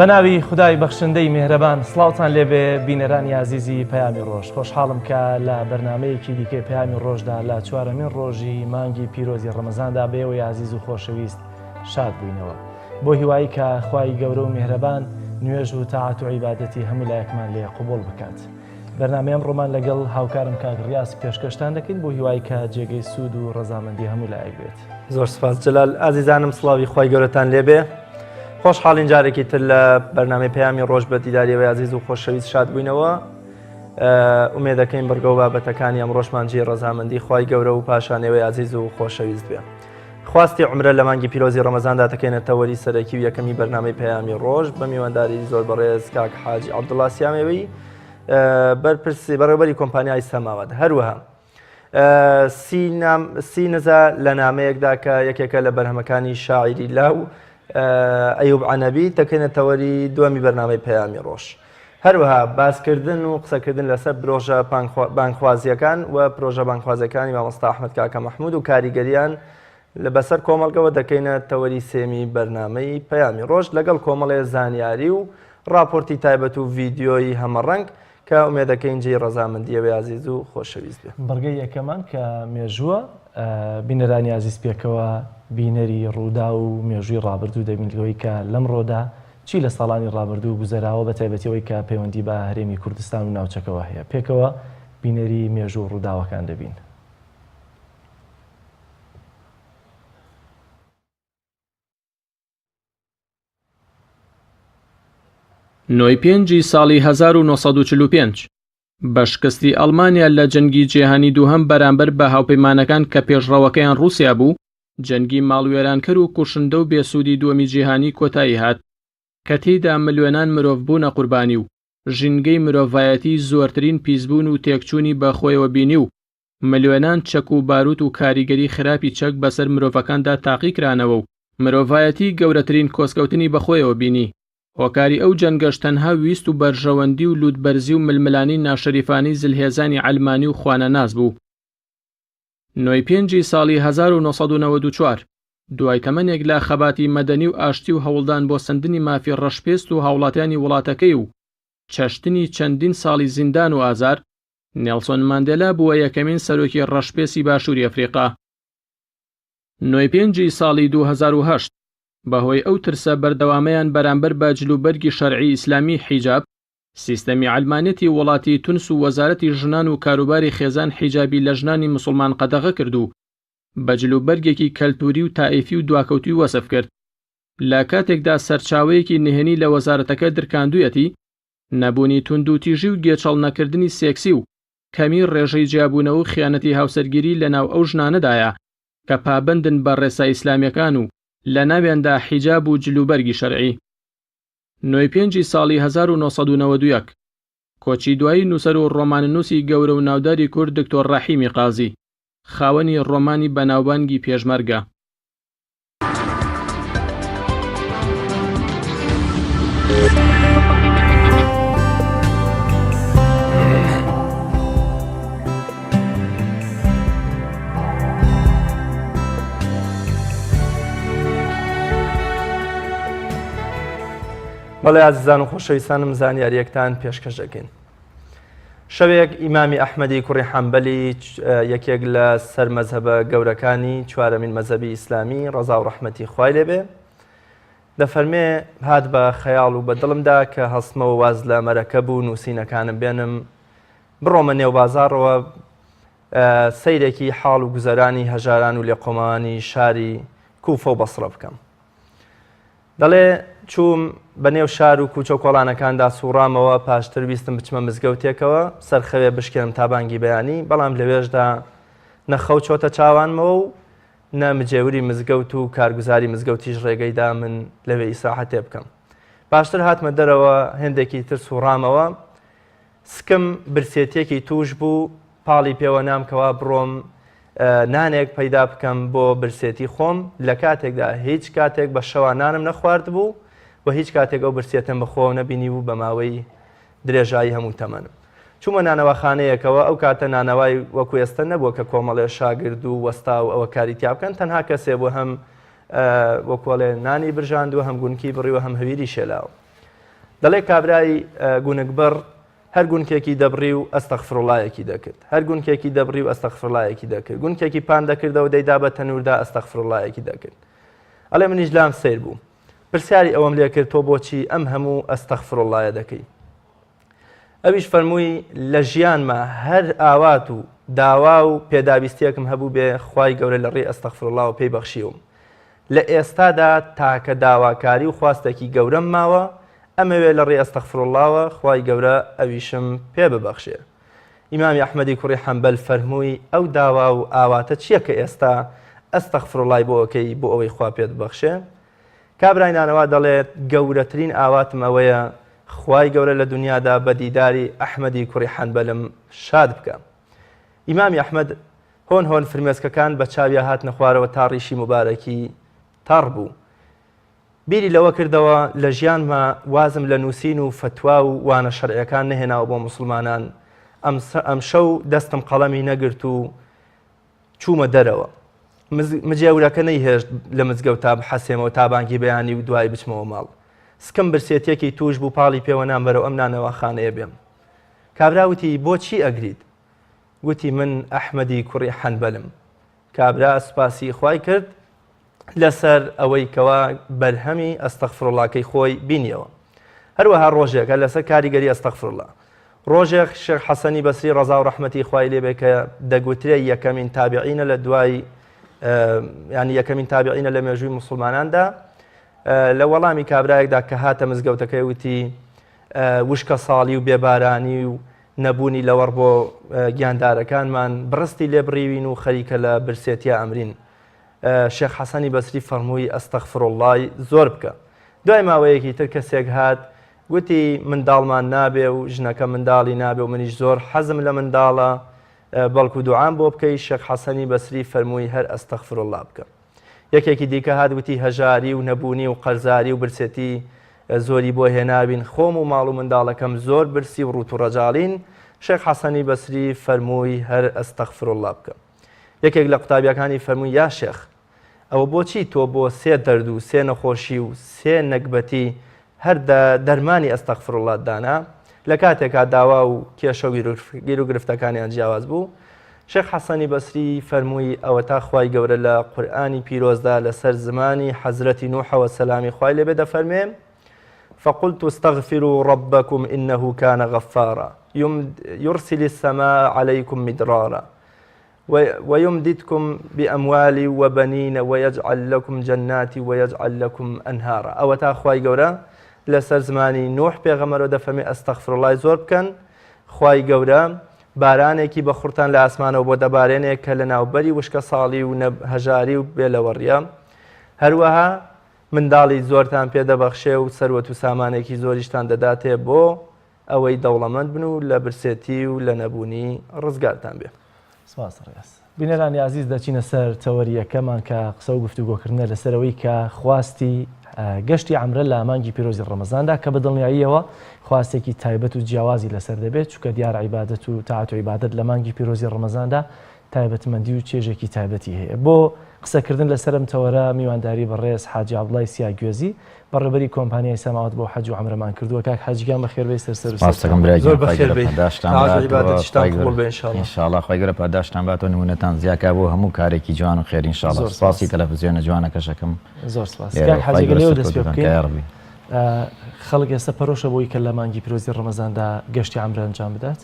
بەناوی خودای بەخشندەی میهرەبان سڵاوتان لێبێ بینەرانی ئازیزی پەیامی ڕۆژ خۆشحاڵم کە لە بەرنمەیەکی دیکەی پەیامی ڕۆژدا لە چوارەمین ڕۆژی مانگی پیرۆزی ڕەمەزاندا بەێوەی ئازیز و خۆشەویست شاد بووینەوە بۆ هیوایی کە خوای گەورە و میهرەبان نوێژ و تاعەت و عیبادەتی هەموو لایەکمان لێ قبوڵ بکات. بەرنامەی ئەمڕۆمان لەگەڵ هاوکارم کاک ڕیاز پێشکەشتان دەکەین بۆ هیوای کە جێگەی سوود و ڕەزامەندی هەموو لایەک بێت. زۆر سپاس جەلال ئازیزانم سڵاوی خوای گەورەتان لێبێ خۆشحاڵین جارێکی تر لە بەرنامەی پەیامی ڕۆژ بە دیداریەوەی ئازیز و خۆشەویست شاد بووینەوە ئومێدەکەین بڕگە و بابەتەکانی ئەمڕۆشمان جێی ڕەزامەندی خوای گەورە و پاشانەوەی ئازیز و خۆشەویست بێ. خواستی عومرە لە مانگی پیرۆزی ڕەمەزاندا دەکەینە تەوەری سەرەکی و یەکەمی بەرنامەی پەیامی ڕۆژ بە میوانداری زۆر بەڕێز کاک حاجی عەبدوڵا سیامێوی بەرپرسی بەڕێوەبەری کۆمپانیای سەماوات هەروەها سی نزا لە نامەیەکدا کە یەکێکە لە بەرهەمەکانی شاعیری لاو ئەیوب عەنەبی دەکەینە تەوەری دووەمی بەرنامەی پەیامی ڕۆژ. هەروەها باسکردن و قسەکردن لەسەر پرۆژە بانگخوازییەکان و پرۆژە بانگخوازیەکانی مامۆستا ئەحمەد کاکە مەحمود و کاریگەریان لە بەسەر کۆمەڵگەوە دەکەینە تەوەری سێمی بەرنامەی پەیامی ڕۆژ لەگەڵ کۆمەڵێ زانیاری و ڕاپۆرتی تایبەت و ڤیدیۆی هەمەڕەنگ کە ئومێدەکەین جێی ڕەزامەندی ئێوەی ئازیز و خۆشەویست بێ. بڕگەی یەکەمان کە مێژووە، بینەرانی ئازیز پێکەوە بینەری ڕووداو و مێژووی ڕابردوو دەبین لەوەی کە لەمڕۆدا چی لە ساڵانی ڕابردوو گوزەراوە بە تایبەتی ئەوەی کە پەیوەندی بە هەرێمی کوردستان و ناوچەکەوە هەیە. پێکەوە بینەری مێژوو و ڕووداوەکان دەبین. نۆی پێنجی ساڵی 1945 بە شکستی ئەڵمانیا لە جەنگی جیهانی دووهەم بەرامبەر بە هاوپەیمانەکان کە پێشڕەوەکەیان ڕووسیا بوو، جەنگی ماڵوێرانکەر و کوشندە و بێسوودی دووەمی جیهانی کۆتایی هات، کە تێیدا ملیۆنان مرۆڤ بوونە قوربانی و ژینگەی مرۆڤایەتی زۆرترین پیسبوون و تێکچوونی بە خۆیەوە بینی و ملیۆنان چەک و باروت و کاریگەری خراپی چەک بەسەر مرۆڤەکاندا تاقی کرانەوە و مرۆڤایەتی گەورەترین کۆسکەوتنی بەخۆیەوە بینی. هۆکاری ئەو جەنگەش تەنها ویست و بەرژەوەندی و لوتبەرزی و ململانێی ناشەریفانەی زلهێزانی عەلمانی و خوانەناس بوو. نۆی پێنجی ساڵی 1994، دوای تەمەنێک لە خەباتی مەدەنی و ئاشتی و هەوڵدان بۆ سەندنی مافی ڕەشپێست و هاوڵاتیانی وڵاتەکەی و چەشتنی چەندین ساڵی زیندان و ئازار، نێڵسۆن ماندێلا بووە یەکەمین سەرۆکی ڕەشپێستی باشووری ئەفریقا. نۆی پێنجی ساڵی 2008، بەهۆی ئەو ترسە بەردەوامەیان بەرامبەر بە جلوبەرگی شەرعی ئیسلامی حیجاب، سیستەمی عەلمانیەتی وڵاتی تونس و وەزارەتی ژنان و کاروباری خێزان حیجابی لە ژنانی موسڵمان قەدەغە کرد و بە جلوبەرگێکی کەلتوری و تائیفی و دواکەوتوی وەسف کرد لە کاتێکدا سەرچاوەیەکی نهێنی لە وەزارەتەکە درکاندویەتی نەبوونی توندوتیژی و گێچەڵ نەکردنی سێکسی و کەمی ڕێژەی جیابوونەوە و خیانەتی هاوسەرگیری لەناو ئەو ژنانەدایە کە پابەندن بە ڕێسا ئیسلامیەکان و لەناویاندا حیجاب و جلوبەرگی شەرعی. نۆی پێنجی ساڵی 1991، کۆچی دوایی نووسەر و ڕۆماننووسی گەورە و ناوداری کورد دکتۆر ڕەحیمی قازی، خاوەنی ڕۆمانی بەناوبانگی پێشمەرگە. بەڵێ ئازیزان و خۆشەویستانم زانیاریەکتان پێشکەش دەکەین. شەوێک ئیمامی ئەحمەدی کوڕی حەنبەلی یەکێک لە سەر مەزهەبە گەورەکانی چوارەمین مەزهەبی ئیسلامی ڕەزا و ڕەحمەتی خوای لێبێ دەفەرمێ هات بە خەیاڵ و بە دڵمدا کە هەستمەوە واز لە مەرەکەب و نووسینەکانم بێنم بڕۆمە نێو بازاڕەوە سەیرێکی حاڵ و گوزەرانی هەژاران و لێقۆماوانی شاری کوفە و بەسڕە بکەم. دەڵێ، چووم بە نێو شار و کوچە و کۆڵانەکاندا سووڕامەوە، پاشتر ویستم بچمە مزگەوتێکەوە سەرخەوێ بشکێنم تا بانگی بەیانی، بەڵام لەوێشدا نە خەو چۆتە چاوانمەوە و نە مجێوری مزگەوت و کارگوزاری مزگەوتیش ڕێگەی دا من لەوێ ئیسراحەتێ بکەم. پاشتر هاتمە دەرەوە، هێندێکی تر سووڕامەوە، سکم برسێتیەکی تووش بوو، پاڵی پێوە نام کەوا بڕۆم نانێک پەیدا بکەم بۆ برسێتی خۆم، لە کاتێکدا هیچ کاتێک بە شەوا نانم نەخواردبوو و هیچ کاتێک ئەو برسێتەم بە خۆوە نەبینیبوو بە ماوەی درێژایی هەموو تەمەنم. چوومە نانەواخانەیەکەوە، ئەو کاتە نانەوای وەکو ئێستە نەبووە کە کۆمەڵێ شاگرد و وەستا و ئەوە کاری تیا بکەن، تەنها کەسێ بوو هەم وەکو ئەڵێ نانی برژاندووە، هەم گونکی بڕیوە، هەم هەویری شێلاوە. دەڵێ کابرای گونکبڕ هەر گونکێکی دەبڕی و ئەستەغفروڵایەکی دەکرد، هەر گونکێکی دەبڕی و ئەستەغفروڵایەکی دەکرد، گونکێکی پان دەکردەوە دەیدا بە تەنووردا ئەستەغفروڵایەکی دەکرد. ئەڵێ منیش لام سەیر بوو. پرسیاری ئەوەم لێ کرد تۆ بۆچی ئەم هەموو ئەستەغفروڵایە دەکەی؟ ئەویش فەرمووی لە ژیانما هەر ئاوات و داوا و پێداویستیەکم هەبووبێ خوای گەورە لە ڕێی ئەستەغفروڵاوە پێی بەخشیوم. لە ئێستادا تاکە داواکاری و خواستێکی گەورەم ماوە ئەمەوێ لە ڕێی ئەستەغفروڵڵاوە خوای گەورە ئەویشم پێ ببەخشێ. ئیمامی ئەحمەدی کوڕی حەنبەل فەرمووی ئەو داوا و ئاواتە چیە کە ئێستا ئەستەغفروڵڵای بۆ ئەکەی بۆ ئەوەی خوا پێت ببەخشێ؟ کابرای نانەوا دەڵێت گەورەترین ئاواتم ئەوەیە خوای گەورە لە دونیادا بە دیداری ئەحمەدی کوڕی حەنبەلم شاد بکا. ئیمامی ئەحمەد هۆن هۆن فرمێسکەکان بە چاویا هاتنە خوارەوە تا ڕیشی موبارەکی تەڕ بوو. بیری لەوە کردەوە لە ژیانما وازم لە نووسین و فەتوا و وانە شەرعیەکان نەهێناوە بۆ موسڵمانان، ئەمشەو دەستم قەڵەمی نەگرت و چوومە دەرەوە. مجێورەکە نەیهێشت لە مزگەوتا بحەسێمەوە تا بانگی بەیانی و دوایی بچمەوە ماڵ. سکم برسێتیەکی تووش بوو پاڵی پێوە نام بەرەو ئەم نانەواخانەیە بێم. کابرا وتی بۆ چی ئەگریت؟ گوتی من ئەحمەدی کوڕی حەنبەلم. کابرا سوپاسی خوای کرد لەسەر ئەوەی کەوا بەرهەمی ئەستەغفروڵاکەی خۆی بینیەوە. هەروەها ڕۆژێک هەر لەسەر کاریگەری ئەستەغفروڵا ڕۆژێک شێخ حەسەنی بەسری ڕەزا و ڕەحمەتی خوای لێبێ کە دەگوترێ یەکەمین تابعینە لە دوای ینی یەکەمین تابعینە لە مێژووی موسڵماناندا لە وەڵامی کابرایەکدا کە هاتە مزگەوتەکەی وتی وشکە ساڵی و بێبارانی و نەبوونی لەوەڕ بۆ گیاندارەکانمان بڕستی لێ بڕیوین و خەریکە لە برسێتیا ئەمرین. شێخ حەسەنی بەسری فەڕمووی ئەستەغفروڵڵای زۆر بکە. دوای ماوەیەکی تر کەسێک هات گوتی منداڵمان نابێ و ژنەکە منداڵی نابێ و منیش زۆر حەزم لە منداڵە بەڵکو دوعام بۆ بکەی، شێخ حەسەنی بەسری فەرمووی هەر ئەستەغفروڵڵا بکە. یەکێکی دیکە هات وتی هەژاری و نەبوونی و قەرزاری و برسێتی زۆری بۆ هێناوین، خۆم و ماڵ و منداڵەکەم زۆر برسی و ڕووت و ڕەجاڵین، شێخ حەسەنی بەسری فەرمووی هەر ئەستەغفروڵڵا بکە. یەکێک لە قوتابیەکانی فەرمووی یا شێخ ئەوە بۆچی تۆ بۆ سێ دەرد و سێ نەخۆشی و سێ نەگبەتی هەر دەرمانی ئەستەغفروڵڵات دانا لە کاتێکا داوا و کێشە و گیروگرفتەکانیان جیاواز بوو؟ شێخ حەسەنی بەسری فەرمووی ئەوەتا خوای گەورە لە قورئانی پیرۆزدا لەسەر زمانی حەزرەتی نوحەوە سەلامی خوای لێبێ دەفەرمێ فقلت استغفروا ربكم إنه كان غفارا يرسل السماء عليكم مدرارا ویمددکم باموال وبنین ویجعل لکم جنات ویجعل لکم انهارا ئەوەتا خوای گەورە لەسەر زمانی نوح پێغەمبەرەوە دەفەرمێ ئەستەغفروڵای زۆر بکەن خوای گەورە بارانێکی بە خوڕتان لە ئاسمانەوە بۆ دەبارێنێ کە لە ناوبەری وشکە ساڵی و هەژاری و بێ لەوەڕیە هەروەها منداڵی زۆرتان پێ دەبەخشێ و سەروەت و سامانێکی زۆریشتان دەداتێ بۆ ئەوەی دەوڵەمەند بن و لە برسێتی و لە نەبوونی ڕزگارتان بێ. سپاس ڕێز. بینەرانی ئازیز دەچینە سەر تەوەری یەکەمان کە قسە و گفتوگۆکردنە لەسەر ئەوەی کە خواستی گەشتی عەمرە لە مانگی پیرۆزی ڕەمەزاندا کە بە دڵنیاییەوە خواستێکی تایبەت و جیاوازی لەسەر دەبێت چونکە دیارە عیبادەت و تاعەت و عیبادەت لە مانگی پیرۆزی ڕەمەزاندا تایبەتمەندی و چێژێکی تایبەتی هەیە. بۆ قسەکردن لەسەر ئەم تەوەرە میوانداری بەڕێز حاجی عەبدوڵای سیاگوێزی بەڕێوبەری کۆمپانیای سەماوات بۆ حەج و عەمرەمان کردووە. کاک حاجی گیان بەخێربێی سەر سەر و سپاس دەکەم سەرچاوان. برای گیان زۆر خوای بەخێر گەورە بێی پاداشتان تاعەت و باتەوە عیبادەتیشتان خوای گەورە قبوڵ بێ ان شاء ان اللە. شاء اللە خوای گەورە پاداشتان باتەوە نمونەتان زیاکا بۆ هەموو کارێکی جوان و خێر ان شاء اللە زۆر سپاسی سپاس. تەلەفزیۆنە جوانەکەشەکەم زۆر سپاس. لێرەوە کاک خوای حاجی گەر گەورە لێوە دەست پێ سەرکەوتووتان بکەین کا یاڕەبی. خەڵک ئێستا پەرۆشە بۆی کە لە مانگی پیرۆزی ڕەمەزاندا گەشتی عەمرە ئەنجام بدات؟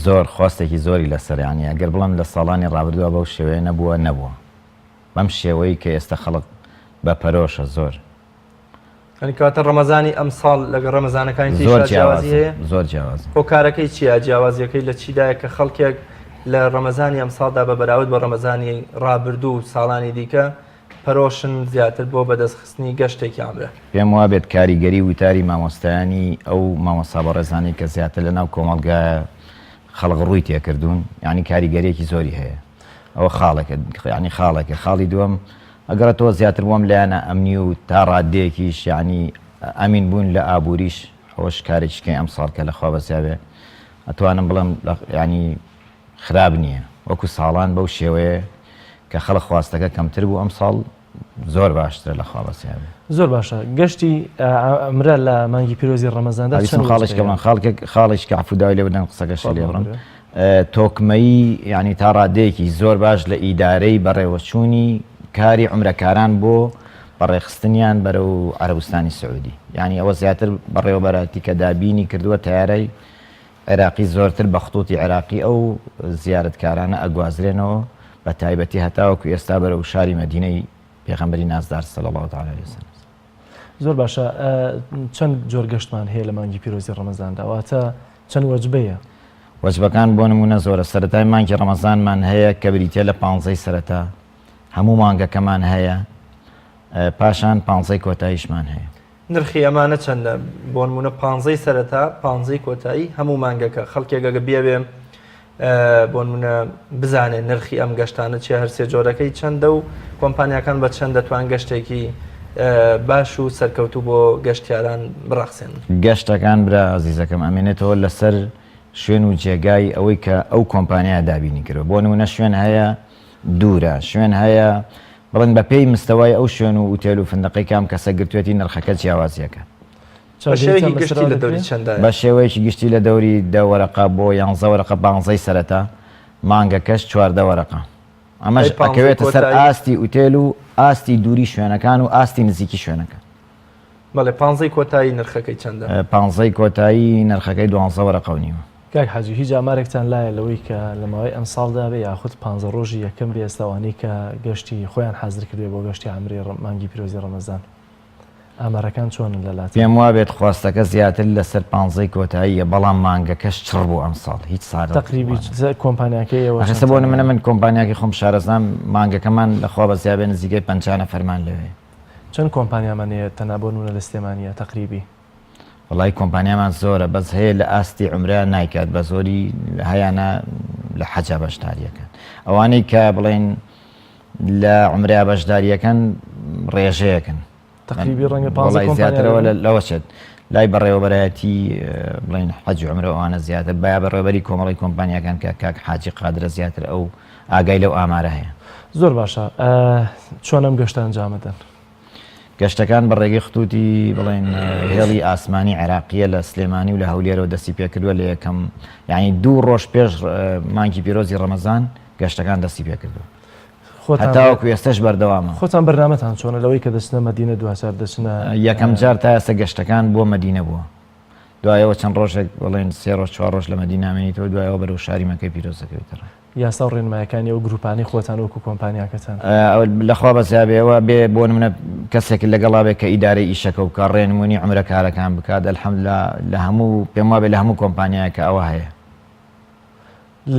زۆر خواستێکی زۆری لەسەرە یانی ئەگەر بڵێم لە ساڵانی ڕابردووە بەو شێوەیە نەبووە نەبووە بەم شێوەی کە ئێستا خەڵک بە پەرۆشە زۆر. یانی کەواتە ڕەمەزانی ئەمساڵ لەگەڵ ڕەمەزانەکانی زۆر تریشا جیاوازی جیاوازە هەیە؟ زۆر جیاوازە. هۆکارەکەی چییە؟ جیاوازییەکەی لە چیدایە کە خەڵکێک لە ڕەمەزانی ئەمساڵدا بە بەراورد بە ڕەمەزانی ڕابردوو و ساڵانی دیکە پەرۆشن زیاتر بۆ بەدەستخستنی گەشتێکی عەمرە؟ پێم وابێت کاریگەری وتاری مامۆستایانی ئەو مامۆستا بەڕێزانەی کە زیاتر لە ناو کۆمەڵگایە خەڵک ڕووی تێکردوون یانی کاریگەریەکی زۆری هەیە ئەوە خاڵێکە یانی خاڵێکە خاڵی دووەم ئەگەڕێتەوە زیاتر بۆم لایەنە ئەمنی و تا ڕادەیەکیش یانی ئەمین بوون لە ئابووریش ئەوەش کارێکی کەی ئەمساڵ کە لەخوا بەزیاێ ئەتوانم بڵێم ینی خراپ نییە وەکو ساڵان بەو شێوەیە کە خەڵک خواستەکە کەمتر بوو ئەمساڵ. زۆر باشترە لە خوا بەسیابێ. زۆر باشە گەشتی عەمرە لە مانگی پیرۆزی ڕەمەزاندا چەند خاڵێک کەمان خاڵکێک خاڵێک کە عەفو داوای لێ بدەن قسەکەشی لێ بڕم تۆکمەیی یعنی تا ڕادەیەکی زۆر باش لە ئیدارەی بەڕێوەچوونی کاری عومرەکاران بۆ بەڕێخستنیان بەرەو عەرەبستانی سعودی یعنی ئەوە زیاتر بەڕێوەبەرایەتی کە دابینی کردووە تەیارەی عێراقی زۆرتر بە خطوطی عێراقی ئەو زیارەتکارانە ئەگوازرێنەوە بە تایبەتی هەتاوەکو ئێستا بەرەو شاری مەدینەی پێغەمبەری نازدار صلی اللە تعالی علیه وسلم. زۆر باشە چەند جۆر گەشتمان هەیە لە مانگی پیرۆزی ڕەمەزاندا واتە چەند وەجبەیە؟ وەجبەکان بۆ نمونە زۆرە سەرەتای مانگی ڕەمەزانمان هەیە کە بریتە لە پانزەی سەرەتا هەموو مانگەکەمان هەیە پاشان پانزەی کۆتاییشمان هەیە. نرخی ئەمانە چەندە؟ بۆنمونە پانزەی سەرەتا پانزەی کۆتایی هەموو مانگەکە خەڵکێک ئەگە بیەوێ بۆنمونە بزانێ نرخی ئەم گەشتانە چیە هەرسێ جۆرەکەی چەندە و کۆمپانیاکان بە چەند دەتوان گەشتێکی باش و سەرکەوتوو بۆ گەشتیاران بڕەخسێن؟ گەشتەکان برا ئازیزەکەم ئەمێنێتەوە لەسەر شوێن و جێگای ئەوەی کە ئەو کۆمپانیایە دابینی کردوە بۆ نمونە شوێن هەیە دوورە شوێن هەیە بڵێن بە پێی مستەوای ئەو شوێن و ئوتێل و فندقەی کام کەسە گرتوێتی نرخەکە جیاوازیەکە. بە شێوەیەکی گشتی لە دەوری چەندایە؟ بە شێوەیەکی گشتی لە دەوری دە وەرەقە بۆ یانزە وەرەقە پانزەی سەرەتا، مانگەکەش 14 وەرەقە. ئەمەش ئەکەوێتە سەر ئاستی ئوتێل و ئاستی دووری شوێنەکان و ئاستی نزیکی شوێنەکان. بەڵێ پانزەی کۆتایی نرخەکەی چەندە؟ پانزەی کۆتایی نرخەکەی دوانزە وەرەقە و نیوە. کاک حاجی هیچ ئامارێکتان لایە لەوەی کە لە ماوەی ئەمساڵدا بێ یاخود پانزە ڕۆژی یەکەم بێ ئێستا ئەوانەی کە گەشتی خۆیان حازر کردوێ بۆ گەشتی عەمرەی مانگی پیرۆزی ڕەمەزان ئامارەکان چۆنن لە لاتان؟ پێم وابێت خواستەکە زیاتر لەسەر پانزەی کۆتاییە بەڵام مانگەکەش چڕ بوو ئەمساڵ هیچ سارد تەقریبی کۆمپانیاکەی ئێوە ئەخە بۆ نمونە من کۆمپانیاکەی خۆم شارەزام مانگەکەمان لەخوا بەزیابێ نزیکەی 50 نەفەرمان لەوێ. چەند کۆمپانیامان هەیە تەنها بۆ نمونە لە سلێمانیە تەقریبی؟ وەڵای کۆمپانیامان زۆرە بەس هەیە لە ئاستی عومرە نایکات بە زۆری هەیانە لە حەجا بەشداریەکەن ئەوانەی کە بڵێن لە عومرە بەشداریەکەن ڕێژەیەکن تقریبی ڕەنگە پازە زیاترەوە لەوە چێت لای بەڕێوەبەرایەتی بڵێن حەج عمرە ئەوانە زیاتر بایا بەڕێوەبەری کۆمەڵی کۆمپانیاکان کە کاک حاجی قادرە زیاتر ئەو ئاگای لەو ئامارە هەیە. زۆر باشە چۆن ئەم گەشتە ئەنجامەدەن؟ گەشتەکان بە ڕێگەی خطوتی بڵێن هێڵی ئاسمانی عێراقیە لە سلێمانی و لە هەولێرەوە دەستی پێکردووە لە یەکەم یعنی دوو ڕۆژ پێش مانگی پیرۆزی ڕەمەزان گەشتەکان دەستی پێکردووە هەتاوەکو ئێستش بەردەوامە. خۆتان بەرنامەتان چۆنە لەوەی کە دەچنە مەدینە دوجار دەچنە یەکەم جار تا ئێستا گەشتەکان بۆ مەدینە بووە دوایەوە چەند ڕۆژێک بڵێن سێ ڕۆژ چوار ڕۆژ لە مەدینە مێنیتەوە دوایەوە بەرەو شاری مەکەی پیرۆز دەکەویتە ڕێ. یاسا و ڕێنمایەکانی ئەو گروپانەی خۆتان وەکو کۆمپانیاکەتان؟ لەخوا بەزیابێ ئەوە بێ بۆ نمونە کەسێک لەگەڵا بێ کە ئیدارەی ئیشەکە بکا ڕێنمونی عومرەکارەکان بکات الحمدللە لە هەموو پێم وابێ لە هەموو کۆمپانیایەکە ئەوە هەیە.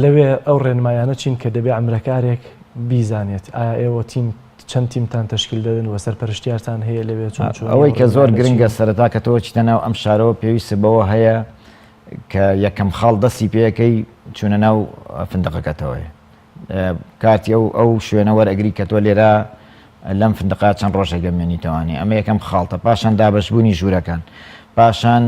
لەوێ ئەو ڕێنمایانە چین کە دەبێ عەمرەکارێک بیزانێت؟ ئایا ئێوە تیم چەند تیمتان تەشکیل دەدەن و سەرپەرشتیارتان هەیە لەوێ چۆن چۆنی ئەوەی کە زۆر گرنگە سەرەتا کە تۆ چیتە ناو ئەم شارەوە پێویستت بەوە هەیە کە یەکەم خاڵ دەستی پێەکەی چوونە ناو فندقەکەتەوەیە کارتی ئەو ئەو شوێنە وەرەگری کە تۆ لێرە لەم فندقا چەند ڕۆژێک دەمێنیتەوانی ئەمە یەکەم خاڵتە پاشان دابەشبوونی ژوورەکان پاشان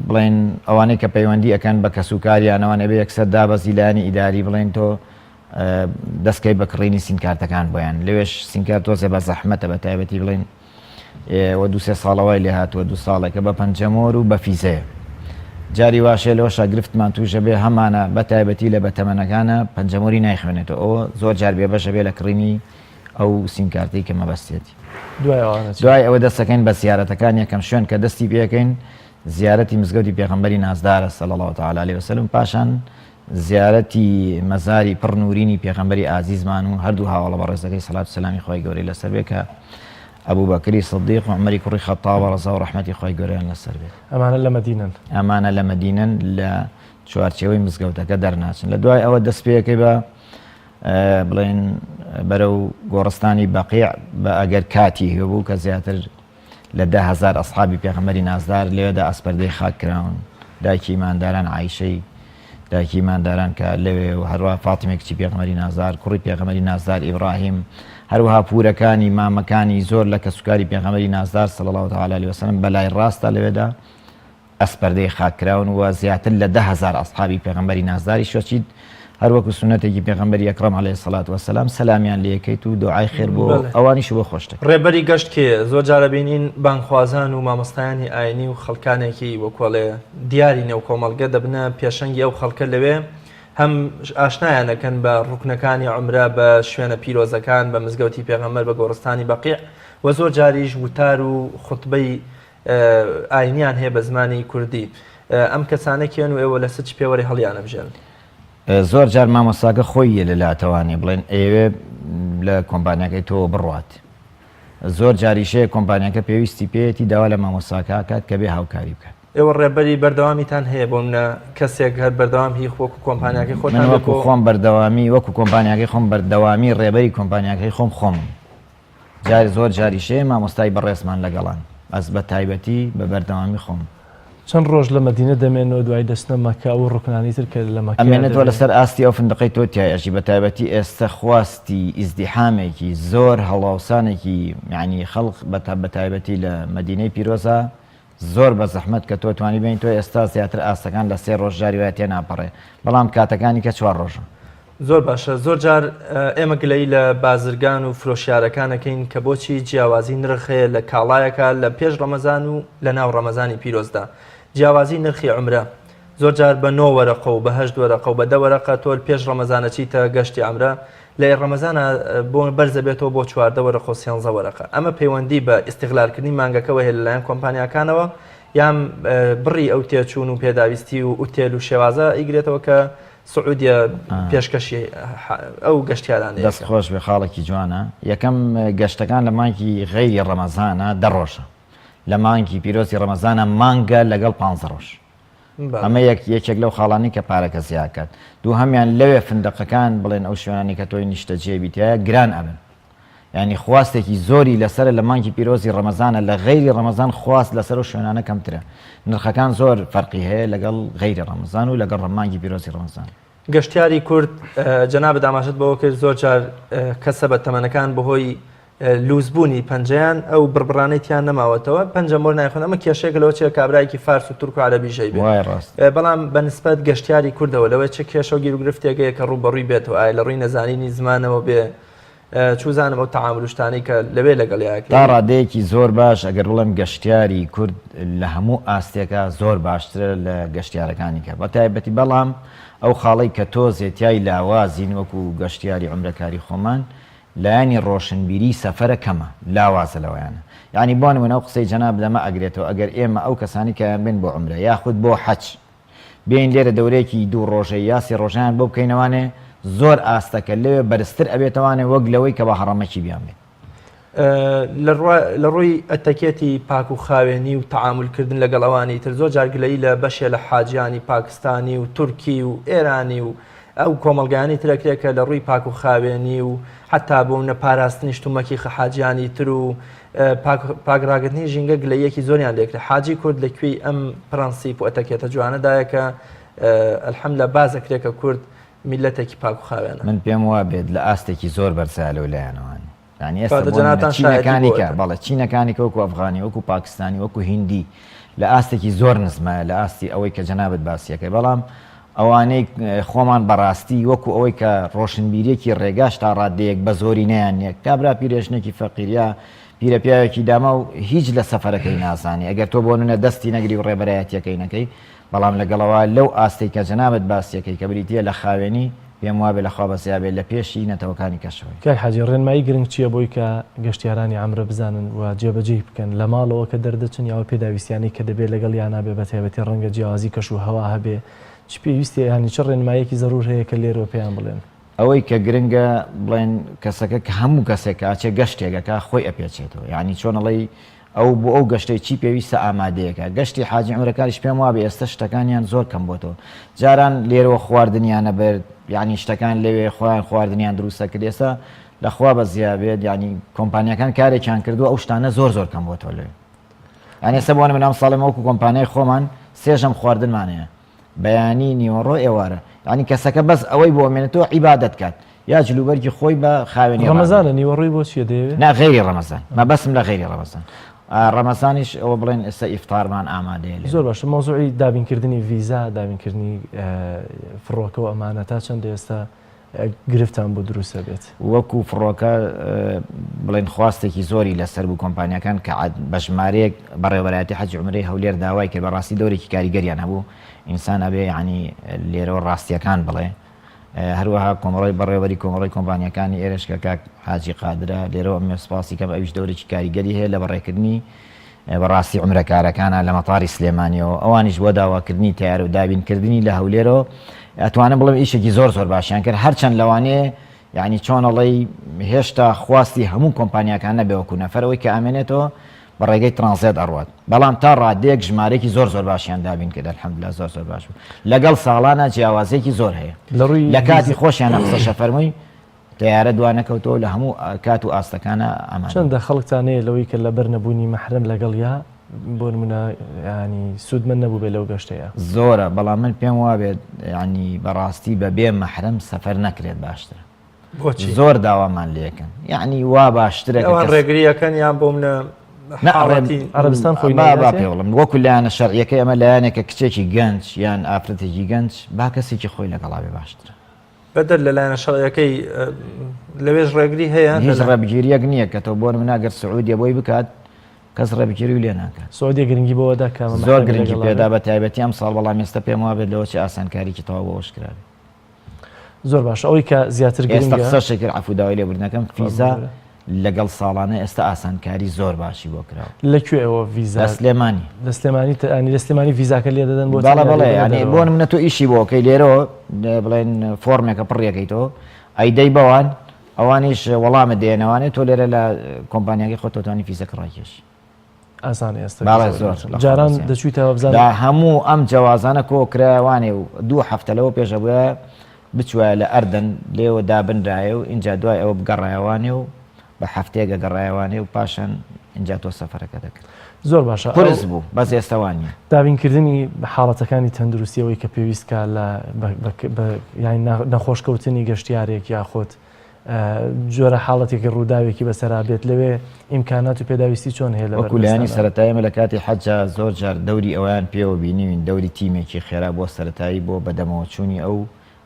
بڵێن ئەوانەی کە پەیوەندی ئەکەن بە کەسوکاریانەوە نەبێ یەکسەر دابەزی لایەنی ئیداری بڵێن تۆ دەستکەی بە کڕینی سیمکارتەکان بۆیان لەوێش سیمکارت تۆزێ بە زەحمەتە بە تایبەتی بڵێن وە دوسێ ساڵەوەی لێ هاتووە دو ساڵێکە بە پەنجەمۆر و بە فیزەیە جاری واشێ لەوەشا گرفتمان تووشە بێ هەمانە بە تایبەتی لە بەتەمەنەکانە پەنجەمۆری نایخوێنێتەوە ئەوە زۆر جار بێبەشە بێ لە کڕینی ئەو سیمکارتەی کە مەبەستێتی. دوای ئەوانە چی؟ دوای ئەوە دەستەکەین بە زیارەتەکان یەکەم شوێن کە دەستی پێەکەین زیارەتی مزگەوتی پێغەمبەری نازدارە صلی اللە تعالی علیه وسلم پاشان زیارەتی مەزاری پڕ نورینی پێغەمبەری ئازیزمان و هەردوو هاوەڵە بەڕێزەکەی سەلات و سەلامی خوای گەورەی لەسەر بێ کە ئەبوبەکری صدیق و عومەری کوڕی خەتابە ڕەزا و ڕەحمەتی خوای گەورەیان لەسەر بێت. ئەمانە لە مەدینەن. ئەمانە لە مەدینەن لە چوارچێوەی مزگەوتەکە دەرناچن. لە دوای ئەوە دەست پێەکەی بە بڵێن بەرەو گۆڕستانی بەقیع بە ئەگەر کاتی هەبوو کە زیاتر لە 10هزار ئەسحابی پێغەمبەری نازدار لەوێدا ئەسپەردەی خاک کراون دایکی ئیمانداران عیشەی دایکی ئیمانداران کە لەوێ و هەروە فاتیمە کچی پێغەمبەری نازدار کوڕی پێغەمبەری نازدار ئیبراهیم هەروەها پورەکانی مامەکانی زۆر لە کەسوکاری پێغەمبەری نازدار صلی الله تعالی علیه وسلم بەلای ڕاستە لەوێدا ئەسپەردەی خاک کراون و زیاتر لە 10,000 ئەسحابی پێغەمبەری نازداریش وەچیت. هەر وەکو سوننەتێکی پێغەمبەری ئەکڕەم علیە الصلوة والسلام سەلامیان لێ کەیت و دوعای خێر بۆ ئەوانیش و بۆ خۆشت دەکەیت. ڕێبەری گەشت کێیە؟ زۆر جار ئەبینین بانگخوازان و مامۆستایانی ئاینی و خەڵکانێکی وەکۆڵێ دیاری نێو کۆمەڵگە دەبنە پێشەنگی ئەو خەڵکە لەوێ هەم ئاشنایان ئەکەن بە ڕوکنەکانی عومرە بە شوێنە پیرۆزەکان بە مزگەوتی پێغەمبەر بە گۆڕستانی بەقیع و زۆر جاریش وتار و خوتبەی ئاینیان هەیە بە زمانی کوردی ئەم کەسانە کێن و ئێوە لەسەر چ پێوەرێ هەڵیانەبژێرن؟ زۆر جار مامۆستاکە خۆی یە لە لاتەوانێ بڵێن ئەیەوێ لە کۆمپانیاکەی تۆوە بڕوات زۆر جاریش هەیە کۆمپانیاکە پێویستی پێیەتی داوا لە مامۆستاکە ئەکات کە بێ هاوکاری بکات. ئێوە ڕێبەری بەردەوامیتان هەیە بۆ منە کەسێک هەر بەردەوام هی وەکو کۆمپانیاکەی خۆتان من وەکو خۆم بەردەوامی وەکو کۆمپانیاکەی خۆم بەردەوامی ڕێبەری کۆمپانیاکەی خۆم خۆمم. جار زۆر جاریش هەیە مامۆستای بەڕێزمان لەگەڵان بەس بە تایبەتی بە بەردەوامی خۆم. چەند ڕۆژ لە مەدینە دەمێنەوە دوای دەچنە مەکە ئەو ڕوکنانەی تر کە لە مەکەیا ئەمێنێتەوە دەبێ. لەسەر ئاستی ئەو فندقەی تۆ تیای ئەژی بە تایبەتی ئێستە خواستی ئیزدیحامێکی زۆر هەڵاوسانێکی یانی خەڵق بە تایبەتی لە مەدینەی پیرۆزا زۆر بە زەحمەت کە تۆ توانی بێنی تۆ ئێستا زیاتر ئاستەکان لە سێ ڕۆژ جاری وایە تێناپەڕێ بەڵام کاتەکانی کە چوار ڕۆژە. زۆر باشە زۆر جار ئێمە گلەیی لە بازرگان و فرۆشیارەکان ئەکەین کە بۆچی جیاوازی نرخ هەیە لە کاڵایەکە لە پێش ڕەمەزان و لە ناو ڕەمەزانی پیرۆزدا جیاوازی نرخی عومرە زۆر جار بە نۆ وەرەقە و بە هەشت وەرەقە و بە دە وەرەقە تۆ پێش ڕەمەزان ئەچیتە گەشتی عەمرە لە ڕەمەزانا بۆ بەرز ئەبێتەوە بۆ 14 وەرەقە و سێنزە وەرەقە ئەمە پەیوەندی بە ئیستغلالکردنی مانگەکەوە هەیە لەلایەن کۆمپانیاکانەوە یان بڕی ئەو تێچوون و پێداویستی و ئوتێل و شێوازە ئیگرێتەوە کە سعودیە پێشکەشی ئەو گەشتیارانەیە دەست خۆش بێ خاڵێکی جوانە یەکەم گەشتەکان لە مانگی غەیری ڕەمەزانە دە ڕۆژە لە مانگی پیرۆزی ڕەمەزانە مانگە لەگەڵ پانزە ڕۆژ ئەمە یەک یەکێک لەو خاڵانەی کە پارەکە زیاد کات دووهەمیان لەوێ فندەقەکان بڵێن ئەو شوێنانی کە تۆی نیشتەجێ بی تیایا گران ئەبن یانی خواستێکی زۆری لەسەرە لە مانگی پیرۆزی ڕەمەزانە لە غەیری ڕەمەزان خواست لەسەر ئەو شوێنانە کەمترە نرخەکان زۆر فەرقی هەیە لەگەڵ غەیری ڕەمەزان و لەگەڵ مانگی پیرۆزی ڕەمەزان. گەشتیاری کورد جەنابت ئاماژەت بەوە کرد زۆر جار کەسە بە تەمەنەکان بەهۆی لووسبوونی پەنجەیان ئەو بڕبڕانەی تیا نەماوەتەوە پەنجە مۆر نایخۆن ئەمە کێشەیەکە لەوە چێ کابرایەکی فارس و تورک و عەرەبیش هەیبێ وایە ڕاست. بەڵام بە نسبەت گەشتیاری کوردەوە لەوەی چ کێشە و گیروگرفتێک هەیە کە ڕووبەڕووی بێتەوە ئایا لە ڕووی نەزانینی زمانەوە بێ چوزانم ئەو تەعامول و شتانەی کە لەوێ لەگەڵیا ئەکرێ. تا ڕادەیەکی زۆر باش ئەگەر بڵێم گەشتیاری کورد لە هەموو ئاستێکا زۆر باشترە لە گەشتیارەکانی کە بە تایبەتی بەڵام ئەو خاڵەی کە تۆزێ تیای لاوازین وەکو گەشتیاری عومرەکاری خۆمان لایەنی ڕۆشنبیری سەفەرە کەمە، لاوازە لەوەیانە. یەعنی بۆ نمونە ئەو قسەی جەنابت ئەمە ئەگرێتەوە ئەگەر ئێمە ئەو کەسانەی کە ئەیان بێن بۆ عومرە یاخود بۆ حەج بێین لێرە دەورەیەکی دوو ڕۆژەی یا سێ ڕۆژەیان بۆ بکەینەوانێ زۆر ئاستەکە لەوێ بەرزتر ئەبێتەوانێ وەک لەوەی کە بە هەڕەمەکی بیان بێن. لە ڕووی ئەتەکێتی پاک و خاوێنی و تەعامول کردن لەگەڵ ئەوانی تر زۆر جار گلەیی لە بەشێ لە حاجیانی پاکستانی و تورکی و ئێرانی و ئەو کۆمەڵگایانەی تر ئەکرێت کە لە ڕووی پاک و خاوێنی و حەتا بۆ منە پاراستنی شتومەکی حاجیانی تر و پاک پاک ڕاگرتنی ژینگە گلەیەکی زۆریان لێکرێت حاجی کورد لە کوێی ئەم پرەنسیپ و ئەتەکێتە جوانەدایە کە الحمد لله باز ئەکرێت کە کورد میللەتێکی پاک و خاوێنە. من پێم وابێت لە ئاستێکی زۆر بەرزایە لەو لایەنەوە. یانی ئێستا کەواتە بۆ نمونە جەنابتان شایەتی چینەکانی بۆ کە ئەکەن. بەڵێ چینەکانی کە وەکو ئەفغانی وەکو پاکستانی وەکو هیندی لە ئاستێکی زۆر نزمایە لە ئاستی ئەوەی کە جەنابت باسی ئەکەی بەڵام ئەوانەی خۆمان بەڕاستی وەکو ئەوەی کە ڕۆشنبیریەکی ڕێگاش تا ڕادەیەک بە زۆرینەیان نیە کابرا پیرێژنێکی فەقیر یا پیرە پیاوێکی داماو هیچ لە سەفەرەکەی نازانێ ئەگەر تۆ بۆ نمونە دەستی نەگری و ڕێبەرایەتیەکەی نەکەی بەڵام لەگەڵەوە لەو ئاستەی کە جەنابت باسیەکەی کە بریتیە لە خاوێنی، پێم وابێ لە خوا بەزیابێ لە پێشی نەتەوەکانی کەشەوەی. کاک حاجی ڕێنمایی گرنگ چیە بۆی کە گەشتیارانی عەمرە بزانن و جێبەجێی بکەن لە ماڵەوە کە دەردەچن یا ئەو پێداویستیانەی کە دەبێ لەگەڵیانا بێ بەتایبەتی ڕەنگە جیاوازی کەش و هەوا هەبێ چ پێویستێ یانی چ ڕێنماییەکی زەرور هەیە کە لێرەوە پێیان بڵێن؟ ئەوەی کە گرنگە بڵێن کەسەکە کە هەموو کەسێک کە ئەچێ گەشتێک ئەکا خۆی ئەپێچێتەوە یانی چۆن ئەڵێی ئەو بۆ ئەو گەشتەی چی پێویستە ئامادەیەکە گەشتی حاجی عومرەکانیش پێم وابێ ئێستا شتەکانیان زۆر کەم بۆتەوە جاران لێرەوە خواردنیان ئەبرد یانی شتەکان لەوێ خۆیان خواردنیان دروست ئەکرد ئێستا لە خوا بەزیا بێت یانی کۆمپانیاکان کارێکیان کردووە ئەو شتانە زۆر زۆر کەم بۆتەوە لەوێ یانی ئێستا بۆ نمونە ئەم ساڵێ وەکو کۆمپانیای خۆمان سێ ژەم خواردنمان هەیە بەیانی نیوەڕۆ ئێوارە یانی کەسەکە بەس ئەوەی بۆ ئەمێنێتەوە عیبادەت کات یا جلوبەرگی خۆی بە خاوێنی ڕەمەزانە نیوەڕۆی بۆ چیە دەیەوێ؟ نا غەیری ڕەمەزان مەبەستم لە غەیری ڕەمەزان. ڕەمەزانیش ئەوە بڵێن ئێستا ئیفتارمان ئامادەیە لێرە. زۆر باشە مەوزوعی دابینکردنی ڤیزا، دابینکردنی فڕۆکە و ئەمانە تا چەندە ئێستا گرفتان بۆ دروست ئەبێت؟ وەکو فڕۆکە بڵێن خواستێکی زۆری لەسەر بوو کۆمپانیاکان کە بە ژمارەیەک بەڕێوەبەرایەتی حەجی عومرەی هەولێر داوای کرد بەڕاستی دەورێکی کاریگەریان هەبوو ئینسان ئەبێ یعنی لێرەوە ڕاستیەکان بڵێ هەروەها کۆمەڵی بەڕێوەبەری کۆمەڵی کۆمپانیاکانی ئێرەش کە کاک حاجی قادرە لێرەوە ئەمێ سپاسی کەم ئەویش دەورێکی کاریگەری هەیە لە بەڕێکردنی بەڕاستی عومرەکارەکانە لە مەتاری سلێمانیەوە ئەوانیش بۆ داواکردنی تەیارە و دابینکردنی لە هەولێرەوە ئەتوانم بڵێم ئیشێکی زۆر زۆر باشیان کرد هەرچەند لەوانەیە یعنی چۆن ئەڵێی هێشتا خواستی هەموو کۆمپانیاکان نەبێ وەکو نەفەر ئەوەی کە ئامێنێتەوە بە ڕێگەی ترانزێت ئەڕوات بەڵام تا ڕادەیەک ژمارەیەکی زۆر زۆر باشیان دابین کرد الحمدلله زۆر زۆر باش بوو لەگەڵ ساڵانە جیاوازیەکی زۆر هەیە لە ڕووی لە کاتی خۆشیانە قسەشە فەرمووی تەیارە دوانەکەوتەوە لە هەموو کات و ئاستەکانا ئامادەن. چەندە خەڵکتان هەیە لەوەی کە لەبەر نەبوونی مەحرەم لەگەڵیا بۆ نمونە یانی سوودمەند نەبووبێ لەو گەشتەیا؟ زۆرە بەڵام من پێم وابێت یانی بەڕاستی بە بێ مەحرەم سەفەر نەکرێت باشترە. بۆچی؟ زۆر داوامان لێکەن یانی وا باشترە کە ئەوان کەس ڕێگری ئەکەن یان بۆ منە نا ڕێ حاڵەتی عەرەبستان خۆی با با نایاتێ؟ پێ بڵێم وەکو لایەنە شەرعیەکەی ئەمە لایەنێکە کچێکی گەنج یان ئافرەتێکی گەنج با کەسێکی خۆی لەگەڵا بێ باشترە. بەدەر لە لایەنە شەرعیەکەی لەوێش ڕێگری هەیە؟ هیچ ڕێبگیریەک نییە کە تۆ بۆ نمونە گەر سعودیە بۆی بکات کەس ڕێبگیری لێ ناکات. سعودیە گرنگی بەوە دا کە زۆر گرنگی پێدا بە تایبەتی ئەم ساڵ بەڵام ئێستا پێم وابێت لەوە چی ئاسانکاریکی تەواو بۆ ئەوەش کرابێت. زۆر باشە ئەوەی کە زیاتر ئێستا قسەشی کرد عەفو داوای لێبوردنەکەم فیزا لەگەڵ ساڵانە ئێستا ئاسانکاری زۆر باشی بۆ کراوە. لە کوێوە ڤیزا؟ لە سلێمانی. لە سلێمانی ینی لە سلێمانی ڤیزاکە لێ دەدەن بۆ بەڵێ بەڵێ ینی بۆ نمونە تۆ ئیشی بۆ کەی لێرەوە بڵێن فۆرمێکە پڕیەکەیتەوە ئەیدەی بەوان ئەوانیش وەڵامت دێنەوانێ تۆ لێرە لە کۆمپانیاکەی خۆت تۆتوانی فیزەکە ڕاکێشی. ئاسانە ئێستا بەڵێ زۆر جاران دەچوویتەوە بزانە دا هەموو ئەم جەوازانە کۆ کرایەوانێ و دوو هەفتە لەوە پێش ئەبوایە بچوایە لە ئەردەن لێوە دابنرایە و ئینجا دوای ئەوە بگەڕایەوانێ و بە هەفتەیەک ئەگەڕایەوانێ و پاشان ئینجا تۆ سەفەرەکە دەکرد. زۆر باشە قورس بوو بەس ئێستا وا نییە. دابینکردنی حاڵەتەکانی تەندروستی ئەوەی کە پێویست کا لە بە یانی نەخۆش کەوتنی گەشتیارێک یاخود جۆرە حاڵەتێکی ڕووداوێکی بەسەرا بێت لەوێ ئیمکانات و پێداویستی چۆن هەیە لە وەکو لایەنی سەرەتایی ئێمە لە کاتی حەجا زۆر جار دەوری ئەوەیان پێوە بینیوین دەوری تیمێکی خێرا بۆ سەرەتایی بۆ بەدەمەوەچوونی ئەو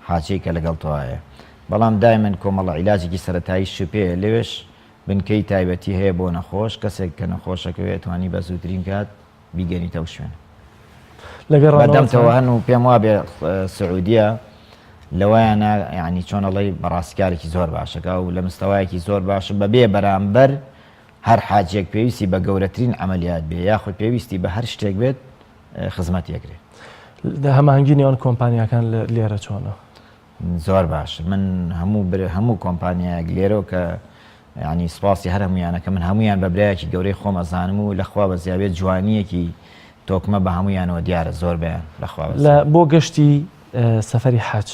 حاجەی کە لەگەڵ تۆایە بەڵام دایمەن کۆمەڵە عیلاجێکی سەرەتایی شپێیە لەوێش بنکەی تایبەتی هەیە بۆ نەخۆش کەسێک کە نەخۆشەکەوێ توانی بە زووترین کات بیگەنیتە ئەو شوێنە. بەدەمتەوە هەن و پێم وابێ سعودیە لەوەیانە یعنی چۆن ئەڵێی بەڕاستی کارێکی زۆر باشەکە و لە مستەوایەکی زۆر باشە بەبێ بەرامبەر هەر حاجێک پێویستی بە گەورەترین عملیات بێ یاخود پێویستی بە هەر شتێک بێت خزمەت یەکرێ. هەماهەنگی نێوان کۆمپانیاکان لێرە چۆنە؟ زۆر باش من هەموو هەموو کۆمپانیایەک لێرەوە کە یعنی سپاسی هەر هەمویانەکە من هەمویان بە برایەکی گەورەی خۆم ئەزانم و لەخوا بە زیاوێت جوانیەکی تۆکمە بە هەمویانەوە دیارە زۆر بەیان لەخوا لە بۆ گەشتی سەفەری حەج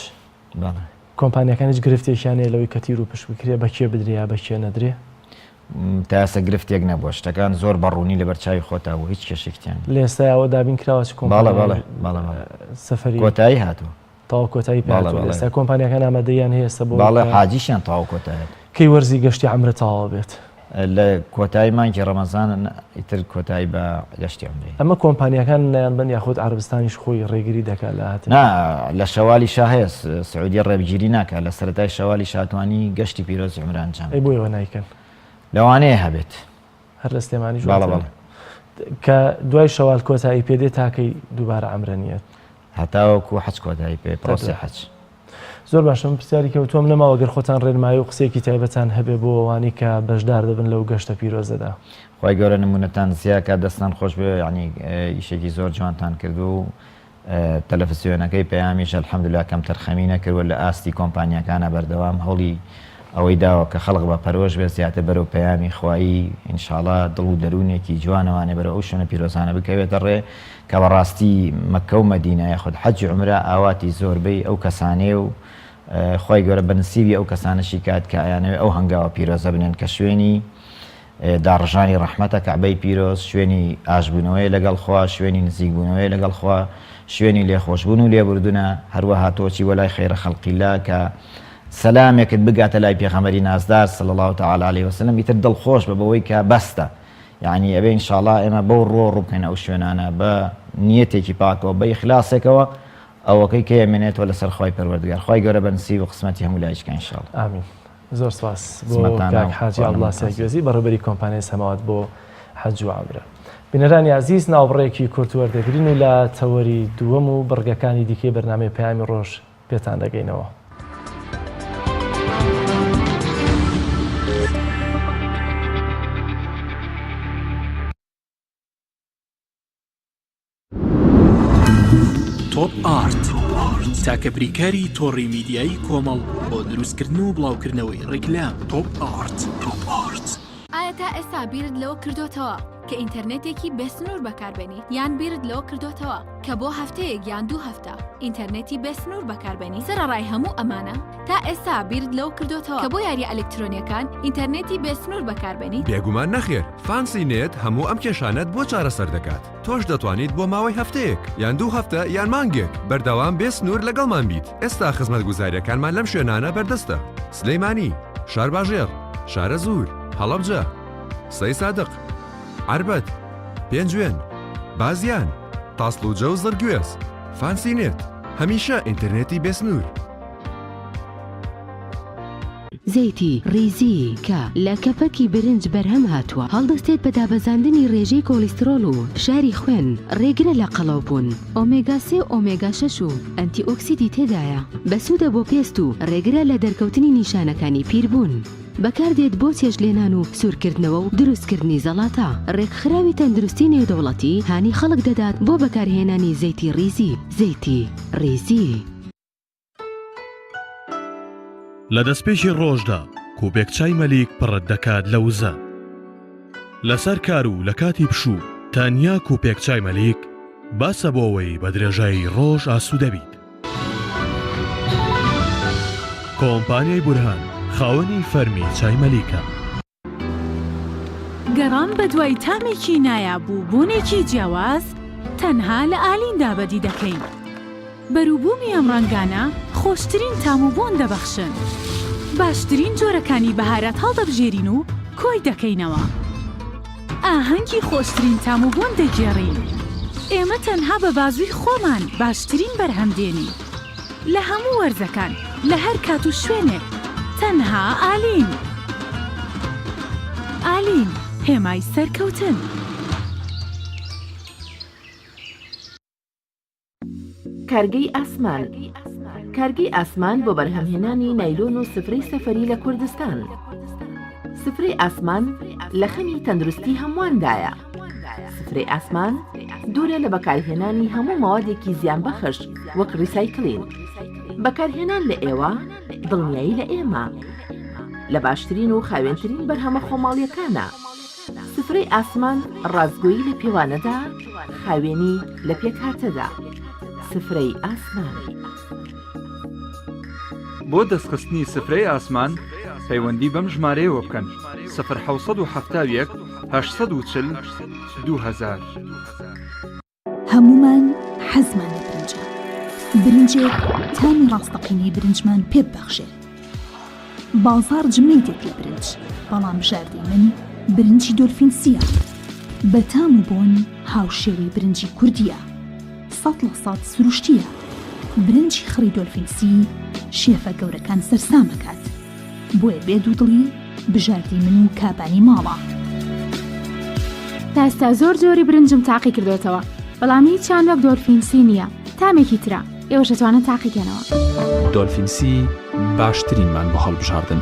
کۆمپانیەکان هیچ گرفتێکیان هەیە لەوەی کە تیر و پشت بکرێ بە کێ بدرێ یا بە کێ نەدرێ؟ تا ئێستا گرفتێک نەبووە شتەکان زۆر بە ڕوونی لەبەر چاوی خۆتا بوو هیچ کێشێکتیان لە ئێستا ئەوە دابین کراوە چ کۆمپانیای بەڵێ بەڵێ بەڵێ سەفەری کۆتایی هاتووە تەواو کۆتایی پێ هاتووە ئێستا کۆمپانیاکان ئامادەییان هەیە ئێستا بۆ بەڵێ حاجیشیان تەواو کۆتایی هاتووە. کەی وەرزی گەشتی عەمرە تەواو بێت؟ لە کۆتایی مانگی ڕەمەزان ئیتر کۆتایی بە گەشتی عەمرەی. ئەمە کۆمپانیاکان نایان بەن یاخود عەرەبستانیش خۆی ڕێگری دەکات لە هاتنی؟ نا لە شەوالی شا هەیە سعودیە ڕێبگیری ناکات لە سەرەتای شەوالی شا توانی گەشتی پیرۆزی عومرە ئەنجام ئەی بۆ ئێوە نایکەن؟ لەوانەیە هەبێت. هەر لە سلێمانیش بەڵێ بەڵێ. کە دوای شەوال کۆتایی پێ دێ تاکەی دووبارە عەمرە نییە؟ هەتاوەکو حەج کۆتایی پێ پرۆسەی حەج. زۆر باشە من پرسیاری کەوتووەم نەماوە گەر خۆتان ڕێنمایی و قسەیەکی تایبەتان هەبێ بۆ ئەوانەی کە بەشدار دەبن لەو گەشتە پیرۆزەدا. خوای گەورە نمونەتان زیا کات دەستان خۆش بێ یانی ئیشێکی زۆر جوانتان کردووە و تەلەفزیۆنەکەی پەیامیش الحمدللە کەمتەرخەمی نەکردووە لە ئاستی کۆمپانیاکانا بەردەوام هەوڵی ئەوەی داوە کە خەڵک بە پەرۆش بێت زیاتر بەرەو پەیامی خوایی ان شاءاللە دڵ و دەروونێکی جوانەوانێ بەرەو ئەو شوێنە پیرۆزانە بکەوێتە ڕێ کە بەڕاستی مەککە و مەدینە یاخود حەج و عومرە ئاواتی زۆربەی ئەو کەسانەیە و خوای گەورە بە نسیبی ئەو کەسانەشی کات کە ئەیانەوێ ئەو هەنگاوە پیرۆزە بنێن کە شوێنی داڕژانی ڕەحمەتە کەعبەی پیرۆز شوێنی ئاشبوونەوەیە لەگەڵ خوا شوێنی نزیکبوونەوەیە لەگەڵ خوا شوێنی لێخۆشبوون و لێبوردنە هەروەها تۆ چی بۆ لای خەیرە خەلقیلا کە سەلامێکت بگاتە لای پێغەمبەری نازدار صلی اللە تعالی علیه وسلم ئیتر دڵخۆش بە بەوەی کە بەستە. یعنی ئەبێ ئینشاڵا ئێمە بەو ڕووە ڕوو بکەینە ئەو شوێنانە بە نیەتێکی پاکەوە بە ئیخلاسێکەوە ئەوەکەی کە ئەمێنێتەوە لەسەر خوای پەروەردگار خوای گەورە بە نسیب و قسمەتی هەموو لایەکی کە ان شاء اللە. ئامین. زۆر سپاس بۆ کاک حاجی عەبدوڵا سەرگوێزی بەڕێوبەری کۆمپانیای سەماوات بۆ حەج و عەمرە. بینەرانی ئازیز ناوبڕێکی کورت وەردەگرین و لە تەوەری دووەم و بڕگەکانی دیکەی بەرنامەی پەیامی ڕۆژ پێتان دەگەینەوە. تۆپ ئارت تاکە بریکاری تۆڕی میدیایی کۆمەڵ بۆ دروستکردن و بڵاوکردنەوەی ڕیکلام تۆپ ئارت. ئایا تا ئێستا بیرت لەوە کردۆتەوە کە ئینتەرنێتێکی بێسنوور بەکاربێنیت؟ یان بیرت لەوە کردۆتەوە کە بۆ هەفتەیەک یان دوو هەفتە ئینتەرنێتی بێسنوور بەکاربێنیت؟ سەرەڕای هەموو ئەمانە تا ئێستا بیرت لەوە کردۆتەوە کە بۆ یارییە ئەلکترۆنییەکان ئینتەرنێتی بێسنوور بەکاربێنیت؟ بێگومان نەخێر، فانسی نێت هەموو ئەم کێشانەت بۆ چارەسەر دەکات. تۆش دەتوانیت بۆ ماوەی هەفتەیەک، یان دوو هەفتە، یان مانگێک، بەردەوام بێ سنوور لەگەڵمان بیت. ئێستا خزمەتگوزارییەکانمان لەم شوێنانە بەردەستە، سلێمانی، شارباژێڕ، شارەزوور، هەڵەبجە، سەیسادق، عەربەت، پێنجوێن، بازیان، تاسڵوجە و زڕگوێز. فانسی نێت، هەمیشە ئینتەرنێتی بێ سنوور. زەیتی ڕیزی کە لە کەپەکی برنج بەرهەم هاتووە، هەڵدەستێت بە دابەزاندنی ڕێژەی کۆڵیسترۆڵ و فشاری خوێن، ڕێگرە لە قەڵەوبوون. ئۆمێگا سێ و ئۆمێگا شەش و ئەنتی ئۆکسیدی تێدایە، بەسوودە بۆ پێست و ڕێگرە لە دەرکەوتنی نیشانەکانی پیربوون. بەکاردێت بۆ چێشتلێنان و سوورکردنەوە و دروستکردنی زەڵاتە. ڕێکخراوی تەندروستی نێودەوڵەتی هانی خەڵک دەدات بۆ بەکارهێنانی زەیتی ڕیزی. زەیتی ڕیزی. لە دەستپێکی ڕۆژدا کوپێک چای مەلیک پڕت دەکات لە وزە. لەسەر کار و لە کاتی پشوو تەنیا کوپێک چای مەلیک بەسە بۆ ئەوەی بە درێژایی ڕۆژ ئاسوودە بیت. کۆمپانیای بورهان خاوەنی فەرمی چای مەلیکە. گەڕان بەدوای تامێکی نایاب و بۆنێکی جیاواز تەنها لە ئالیندا بەدی دەکەین. بەروبوومی ئەم ڕەنگانە خۆشترین تام و بۆن دەبەخشن. باشترین جۆرەکانی بەهارات هەڵدەبژێرین و کۆی دەکەینەوە. ئاهەنگی خۆشترین تام و بۆن دەگێڕین. ئێمە تەنها بە بازووی خۆمان باشترین بەرهەم دێنین. لە هەموو وەرزەکان، لە هەر کات و شوێنێک، تەنها ئالین. ئالین، هێمای سەرکەوتن. کارگەی ئاسمان کارگەی ئاسمان بۆ بەرهەمهێنانی نایلۆن و سفرەی سەفەری لە کوردستان. سفرەی ئاسمان لە خەمی تەندروستی هەموواندایە. سفرەی ئاسمان دوورە لە بەکارهێنانی هەموو مەوادێکی زیانبەخش وەک ڕیسایکلین. بەکارهێنان لە ئێوە دڵنیایی لە ئێمە. لە باشترین و خاوێنترین بەرهەمە خۆماڵیەکانە. سفرەی ئاسمان ڕاستگۆیی لە پێوانەدا، خاوێنی لە پێکهاتەدا. سفرەی ئاسمان. بۆ دەستخستنی سفرەی ئاسمان پەیوەندی بەم ژمارەیەوە بکەن، سفر 771 840 2000. هەموومان حەزمان لە برنجە، برنجێک تامی ڕاستەقینەی برنجمان پێ ببەخشێت. بازاڕ جمەی دێت لە برنج، بەڵام بژاردەی من برنجی دۆلفین سییە. بە تام و بۆن هاوشێوەی برنجی کوردییە. 100% سروشتییە. برنجی خڕی دۆلفین سی شێفە گەورەکان سەرسام ئەکات. بۆیە بێ دوودڵی بژاردەی من و کابانی ماڵە. تا ئێستا زۆر جۆری برنجم تاقی کردۆتەوە بەڵام هیچیان وەک دۆلفین سی نییە تامێکی ترە ئێوەش ئەتوانن تاقی کەنەوە. دۆلفین سی باشترینمان بۆ هەڵبژاردن.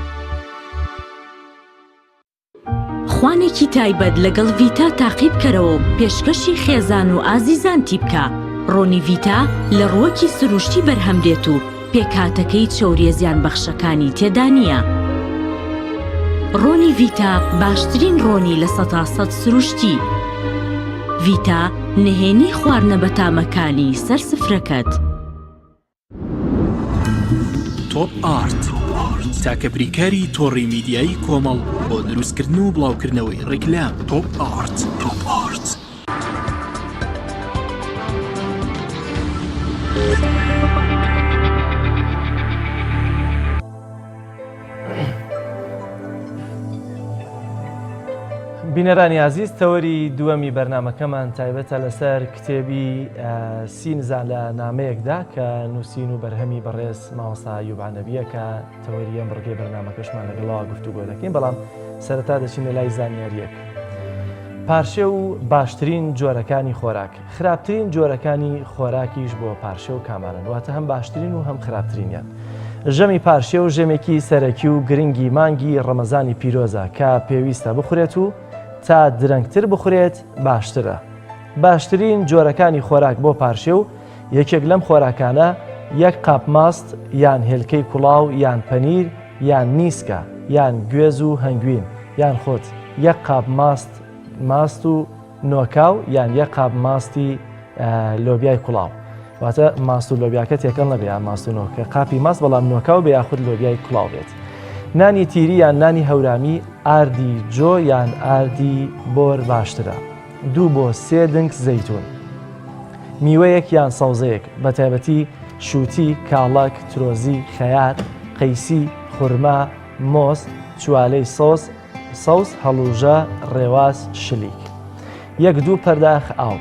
خوانێکی تایبەت لەگەڵ ڤیتا تاقی بکەرەوە و پێشکەشی خێزان و ئازیزانتی بکە، ڕۆنی ڤیتا لە ڕووەکی سروشتی بەرهەم دێت و پێکهاتەکەی چەوریە زیانبەخشەکانی تێدا نییە. ڕۆنی ڤیتا باشترین ڕۆنی 100% سروشتی. ڤیتا نهێنی خواردنە بەتامەکانی سەر سفرەکەت. تۆپ ئارت تاکە بریکاری تۆڕی میدیایی کۆمەڵ بۆ دروستکردن و بڵاوکردنەوەی ڕیکلام تۆپ ئارت. تۆپ ئارت. بینەرانی ئازیز تەوەری دووەمی بەرنمەکەمان تایبەتە لەسەر کتێبی سی نزا لە نامەیەکدا کە نووسین و بەرهەمی بەڕێز مامۆستا ئەیوب عەنەبیە کە تەوەری ئەم بڕگەی بەرنمەکەشمان لەگەڵەوە گفتوگۆ دەکەین بەڵام سەرەتا دەچینە لای زانیاریەک پارشێو و باشترین جۆرەکانی خۆراک خراپترین جۆرەکانی خۆراکیش بۆ پارشێو کامانەن واتە هەم باشترین و هەم خراپترینیان. ژەمی پارشێو ژەمێکی سەرەکی و گرنگی مانگی ڕەمەزانی پیرۆزە کە پێویستە بخورێت و تا درەنگتر بخورێت باشترە. باشترین جۆرەکانی خۆراک بۆ پارشێو یەکێک لەم خۆراکانە یەک قاپ ماست یان هێلکەی کوڵاو یان پەنیر یان نیسکە یان گوێز و هەنگوین یان خود یەک قاپ ماست ماست و نۆکاو یان یەک قاپ ماستی لۆبیای کوڵاو واتە ماست و لۆبیاکە تێکەڵ نەبێ یان ماست و نۆکە قاپی ماست بەڵام نۆکاو بێ یاخود لۆبیای کوڵاو بێت نانی تیری یان نانی هەورامی ئاردی جۆ یان ئاردی بۆر باشترە دوو بۆ سێ دنک زەیتون میوەیەک یان سەوزەیەک بە تایبەتی شووتی کاڵەک ترۆزی خەیار قەیسی خورما مۆز چوالەی سۆز سەوز، هەڵوژە، ڕێواس، شلیک. یەک دوو پەرداخ ئاو.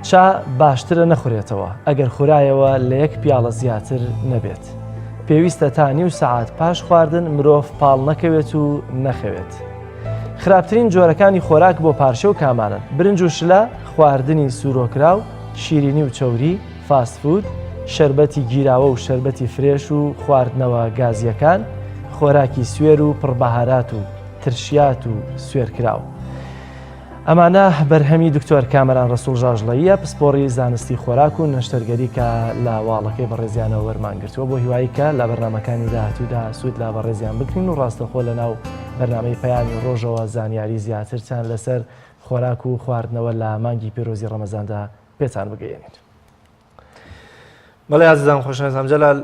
چا باشترە نەخورێتەوە، ئەگەر خورایەوە لە یەک پیاڵە زیاتر نەبێت. پێویستە تا نیو سەعات پاش خواردن مرۆڤ پاڵ نەکەوێت و نەخەوێت. خراپترین جۆرەکانی خۆراک بۆ پارشێو کامانەن؟ برنج و شلە، خواردنی سوورۆکراو، شیرینی و چەوری، فاست فود، شەربەتی گیراوە و شەربەتی فرێش و خواردنەوە گازییەکان، خۆراکی سوێر و پڕ بەهارات و ترشیات و سوێرکراو. ئەمانە بەرهەمی دکتۆر کامەران ڕەسوڵ ژاژڵەییە، پسپۆڕی زانستی خۆراک و نەشتەرگەری کە لە واڵەکەی بەڕێزیانەوە وەرمان گرتووە بۆ هیوایی کە لە بەرنامەکانی داهاتوودا سوود لە بەڕێزیان بگرین و ڕاستەخۆ لە ناو بەرنامەی پەیامی ڕۆژەوە زانیاری زیاترتان لەسەر خۆراک و خواردنەوە لە مانگی پیرۆزی ڕەمەزاندا پێتان بگەیەنین. بەڵێ ئازیزان خۆشەویستان جەلال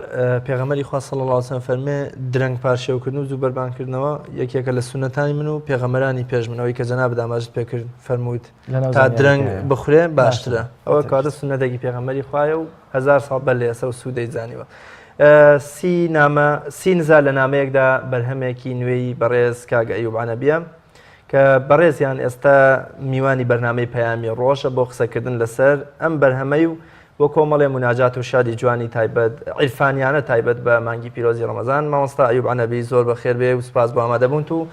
پێغەمبەری خوا صلی الله علیه وسلم فەرمێ درەنگ پارشێوکردن و زوو بەربانکردنەوە یەکێکە لە سوننەتانی من و پێغەمبەرانی پێش من ئەوەی کە جەنابت ئاماژت پێکرد فەرمووت تا درەنگ بخورێ باشترە ئەوە کاتە سوننەتێکی پێغەمبەری خوایە و هەزار ساڵ بەر لە ئێستا و سوودەی زانیوە سی نامە سی نزا لە نامەیەکدا بەرهەمێکی نوێی بەڕێز کاک ئەیوب عەنەبیە کە بەڕێزیان ئێستا میوانی بەرنامەی پەیامی ڕۆژە بۆ قسەکردن لەسەر ئەم بەرهەمەی و بۆ کۆمەڵێ موناجات و شادی جوانی تایبەت عیرفانیانە تایبەت بە مانگی پیرۆزی ڕەمەزان مامۆستا ئەیوب عەنەبی زۆر بەخێر بێ و سپاس بۆ ئامادەبوونت و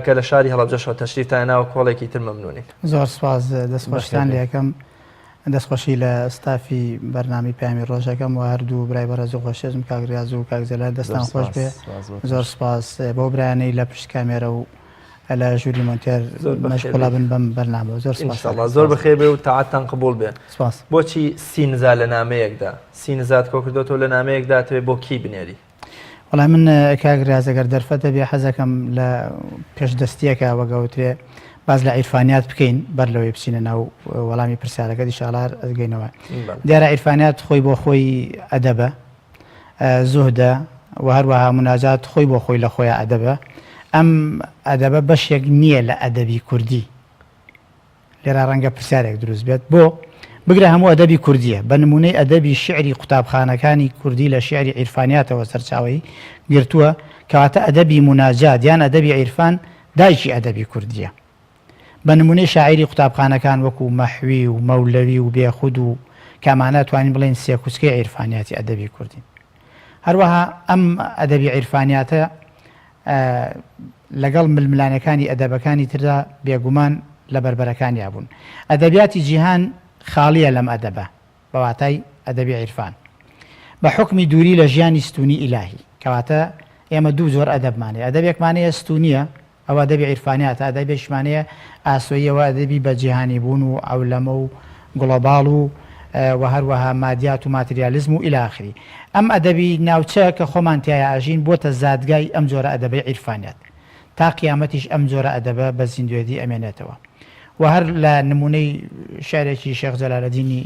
کە لە شاری هەڵەبجەشەوە تەشریفتان هێناوە کۆڵێکی تر مەمنونین. زۆر سپاس دەستخۆشتان لێ ئەکەم دەستخۆشی لە ستافی بەرنامەی پەیامی ڕۆژ ئەکەم و هەردوو برای بەڕێز و خۆشەویستم کاک ڕیاز و کاک جەلال دەستان خۆش بێ زۆر سپاس بەو برایانەی لە پشت کامێرە و لە ژووری مۆنتێر مەشغوڵە بن بەم بەرنامە زۆر سپاس زۆر بەخێر بێ و تاعەتتان قبوڵ بێ سپاس بۆچی سی نزا لە نامەیەکدا سی نزات کۆکردۆتەوە لە نامەیەکدا ئەتەوێ بۆ کی بنێری؟ وەڵا من کاک ریاز ئەگەر دەرفەت هەبێ حەزەکەم لە پێش دەستیەکە وەک ئەوترێ باس لە عیرفانیات بکەین بەر لەوەی بچینە ناو وەڵامی پرسیارەکەت ئیشاڵا هەر ئەگەینەوە دیارە عیرفانیات خۆی بۆ خۆی ئەدەبە زوهدە و هەروەها مناجات خۆی بۆ خۆی لە خۆیان ئەدەبە ئەم ئەدەبە بەشێک نییە لە ئەدەبی کوردی لێرە ڕەنگە پرسیارێک دروست بێت بۆ؟ بگرە هەموو ئەدەبی کوردییە، بە نموونەی ئەدەبی شیعری قوتابخانەکانی کوردی لە شیعری عیرفانیاتەوە سەرچاوەی گرتووە، کەواتە ئەدەبی موناجات یان ئەدەبی عیرفان دایکی ئەدەبی کوردییە. بە نموونەی شاعیری قوتابخانەکان وەکوو مەحوی و مەولەوی و بێخود و کە ئەمانە ئەتوانین بڵێین سێکوچکەی عیرفانیاتی ئەدەبی کوردین. هەروەها ئەم ئەدەبی عیرفانیاتە لەگەڵ ململانێکانی ئەدەبەکانی تردا بێگومان لە بەربەرەکانیا بوون. ئەدەبیاتی جیهان خاڵییە لەم ئەدەبە، بە واتای ئەدەبی عیرفان. بە حوکمی دووری لە ژیانی ستوونی ئیلاهی. کەواتە ئێمە دوو جۆر ئەدەبمان هەیە. ئەدەبێکمان هەیە ستوونییە، ئەوە ئەدەبی عیرفانیاتە، ئەدەبێکیشمان هەیە ئاسۆییە، ئەوە ئەدەبی بە جیهانیبوون و عەولەمە و گڵۆباڵ و و هەروەها مادیات و ماتریالیزم و الی آخری. ئەم ئەدەبی ناوچە کە خۆمان تیایا ئەژین بۆتە زادگای ئەم جۆرە ئەدەبەی عیرفانیات. تا قیامەتیش ئەم جۆرە ئەدەبە بە زیندوێتی ئەمێنێتەوە. و هەر لە نموونەی شیعرێکی شێخ جەلالەدینی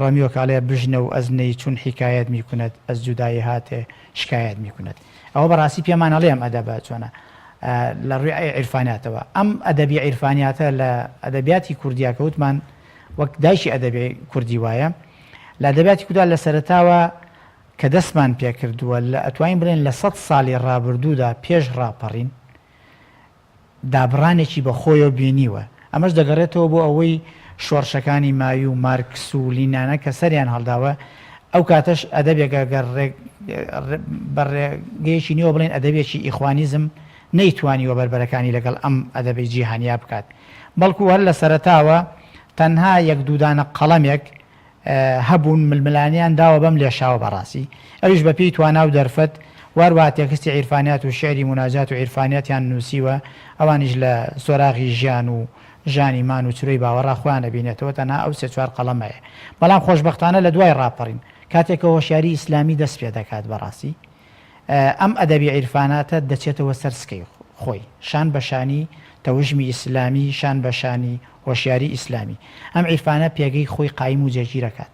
ڕۆمیۆ کە ئەڵێ بژنەو از نی چون حکایت می کند از جدایی هاتێ شکایت می کند. ئەوە بەڕاستی پێمان ئەڵێ ئەم ئەدەبە چۆنە لە ڕووی عیرفانیاتەوە. ئەم ئەدەبی عیرفانیاتە لە ئەدەبیاتی کوردیا کە وتمان وەک دایکی ئەدەبی کوردی وایە لە ئەدەبیاتی کودا لە سەرەتاوە کە دەستمان پێکردووە لە ئەتوانین بڵێن لە سەد ساڵی ڕابردوودا پێش ڕاپەڕین. دابڕانێکی بە خۆیەوە بینیوە، ئەمەش دەگەڕێتەوە بۆ ئەوەی شۆڕشەکانی ماوی و مارکس و لینانە کە سەریان هەڵداوە، ئەو کاتەش ئەدەبێک گەر بە ڕێگەیەکی نوێوە بڵێین ئەدەبێکی ئیخوانیزم نەیتوانیوە بەربەرەکانی لەگەڵ ئەم ئەدەبەی جیهانیا بکات، بەڵکو هەر لە سەرەتاوە تەنها یەک دوودانە قەڵەمێک هەبوون ململانێیان داوە بەم لێشاوە بەڕاستی ئەویش بە پێی توانا و دەرفەت واروەها تێکستی عیرفانیات و شیعری موناجات و عیرفانیاتیان نووسیوە ئەوانیش لە سۆراغی ژیان و ژانی مان و چرۆی باوەڕا خۆیان ئەبینێتەوە تەنها ئەو سێ چوار قەڵەمەیە بەڵام خۆشبەختانە لە دوای ڕاپەڕین کاتێک کە هۆشیاری ئیسلامی دەست پێ دەکات بەڕاستی ئەم ئەدەبی عیرفاناتە دەچێتەوە سەر سکەی خۆی، شان بە شانی تەوژمی ئیسلامی، شان بە شانی هۆشیاری ئیسلامی. ئەم عیرفانە پێگەی خۆی قایم و جێگیر ئەکات.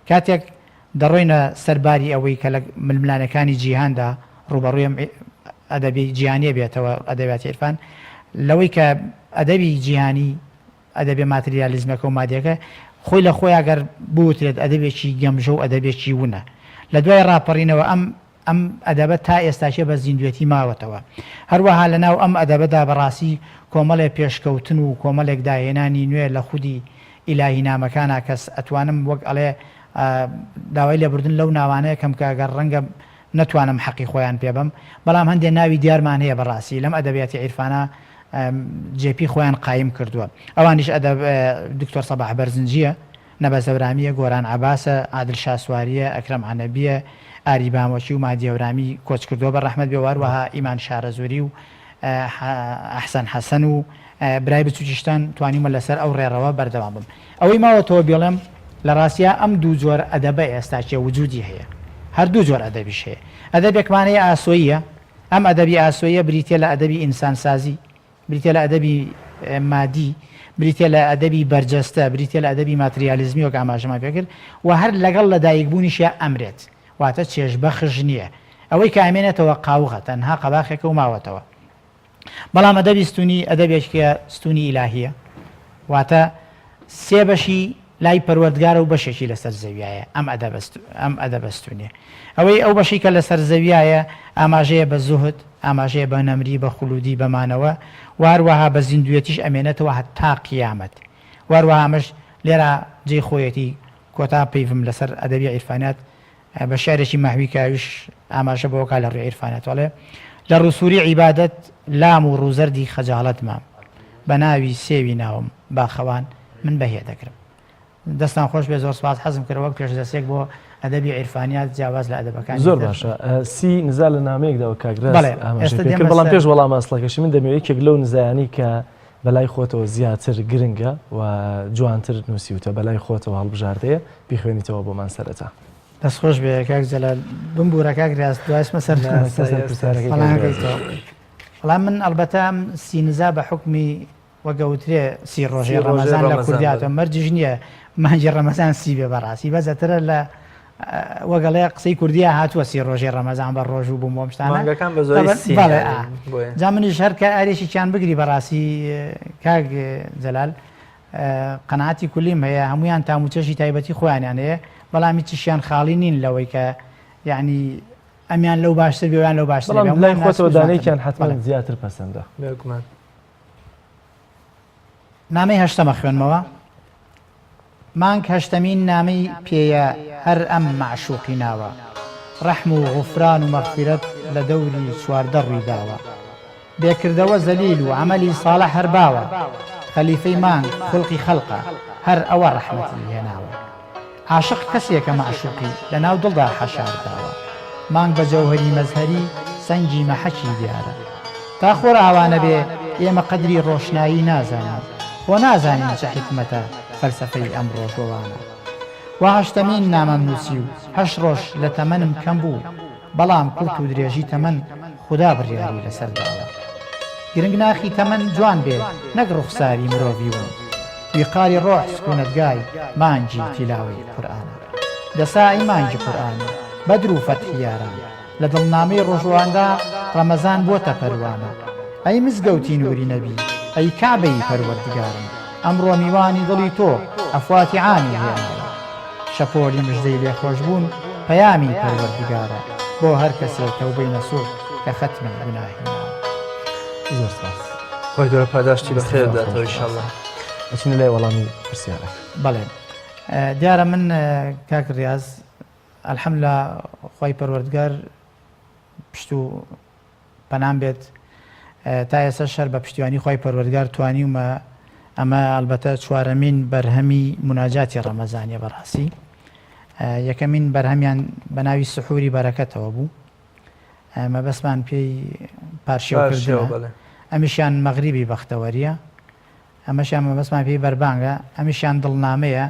کاتێک دەڕۆینە سەر باری ئەوەی کە لە ململانێکانی جیهاندا ڕووبەڕووی ئەم ئەدەبی جیهانیە بێتەوە، ئەدەبیاتی عیرفان، لەوەی کە ئەدەبی جیهانی ئەدەبە ماتریالیزمەکە و مادیەکە خۆی لە خۆیا گەر بوترێت ئەدەبێکی گەمژە و ئەدەبێکی ونە. لە دوای ڕاپەڕینەوە ئەم ئەم ئەدەبە تا ئێستاکێ بە زیندوێتی ماوەتەوە. هەروەها لە ناو ئەم ئەدەبەدا بە ڕاستی کۆمەڵێ پێشکەوتن و کۆمەلێک داهێنانی نوێ لە خودی ئیلاهینامەکانا کەس ئەتوانم وەک ئەڵێ داوای لێبوردن لەو ناوانە کەم کە گەر ڕەنگە نەتوانم حەقی خۆیان پێ بەم بەڵام هەندێ ناوی دیارمان هەیە بە ڕاستی لەم ئەدەبیاتی عیرفانە جێپی خۆیان قایم کردووە ئەوانیش ئەدەب دکتۆر سەباح بەرزنجیە، نەبەز هەورامیە، گۆران عەباسە، عادل شاسواریە، ئەکرەم عەنەبیە، ئاری بامۆکی و مادی هەورامی کۆچکردووە بە ڕەحمەت بێ و هەروەها ئیمان شارەزووری و ئەحسەن حەسەن و برای بچوکیشتان توانیومە لەسەر ئەو ڕێڕەوە بەردەوام بم. ئەوەی ماوەتەوە بیڵێم لە ڕاستیا ئەم دوو جۆر ئەدەبە ئێستاکێ وجودی هەیە. هەر دوو جۆر ئەدەبیش هەیە. ئەدەبێکمان هەیە ئاسۆییە، ئەم ئەدەبی ئاسۆییە بریتیە لە ئەدەبی ئینسانسازی، بریتیە لە ئەدەبی مادی، بریتیە لە ئەدەبی بەرجەستە، بریتیە لە ئەدەبی ماتریالیزمی وەک ئاماژەمان پێکرد و هەر لەگەڵ لەدایکبوونیشیا ئەمرێت. واتە چێژبەخش نییە. ئەوەی کە ئەمێنێتەوە قاوغە، تەنها قەباخێکە و ماوەتەوە. بەڵام ئەدەبی ستونی ئەدەبێکە ستونی ئیلاهیە واتە سێ بەشی لای پەروەردگارە و بەشێکی لەسەر زەویایە ئەم ئەم ئەدەبە ستونیە ئەوەی ئەو بەشی کە لەسەر زەویایە ئاماژەیە بە زوهد ئاماژەیە بە نەمری بە خلودی بەمانەوە واروەها بە زیندوێتیش ئەمێنێتەوە هەتا قیامەت واروەها ئەمەش لێرە جێی خۆیەتی کۆتا پەیڤم لەسەر ئەدەبی عیرفانیات بە شیعرێکی مەحوی کە ئەویش ئاماژە بەوە کا لە ڕووی عیرفانەت ئەڵێ، لە ڕووسووری عیبادەت لام و ڕووزەردی خەجاڵەت مام، بە ناوی سێوی ناوم باخەوان من بەهێ دەگرم. دەستان خۆش بێ زۆر سپاس حەزم کرد وەک پێشدەستێک بۆ ئەدەبی عیرفانیات جیاواز لە ئەدەبەکانی زۆر تر. باشە سی نزا لە نامەیەکدا وەک کاک ڕاز بەڵێ ئاماژەی ئێستا پێ کرد دێمە بەڵام سەر پێش وەڵامە ئەسڵەکەشی من دەمەوێت یەکێک لەو نزایانەی کە بەلای خۆتەوە زیاتر گرنگە و جوانتر نووسیوتە بەلای خۆتەوە هەڵبژاردەیە بیخوێنیتەوە بۆمان سەرەتا. دەست خۆش بێ کاک جەلال بمبورە کاک ریاز دوای چمە سەر بەڵام من ئەلبەتە ئەم سینزا بە حوکمی وەک ئەوترێ سی ڕۆژەی ڕەمەزان لە کوردیاتەوە مەرجیش نییە مانگی ڕەمەزان سی بێ بەڕاستی بەزەترە لە وەگەڵێ قسەی کوردیا هاتووە سی ڕۆژی ڕەمەزان بە ڕۆژوو بووم بۆم شتانە مانگەکان بە زۆری سی بەڵێ یان ئا. بۆیە. جا منیش هەر کە ئەرێکیان بگری بەڕاستی کاک جەلال قەناعەتی کولیم هەیە هەمویان تاموچەژی تایبەتی خۆیانیان هەیە بەڵام هیچیشیان خاڵی نین لەوەی کە یعنی ئەمیان لەو باشتر بێ ویان لەو باشتر بێ بەڵام لای هەموویان ناسک خۆتەوە و جوانترن. دانەیەکیان حەتمەن بەڵێ. زیاتر پەسەندە. بێگومان. نامەی هەشتەمە خوێنمەوە. مانگ هەشتەمین نامەی پێیە هەر ئەم مەعشوقی ناوە ڕەحم و غوفران و مەغفیرەت لە دەوری 14 ڕووی داوە بێ کردەوە زەلیل و عەمەلی ساڵح هەر باوە خەلیفەی مانگ خولقی خەلقە هەر ئەوە ڕەحمەتی هێناوە. عاشق کەسێکە مەعشوقی لە ناو دڵدا حەشار داوە مانگ بە جەوهەری مەزهەری سەنگی مەحەکی دیارە تا خۆر ئاوا نەبێ ئێمە قەدری ڕۆشنایی نازانین خۆ نازانین چ حیکمەتە فەلسەفەی ئەم ڕۆژوەوانە وا هەشتەمین نامەم نووسی و هەشت ڕۆژ لە تەمەنم کەم بوو بەڵام کورت و درێژی تەمەن خودا بڕیاری لەسەر داوە گرنگ ناخی تەمەن جوان بێ نەک ڕوخساری مرۆڤی ون ویقاری ڕۆح سکونەتگای مانگی تیلاوەی قورئانە دەسا ئەی مانگی قورئان و بەدر و فەتحی یاران لە دڵنامەی ڕۆژواندا ڕەمەزان بۆتە پەروانە ئەی مزگەوتی نوری نەبی ئەی کەعبەی پەروەردگارم ئەمڕۆ میوانی دڵی تۆ ئەفواتی عامی هێناوە شەپۆلی مژدەی لێخۆشبوون پەیامی پەروەردگارە بۆ هەر کەسێ تەوبەی نەسوح کە خەتمی گوناهی ناوە. زۆر سپاس. خوای گەورە پاداشتی بەخێر بداتەوە ان شاء اللە. ئەچینە لای وەڵامی پرسیارەکە. بەڵێ دیارە من کاک ڕیاز الحمدللە خوای پەروەردگار پشت و پەنام بێت تا ئێستاش هەر بە پشتیوانی خوای پەروەردگار توانیومە ئەمە ئەلبەتە چوارەمین بەرهەمی موناجاتی ڕەمەزانیە بەڕاستی یەکەمین بەرهەمیان بە ناوی سحوری بەرەکەتەوە بوو مەبەستمان پێی پارشێوکردنە ئەمیشیان مەغریبی بەختەوەریە ئەمەشیان مەبەستمان پێی بەربانگە، ئەمیشیان دڵنامەیە،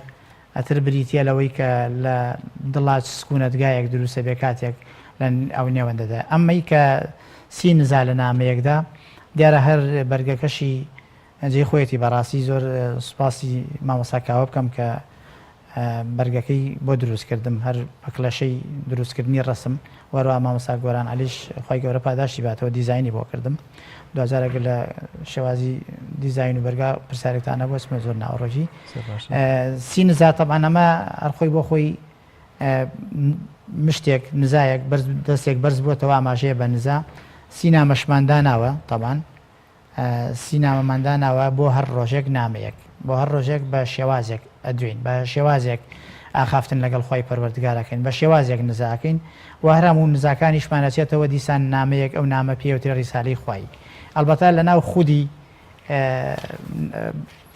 ئەتر بریتیە لەوەی کە لە دڵا چ سکونەتگایەک دروستەبێ کاتێک لە ئەو نێوەندەدا. ئەمەی کە سی نزا لە نامەیەکدا، دیارە هەر بەرگەکەشی جێی خۆیەتی بەڕاستی زۆر سوپاسی مامۆستا کاوە بکەم کە بەرگەکەی بۆ دروست کردم هەر بە کڵێشەی دروست کردنی ڕەسم وەروە مامۆستا گۆران عەلیش خوای گەورە پاداشتی باتەوە دیزاینی بۆ کردم دواجار ئەگەر لە شێوازی دیزاین و بەرگا پرسیارێکتان نەبوو ئەچمە زۆر ناوەڕۆکی سی نزا تەبعەن ئەمە هەر خۆی بۆ خۆی مشتێک نزایەک بەرز دەستێک بەرز بووەتەوە ئاماژەیە بە نزا سی نامەشمان داناوە تەبعەن سی نامەمان داناوە بۆ هەر ڕۆژێک نامەیەک، بۆ هەر ڕۆژێک بە شێوازێک ئەدوێین، بە شێوازێک ئاخافتن لەگەڵ خوای پەروەردگار ئەکەین، بە شێوازێک نزا ئەکەین و هەر هەموو نزاکانیشمان ئەچێتەوە دیسان نامەیەک ئەو نامە پێی ئەوترێ ڕیسالەی خوایی ئەڵبەتە لەناو خودی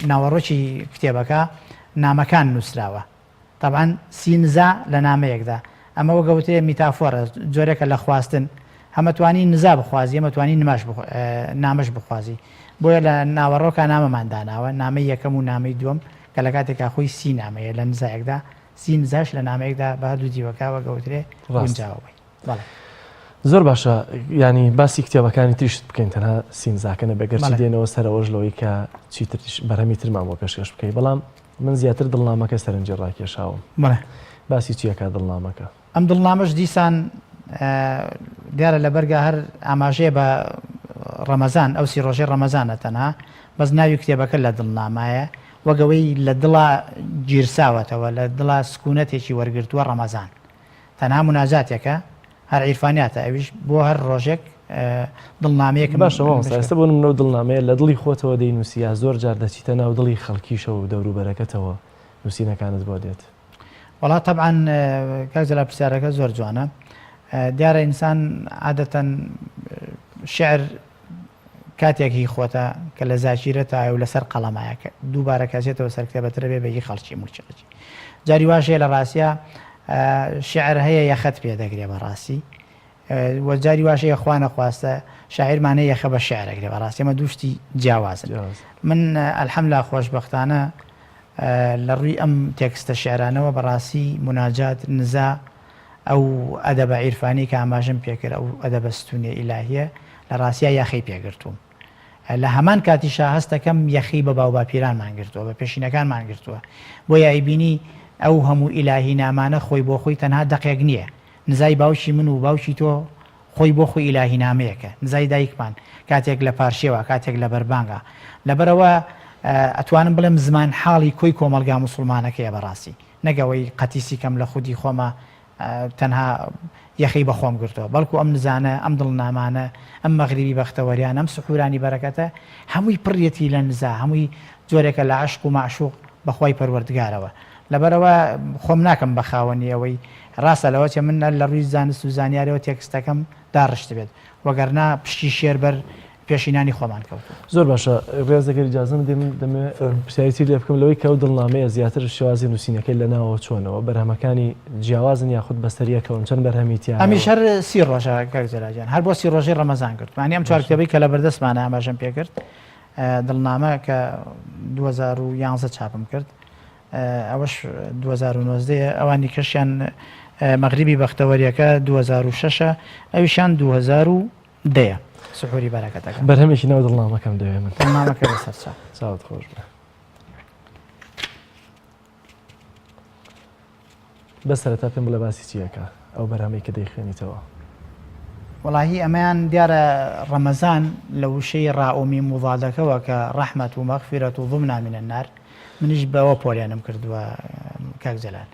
ناوەڕۆکی کتێبەکە نامەکان نووسراوە. تەبعەن سی نزا لە نامەیەکدا. ئەمە وەک ئەوترێ میتافۆرە، جۆرێکە لە خواستن. هەم ئەتوانی نزا بخوازی، هەم ئەتوانی نماش نامەش بخوازی. بۆیە لە ناوەڕۆکا نامەمان داناوە، نامەی یەکەم و نامەی دووەم، کە لە کاتێکا خۆی سی نامەیە لە نزایەکدا، سی نزاش لە نامەیەکدا بە هەردوو دیوەکە وەک ئەوترێ گونجاوە بۆی. بەڵێ. زۆر باشە یانی باسی کتێبەکانی تریشت بکەین تەنها سینزاکە نەبێ گەرچی دێنەوە سەرەوەش لەوەی کە چیتریش بەرهەمی ترمان بۆ پێشکەش بکەی بەڵام من زیاتر دڵنامەکە سەرنجی ڕاکێشاوم. بەڵێ. باسی چی ئەکا دڵنامەکە؟ ئەم دڵنامەش دیسان دیارە لە بەرگا هەر ئاماژەیە بە ڕەمەزان، ئەو سی ڕۆژەی ڕەمەزانە تەنها، بەس ناوی کتێبەکە لە دڵنامایە، وەک ئەوەی لە دڵا گیرساوەتەوە، لە دڵا سکونەتێکی وەرگرتووە ڕەمەزان. تەنها موناجاتێکە، هەر عیرفانیاتە ئەویش بۆ هەر ڕۆژێک دڵنامەیەکم باشە مامۆستا ئێستا بۆ نمونە ئەو دڵنامەیە لە دڵی خۆتەوە دەینووسی یا زۆر جار دەچیتە ناو دڵی خەڵکیشەوە و دەوروبەرەکەتەوە نووسینەکانت بۆ دێت؟ وەڵا تەبعەن کاک جەلال پرسیارەکە زۆر جوانە دیارە ئینسان عادەتەن شعر کاتێک هی خۆتە کە لە زاکیرەتایە و لەسەر قەڵەمایە کە دووبارە کە ئەچێتەوە سەر کتێبە ترە بێ بە هی خەڵکی مڵکی خەڵکی جاری واش هەیە لە ڕاستیا شعر هەیە یەخەت پێ دەگرێ بەڕاستی و جاری واش هەیە خوا نەخواستە شاعیرمان هەیە یەخە بە شعر ئەگرێ بەڕاستی ئەمە دوو شتی جیاوازن من الحمدلله خۆشبەختانە لە ڕووی ئەم تێکستە شعرانەوە بەڕاستی مناجات نزا ئەو ئەدەبە عیرفانیەی کە ئاماژەم پێکرد، ئەو ئەدەبە ستوونیە ئیلاهیە لە ڕاستیا یاخەی پێگرتووم. لە هەمان کاتیشا هەست دەکەم یەخەی بە باوباپیرانمان گرتووە، بە پێشینەکانمان گرتووە. بۆیە ئەیبینی ئەو هەموو ئیلاهی نامانە خۆی بۆ خۆی تەنها دەقێک نییە. نزای باوکی من و باوکی تۆ خۆی بۆ خۆی ئیلاهی نامەیەکە. نزای دایکمان کاتێک لە پارشێوە، کاتێک لە بەربانگا. لەبەرئەوە ئەتوانم بڵێم زمان حاڵی کۆی کۆمەڵگا موسوڵمانەکەیە بەڕاستی. نەک ئەوەی قەتیسی کەم لە خودی خۆما تەنها یەخەی بە خۆم گرتووە، بەڵکو ئەم نزانە، ئەم دڵنامانە، ئەم مەغریبی بەختەوەریانە، ئەم سحورانی بەرەکەتە هەمووی پڕیەتی لە نزا، هەمووی جۆرێکە لە عەشق و مەعشوق بە خوای پەروەردگارەوە. لەبەرئەوە خۆم ناکەم بە خاوەنی ئەوەی ڕاستە لەوەچێ من لە ڕووی زانست و زانیارەوە تێکستەکەم داڕشتبێت، وەگەرنا پشکی شێر بەر پێشینانی خۆمان کەوتووە. زۆر باشە ڕێز ئەگەر ئیجازەم بدەی من دەمەوێ پرسیاری تری لێ بکەم لەوەی کە ئەو دڵنامەیە زیاتر شێوازی نووسینەکەی لە ناوەوە چۆنەوە بەرهەمەکانی جیاوازن یاخود بەسەریەکەون چەند بەرهەمی تیایە ئەمیش هەر سی ڕۆژە کاک جەلال گیان هەر بۆ سی ڕۆژەی ڕەمەزان گرتم یانی ئەم چوار کتێبەی کە لە بەردەستمانە ئاماژەم پێ کرد دڵنامە کە 2011 چاپم کرد ئەوەش 2019 ئەوانی کەشیان مەغریبی بەختەوەریەکە 2006 ئەویشان 2000 دەیە سحوری بەرەکەتەکە. بەرهەمێکی ناو دڵنامەکەم دەوێ من. دڵنامەکە بەسەر چاو. چاوت خۆش بێ. بەس سەرەتا پێم بڵێ باسی چیەکە ئەو بەرهەمەی کە دەیخوێنیتەوە. وەڵاهی ئەمەیان دیارە ڕەمەزان لە وشەی ڕاء و میم و ضادەکەوە کە ڕەحمەت و مەغفیرەت و ضمنا من النار منیش بەوە پۆلێنم کردووە کاک جەلال.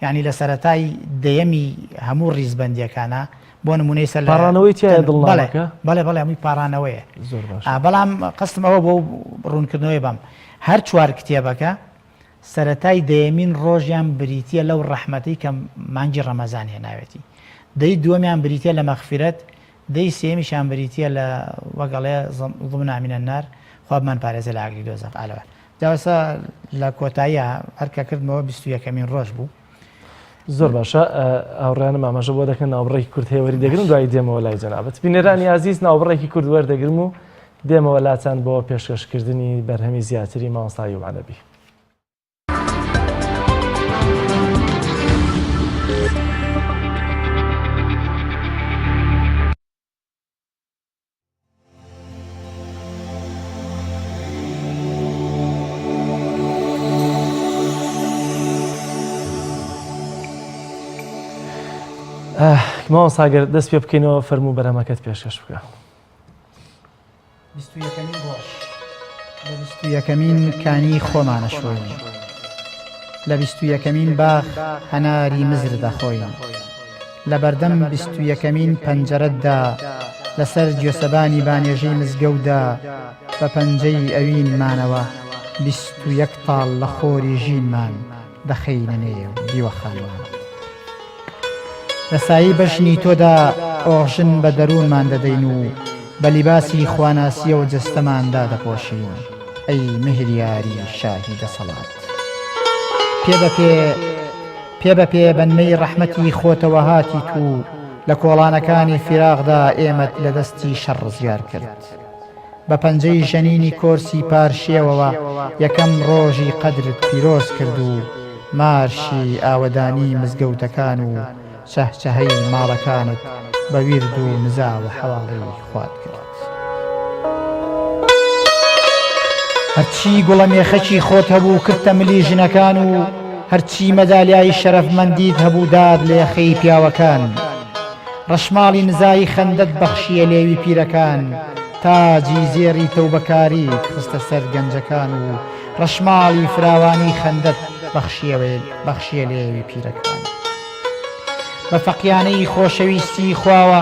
یانی لە سەرەتای دەیەمی هەموو ڕیزبەندیەکانە بۆ نمونەی سەر پاڕانەوەی تیایە دڵنامەکە؟ بەڵێ بەڵێ هەمووی پاڕانەوەیە. زۆر باشە. بەڵام قەستم ئەوە بۆ ڕوونکردنەوەی بەم هەر چوار کتێبەکە سەرەتای دەیەمین ڕۆژیان بریتییە لەو ڕەحمەتەی کە مانگی ڕەمەزان هێناوێتی. دەی دووەمیان بریتییە لە مەغفیرەت، دەی سێیەمیشیان بریتییە لە وەک ئەڵێ ضمنا من النار، خوا بمانپارێزێ لە ئاگری دۆزەخ. ئالەوە. جا ئێستا لە کۆتاییا هەر کە کردمەوە 21ەمین ڕۆژ بوو. زۆر باشە هاوڕێیانم ئاماژە بۆ دەکەن ناوبڕێکی کورت هەیە وەری دەگرم دوایی دێمەوە لای جەنابت بینەرانی ئازیز ناوبڕێکی کورت وەردەگرم و دێمەوە لاتان بۆ پێشکەشکردنی بەرهەمی زیاتری مامۆستا ئەیوب عەرەبی. مامۆستا گەر دەست پێ بکەینەوە فەرموو بەرهەمەکەت پێشکەش بکە. 21ەمین ڕۆژ لە 21ەمین کانی خۆمانە شۆین لە 21ەمین باخ هەناری مزر دەخۆین لە بەردەم 21ەمین پەنجەرەتدا لەسەر گوێسەبانی بانێژەی مزگەوتدا بە پەنجەی ئەوینمانەوە 21 تاڵ لە خۆری ژینمان دەخەینە نێو دیوەخانمان. لە سایەی بەژنی تۆدا ئۆخژن بە دەروونمان دەدەین و بە لیباسی خواناسییەوە جەستەمان دادەپۆشین، ئەی مهریاری شاهی دەسەڵات. پێ بە پێ پێ بە پێ بە نمەی ڕەحمەتی خۆتەوە هاتیت و لە کۆڵانەکانی فیراقدا ئێمەت لە دەستی شەڕ ڕزگار کرد. بە پەنجەی ژەنینی کۆرسی پارشێوەوە یەکەم ڕۆژی قەدرت پیرۆز کرد و مارشی ئاوەدانی مزگەوتەکان و چەهچەهەی ماڵەکانت بە ویرد و نزاوە حەواڵەی خوات کرد. هەرچی گوڵە مێخەکی خۆت هەبوو کردتە ملی ژنەکان و هەرچی مەدالیای شەرەفمەندیت هەبوو دات لە یەخەی پیاوەکان. ڕەشماڵی نزای خەندەت بەخشییە لێوی پیرەکان، تاجی زێڕی تەوبەکاریت خستە سەر گەنجەکان و ڕەشماڵی فراوانی خەندەت بەخشییە لێوی پیرەکان. بە فەقیانەی خۆشەویستی خواوە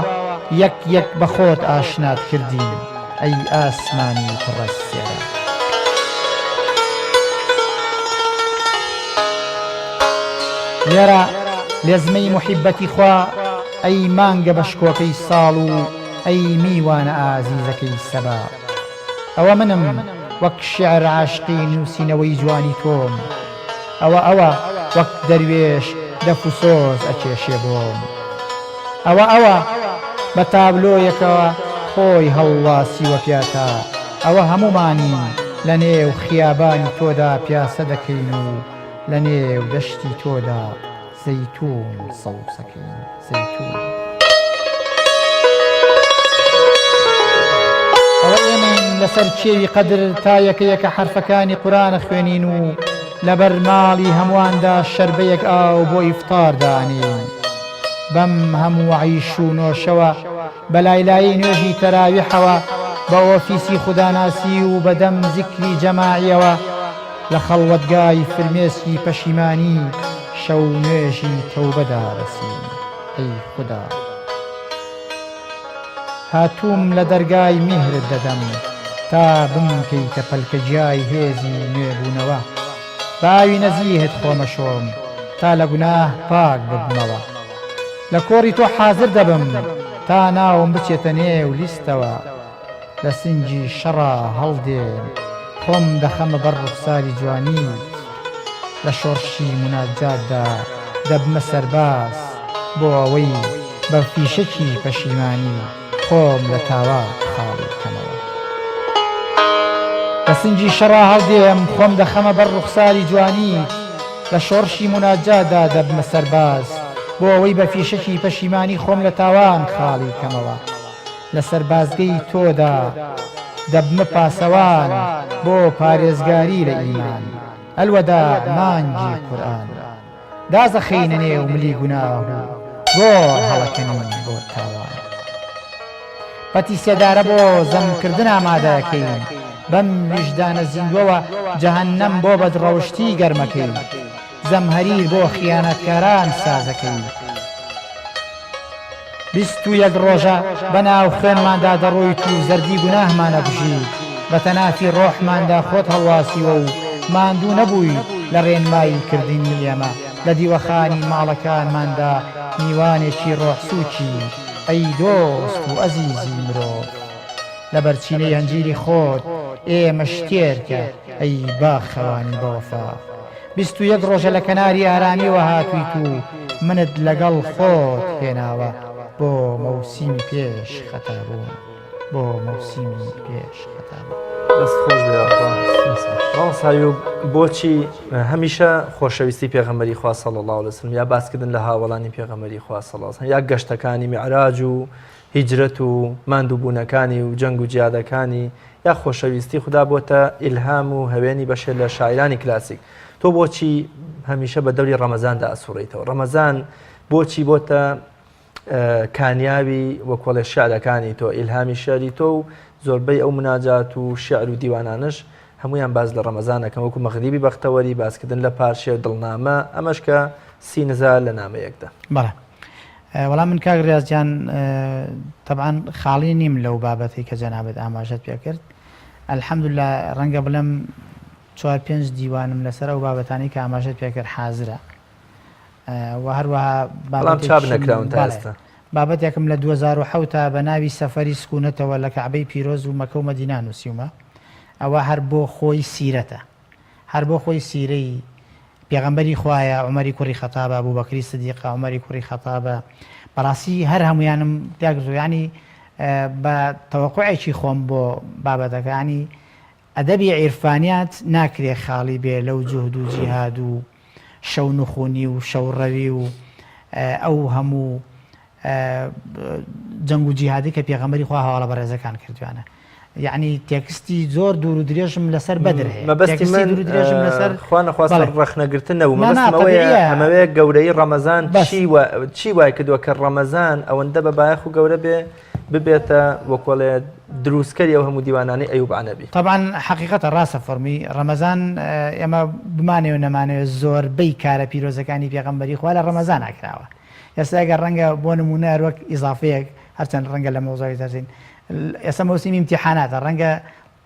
یەک یەک بە خۆت ئاشنات کردین ئەی ئاسمانی پڕ ئەستێرە. لێرە لێزمەی موحیبەتی خوا ئەی مانگە بە شکۆکەی ساڵ و ئەی میوانە ئازیزەکەی سەبا. ئەوە منم وەک شیعر عاشقی نووسینەوەی جوانی تۆم. ئەوە ئەوە وەک دەروێش دەف و سۆز ئەکێشێ بۆم. ئەوە ئەوە بە تابلۆیەکەوە خۆی هەڵواسیوە پیاتا. ئەوە هەموومانین لە نێو خیابانی تۆدا پیاسە دەکەین و لە نێو دەشتی تۆدا زەیتوون سەوزەکەین زەیتوون. ئەوە ئێمەین لەسەر کێوی قەدر تا یەکە یەکە حەرفەکانی قورئان ئەخوێنین و لەبەر ماڵی هەموواندا شەربەیەک ئاو بۆ ئیفتار دائەنێین. بەم هەموو عەیش و نۆشەوە، بە لایلایەی نوێژی تەراویحەوە، بە ئۆفیسی خوداناسی و بە دەم زیکری جەماعیەوە، لە خەڵوەتگای فرمێسکی پەشیمانی شەو نوێژی تەوبەدا رەسین. ئەی خودا! هاتووم لە دەرگای میهرت دەدەم تا بمکەیتە پەلکەگیای هێزی نوێبوونەوە. بە ئاوی نەزیهت خۆمەشۆم تا لە گوناه پاک ببمەوە. لە کۆڕی تۆ حازر دەبم تا ناوم بچێتە نێو لیستەوە. لە سنگی شەڕا هەڵدێم خۆم دەخەمە بەر ڕوخساری جوانیت. لە شۆڕشی موناجاتدا دەبمە سەرباز بۆ ئەوەی بە فیشەکی پەشیمانی خۆم لە تاوان خاڵی بکەمەوە. لە سنگی شەڕا هەڵدێم خۆم دەخەمە بەر ڕوخساری جوانیت. لە شۆڕشی موناجاتدا دەبمە سەرباز بۆ ئەوەی بە فیشەکی پەشیمانی خۆم لە تاوان خاڵی کەمەوە. لە سەربازگەی تۆدا دەبمە پاسەوان بۆ پارێزگاری لە ئیمان. الوداع مانگی قورئان. دازەخەینە نێو ملی گوناه و گۆڕ هەڵەکەنین بۆ تاوان. پەتی سێدارە بۆ زەمکردن ئامادەکەین، بەم ویژدانە زیندوەوە جەهەنەم بۆ بەدڕەوشتی گەرمەکەین. زەمهەریر بۆ خیانەتکاران سازەکەی. 21 ڕۆژە بە ناو خوێنماندا دەڕۆیت و زەردی گوناهمان ئەکوژی، بە تەنافی ڕۆحماندا خۆت هەڵواسیوە و ماندوو نەبووی لە ڕێنمایی کردنی ئێمە، لە دیوەخانی ماڵەکانماندا میوانێکی ڕۆحسووکی، ئەی دۆست و ئەزیزی مرۆڤ. لە بەرچینەی هەنجیری خۆت ئێمەش تێر کە، ئەی باخەوانی بەوەفا. 21 ڕۆژە لە کەناری ئارامییەوە هاتوویت و منت لەگەڵ خۆت هێناوە بۆ مەوسیمی پێش خەتابوون، بۆ مەوسیمی پێش خەتابوون. دەست خۆش بێ یاخوا. مامۆستا ئەیوب بۆچی هەمیشە خۆشەویستی پێغەمبەری خوا صلی اللە علیه وسلم یا باسکردن لە هاوەڵانی پێغەمبەری خوا صلی اللە علیه وسلم یا گەشتەکانی میعراج و هیجرەت و ماندووبوونەکانی و جەنگ و جیادەکانی یا خۆشەویستی خودا بۆتە ئیلهام و هەوێنی بەشێ لە شاعیرانی کلاسیک تۆ بۆچی هەمیشە بە دەوری ڕەمەزاندا ئەسوڕیتەوە ڕەمەزان بۆچی بۆتە کانیاوی وەکۆڵێ شعرەکانی تۆ ئیلهامی شعری تۆ و زۆربەی ئەو مناجات و شعر و دیوانانش هەمویان باز لە ڕەمەزانەکەن وەکو مەغریبی بەختەوەری باسکردن لە پارشێ و دڵنامە ئەمەش کە سی نزا لە نامەیەکدا. بەڵێ وەڵا من کاک ڕیاز گیان تەبعەن خاڵی نیم لەو بابەتەی کە جەنابت ئاماژەت پێ کرد الحمدللە ڕەنگە بڵێم چوار پێنج دیوانم لەسەر ئەو بابەتانەی کە ئاماژەت پێ کرد حازرە و هەروەها بەڵام چاپ نەکراون تا ئێستا. بابەتێکم لە 2007 تا بە ناوی سەفەری سکونەتەوە لە کەعبەی پیرۆز و مەکە و مەدینە نووسیومە ئەوە هەر بۆ خۆی سیرەتە هەر بۆ خۆی سیرەی پێغەمبەری خوایە عومەری کوڕی خەتابە ئەبوبەکری سدیقە عومەری کوڕی خەتابە بەڕاستی هەر هەمویانم تیاگرتوە یانی بە تەوەقوعێکی خۆم بۆ بابەتەکە ینی ئەدەبی عیرفانیات ناکرێ خاڵی بێ لەو جوهد و جیهاد و شەو نخونی و شەوڕەوی و ئەو هەموو جەنگ و جیهادی کە پێغەمبەری خوا هەواڵە بەڕێزەکان کردویانە یعنی تێکستی زۆر دوور و درێژم لەسەر بەدر هەیە مەبەستی من دوور و درێژم لەسەر خوا نەخواستە ڕەخنەگرتن نەبوو مەبەستم ئەوەیە ئەمەوێ گەورەی ڕەمەزان چی چی وای کردووە کە ڕەمەزان ئەوەندە بە بایەخ و گەورە بێ ببێتە وەکۆڵێ دروستکەری ئەو هەموو دیوانانەی ئەیوب عەنەبی. تەبعەن حەقیقەتە ڕاستە فەرمی ڕەمەزان ئێمە بمانەوێ نەمانەوێ زۆربەی کارە پیرۆزەکانی پێغەمبەری خوا لە ڕەمەزانا کراوە ئێستا ئەگەر ڕەنگە بۆ نموونە هەر وەک ئیزافەیەک هەرچەند ڕەنگە لە مەوزوعی دەرچین ئێستا مەوسیمی ئیمتیحاناتە ڕەنگە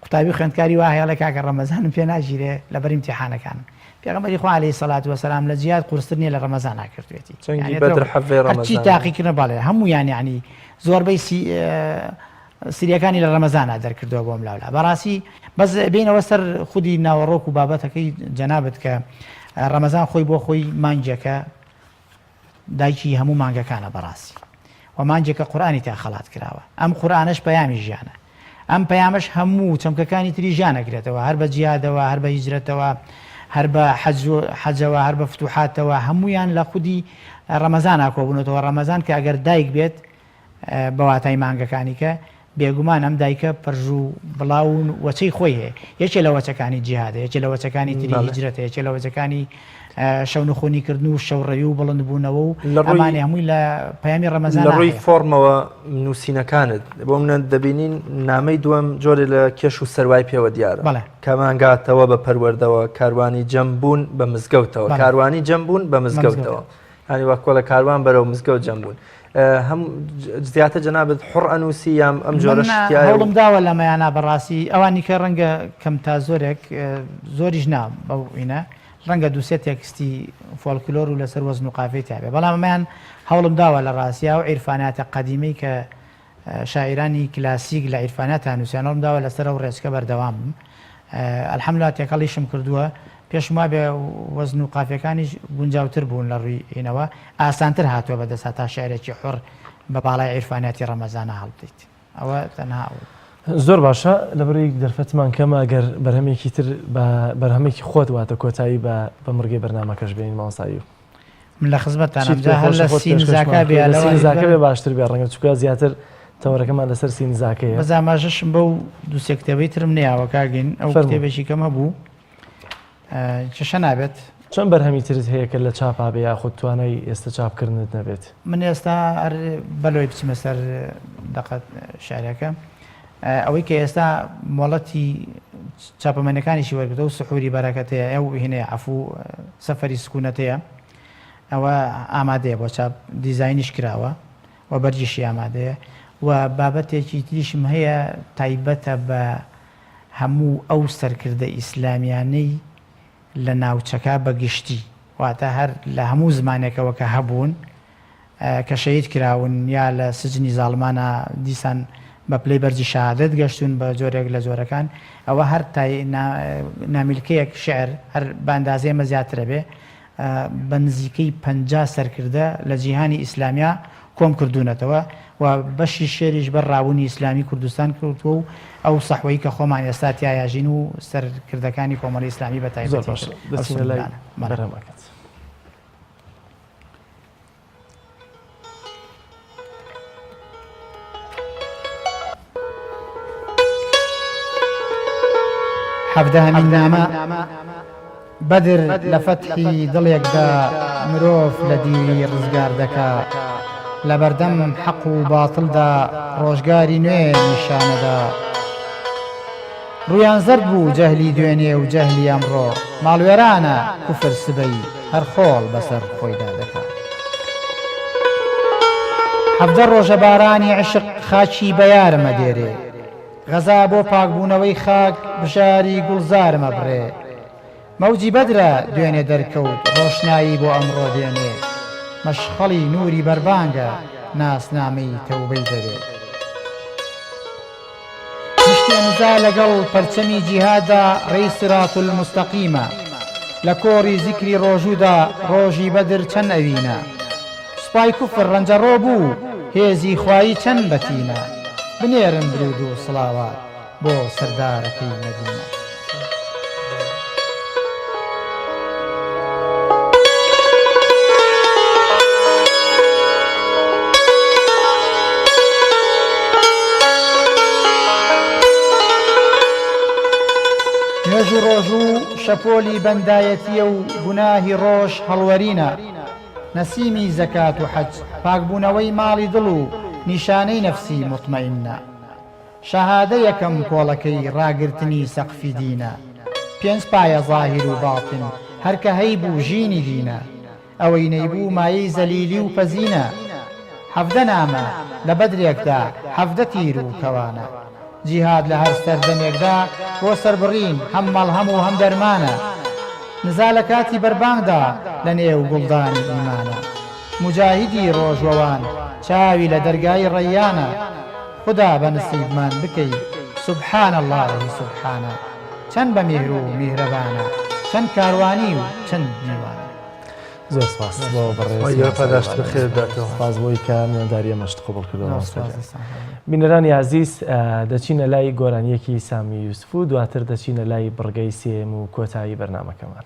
قوتابی خوێندکاری وا هەیە ئەڵێ کاکە ڕەمەزانم پێ ناگیرێ لەبەر ئیمتیحانەکانم پێغەمبەری خوا عەلەیهی سەلات وەسەلام لە جیهاد قورستر نییە لە ڕەمەزانا کردوێتی جەنگی بەدر حەڤەی هەرچی ڕەمەزان تاقیکردنە بەڵێ هەموویان یعنی زۆربەی سی سریەکانی لە ڕەمەزانا دەرکردووە بۆم لاولا بەڕاستی بەس بینەوە سەر خودی ناوەڕۆک و بابەتەکەی جەنابت کە ڕەمەزان خۆی بۆ خۆی مانگێکە دایکی هەموو مانگەکانە بەڕاستی و مانگێکە قورئانی تیا خەڵات کراوە ئەم قورئانەش پەیامی ژیانە ئەم پەیامەش هەموو چەمکەکانی تری ژیان ئەگرێتەوە هەر بە جیهادەوە هەر بە هیجرەتەوە هەر بە حەج حەجەوە هەر بە فتوحاتەوە هەموویان لە خودی ڕەمەزانا کۆبوونەتەوە ڕەمەزان کە ئەگەر دایک بێت بە واتای مانگەکانی کە، بێگومان ئەم دایکە پرژ و بڵاو و وەچەی خۆی هەیە، یەکێ لە وەچەکانی جیهادە، یەکێ لە وەچەکانی تری هیجرەتە، یەکێ لە وەچەکانی شەونخونی کردن و شەوڕەوی و بڵندبوونەوە و ئەمانەی هەمووی لە پەیامی ڕەمەزانا لە ڕووی هەیە. فۆرمەوە نووسینەکانت بۆ منە دەبینین نامەی دووەم جۆرێ لە کێش و سەروای پێوە دیارە بەڵێ. کەمانگاتەوە بە پەروەردەوە کاروانی جەم بوون بە مزگەوتەوە بەڵێ. کاروانی جەم بوون بە مزگەوتەوە یانی وەک کۆڵە کاروان بەرەو مزگەوت جەم بوون هەم زیاتر جەنابت حوڕ ئەنووسی یان ئەم جۆرە من شتیایە و هەوڵم داوە لەمەیانا بەڕاستی ئەوانی کە ڕەنگە کەم تا زۆرێک زۆریش نا بەو ئینە ڕەنگە دووسێ تێکستی فۆلکلۆر و لەسەر وەزن و قافیەی تیا بێ بەڵام ئەمەیان هەوڵم داوە لە ڕاستیا ئەو عیرفاناتە قەدیمەی کە شاعیرانی کلاسیک لە عیرفاناتا نووسیان هەوڵم داوە لەسەر ئەو ڕێچکە بەردەوام بم الحمدللە تێکەڵیشم کردووە پێشم وابێ وەزن و قافیەکانیش گونجاوتر بوون لە ڕووی ئینەوە ئاسانتر هاتووە بە دەست هەتا شعرێکی حوڕ بە باڵای عیرفانیاتی ڕەمەزانا هەڵبدەیت ئەوە تەنها ئەو. زۆر باشە لەبەرئەوەی دەرفەتمان کەمە ئەگەر بەرهەمێکی تر بە بەرهەمێکی خۆت واتە کۆتایی بە بە مڕگەی بەرنامەکەش بێنین مامۆستا ئەیوب. من لە خزمەتتانم چیت جا پێ هەر خۆشە لە خۆت پێشکەشمان سینزاکە بکەی بێ لە لەوە سینزاکە بێ باشتر بێ ڕەنگە چونکە زیاتر تەوەرەکەمان لەسەر سینزاکەیە. بەس ئاماژەشم بەو دوو سێ کتێبەی ترم نەیاوە کاک گین ئەو فەرموو. کتێبێکی کەم هەبوو کێشە نابێت. چەند بەرهەمی ترت هەیە کە لە چاپا بێ یاخود توانای ئێستە چاپکردنت نەبێت؟ من ئێستا هەر بەلۆی بچمە سەر دەقە شعرەکە ئەوەی کە ئێستا مۆڵەتی. چاپەمەنیەکانیشی وەرگرتەوە سحوری بەرەکەتەیە ئەو هینەیە عەفوو سەفەری سکونەتەیە ئەوە ئامادەیە بۆ چاپ دیزاینیش کراوە و بەرگیشی ئامادەیە و بابەتێکی تریشم هەیە تایبەتە بە هەموو ئەو سەرکردە ئیسلامیانەی لە ناوچەکە بە گشتی واتە هەر لە هەموو زمانێکەوە کە هەبوون کە شەهید کراون یا لە سجنی زاڵمانا دیسان بە پلەی بەرزی شەهادەت گەشتوون بە جۆرێک لە جۆرەکان ئەوە هەر تای نامیلکەیەک شیعر هەر بە ئەندازەی ئەمە زیاترە بێ بە نزیکەی 50 سەرکردە لە جیهانی ئیسلامیا کۆم کردوونەتەوە و بەشی شێریش بەر ڕابوونی ئیسلامی کوردستان کەوتووە و ئەو سەحوەی کە خۆمان ئێستا تیایا ژین و سەرکردەکانی کۆمەڵی ئیسلامی بە زۆر تایبەتی باشە تر ئەو دەچینە لای سنوورانە. بەڵێ. بەرهەمەکەت. حەڤدەهەمین نامە، بەدر لە فەتحی دڵێکدا مرۆڤ لە دیلی ڕزگار دەکا، لەبەردەم حەق و باتڵدا ڕۆژگاری نوێ نیشانەدا. ڕوویان زەرد بوو جەهلی دوێنێ و جەهلی ئەمڕۆ، ماڵوێرانە کوفر سبەی هەر خۆڵ بەسەر خۆیدا دەکا. 17 ڕۆژە بارانی عیشق خاکی بەیارم ئەدێرێ، غەزا بۆ پاکبوونەوەی خاک بژاری گوڵزارم ئەبڕێ. مەوجی بەدرە دوێنێ دەرکەوت ڕۆشنایی بۆ ئەمڕۆ دێنێ، مەشخەڵی نووری بەربانگە ناسنامەی تەوبەی دەوێ. مشتێ نزا لەگەڵ پەرچەمی جیهادا ڕێی صراط المستقیمە، لە کۆڕی زیکری ڕۆژوودا ڕۆژی بەدر چەند ئەوینە. سوپای کوفر ڕەنجەڕۆ بوو هێزی خوایی چەند بەتینە، بنێرن دروود و سڵاوات بۆ سەردارەکەی مەدینە. نوێژ و ڕۆژوو شەپۆلی بەندایەتییە و گوناهی ڕۆژ هەڵوەرینە، نەسیمی زەکات و حەج پاکبوونەوەی ماڵی دڵ و نیشانەی نەفسی موتمەئینە. شەهادە یەکەم کۆڵەکەی ڕاگرتنی سەقفی دینە. پێنج پایە زاهیر و باتن هەر کە هەیبوو ژینی دینە. ئەوەی نەیبوو مایەی زەلیلی و پەزینە. 17 نامە لە بەدرێکدا 17 تیر و کەوانە. جیهاد لە هەر سەردەمێکدا بۆ سەربڕین هەم مەڵهەم و هەم دەرمانە. نزا لە کاتی بەربانگدا لە نێو گوڵدانی ئیمانە. موجاهیدی ڕۆژوەوان چاوی لە دەرگای ڕەیانە. خودا بە نسیبمان بکەی سبحان اللە سبحانە چەند بە میهر و میهرەبانە چەند کاروانی و چەند میوانە. زۆر سپاس بۆ بەڕێز خوای گەورە پاداشت بەخێرت بداتەوە. سپاس بۆی کە میوانداری ئێمەشت قبوڵ کردووە زۆر مامۆستا سپاس گیان. دەستان خۆش بێت. بینەرانی ئازیز دەچینە لای گۆرانییەکی سامی یوسف و دواتر دەچینە لای بڕگەی سێیەم و کۆتایی بەرنامەکەمان.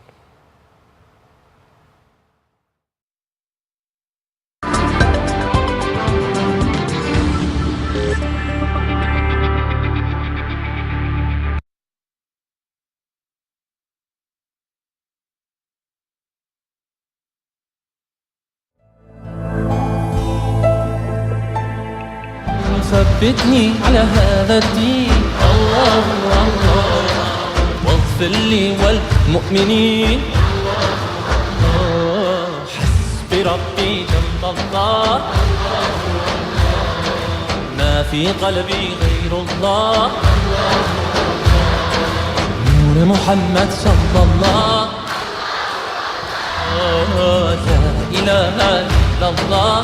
ثبتني على هذا الدين الله الله واغفر لي والمؤمنين الله حسبي ربي جل الله ما في قلبي غير الله نور محمد صلى الله لا إله إلا الله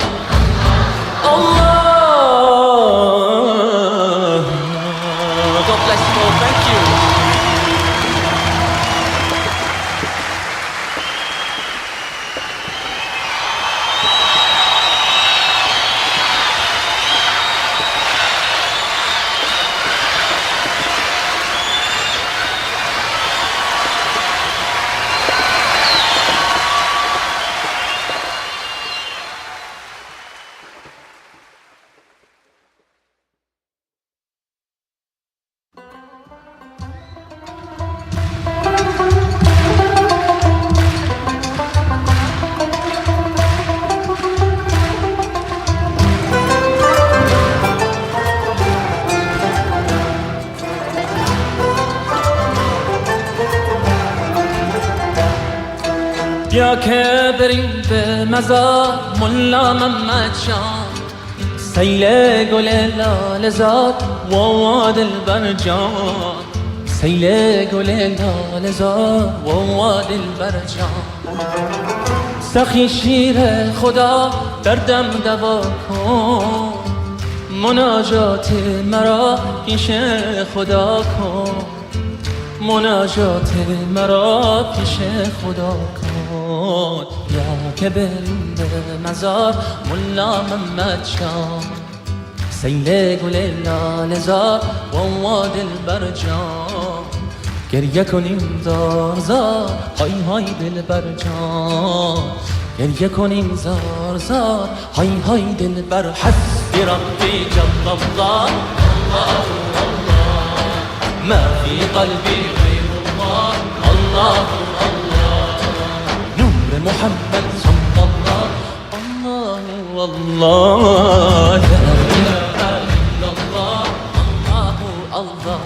الله God bless you all. Thank you. بیا که بریم به مزار ملا محمد جان سیل گل لاله زار وا دلبر جان سیل گل لاله زار وا دلبر جان سخی شیر خدا دردم دوا کن مناجات مرا پیش خدا کن مناجات مرا پیش خدا کن بیا که بریم به مزار ملا محمد جان سیل گل لاله زار وا دلبر جان گریه کنیم زار زار های های دلبر جان گریه کنیم زار زار های های دلبر حسبی ربی جل الله الله الله ما في قلبي غير الله الله الله نور محمد صلى الله الله والله لا إله إلا الله الله الله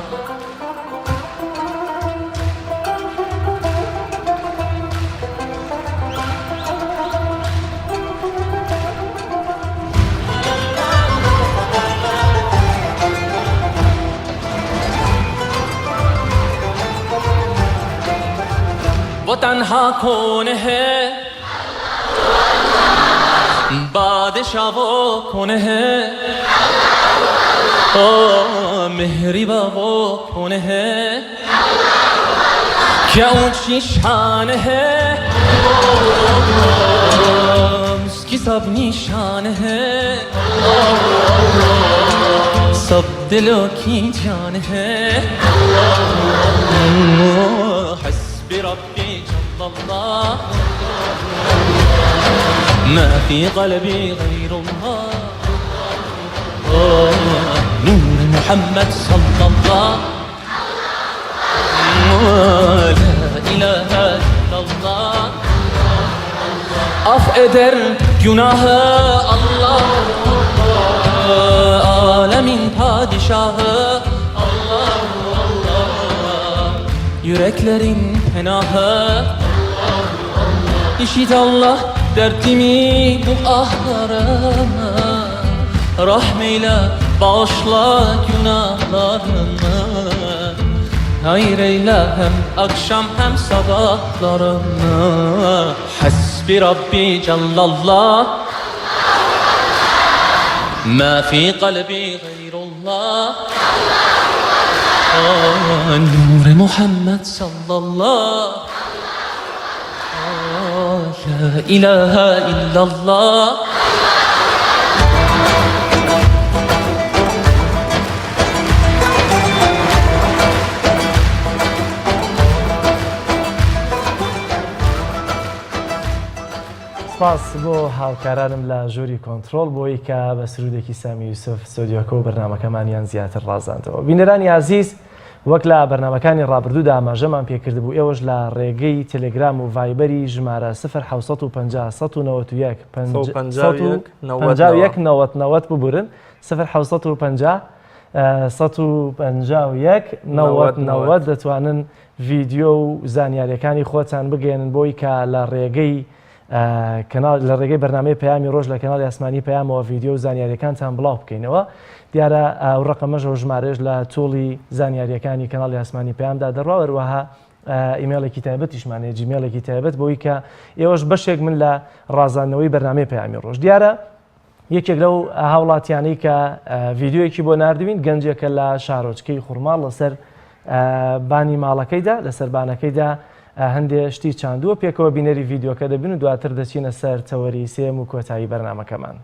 و تنها کنه بادشاه و کنه مهری بابا کنه که اون شیشانه مسکی سب نیشانه سب دلو کی جانه حسبي ربي جل الله ما في قلبي غير الله نور محمد صلى الله لا إله إلا الله Af eder günahı Allah Alemin padişahı Allah Allah Yüreklerin penahı İşit Allah derdimi bu ahlarımı Rahmeyle bağışla günahlarımı Hayır eyle hem akşam hem sabahlarımı Hasbi Rabbi Cellallah ما في قلبي غير الله نور محمد صلى الله لا إله إلا الله سپاس بۆ هاوکارانم لە ژووری کۆنترۆڵ بۆی کە بە سرودێکی سامی یوسف ستۆدیۆکە و بەرنامەکەمانیان زیاتر ڕازاندەوە. بینەرانی ئازیز وەک لە بەرنامەکانی ڕابردوودا ئاماژەمان پێکردبوو ئێوەش لە ڕێگەی تێلێگرام و ڤایبەری ژمارە 0 750 191 51 90 90 ببورن 0 750 151 90 90 دەتوانن ڤیدیۆ و زانیاریەکانی خۆتان بگەێنن بۆی کە لە ڕێگەی کەناڵ لە ڕێگەی بەرنامەی پەیامی ڕۆژ لە کەناڵی ئاسمانی پەیامەوە ڤیدیۆ و زانیاریەکانتان بڵاو بکەینەوە. دیارە ئەو ڕقەمەش ئەو ژمارەیەش لە تۆڵی زانیاریەکانی کەناڵی ئاسمانی پەیامدا دەڕوا. هەروەها ئیمێڵێکی تایبەتیشمان هەیە، جیمێڵێکی تایبەت بۆی کە ئێوەش بەشێک من لە ڕازاندنەوەی بەرنامەی پەیامی ڕۆژ. دیارە یەکێک لەو هاوڵاتیانەی کە ڤیدیۆیەکی بۆ ناردوین گەنجێکە لە شارۆچکەی خورماڵ لەسەر بانی ماڵەکەیدا لەسەر بانەکەیدا هەندێ شتی چاندووە. پێکەوە بینەری ڤیدیۆکە دەبین و دواتر دەچینە سەر تەوەری سێم و کۆتایی بەرنامەکەمان.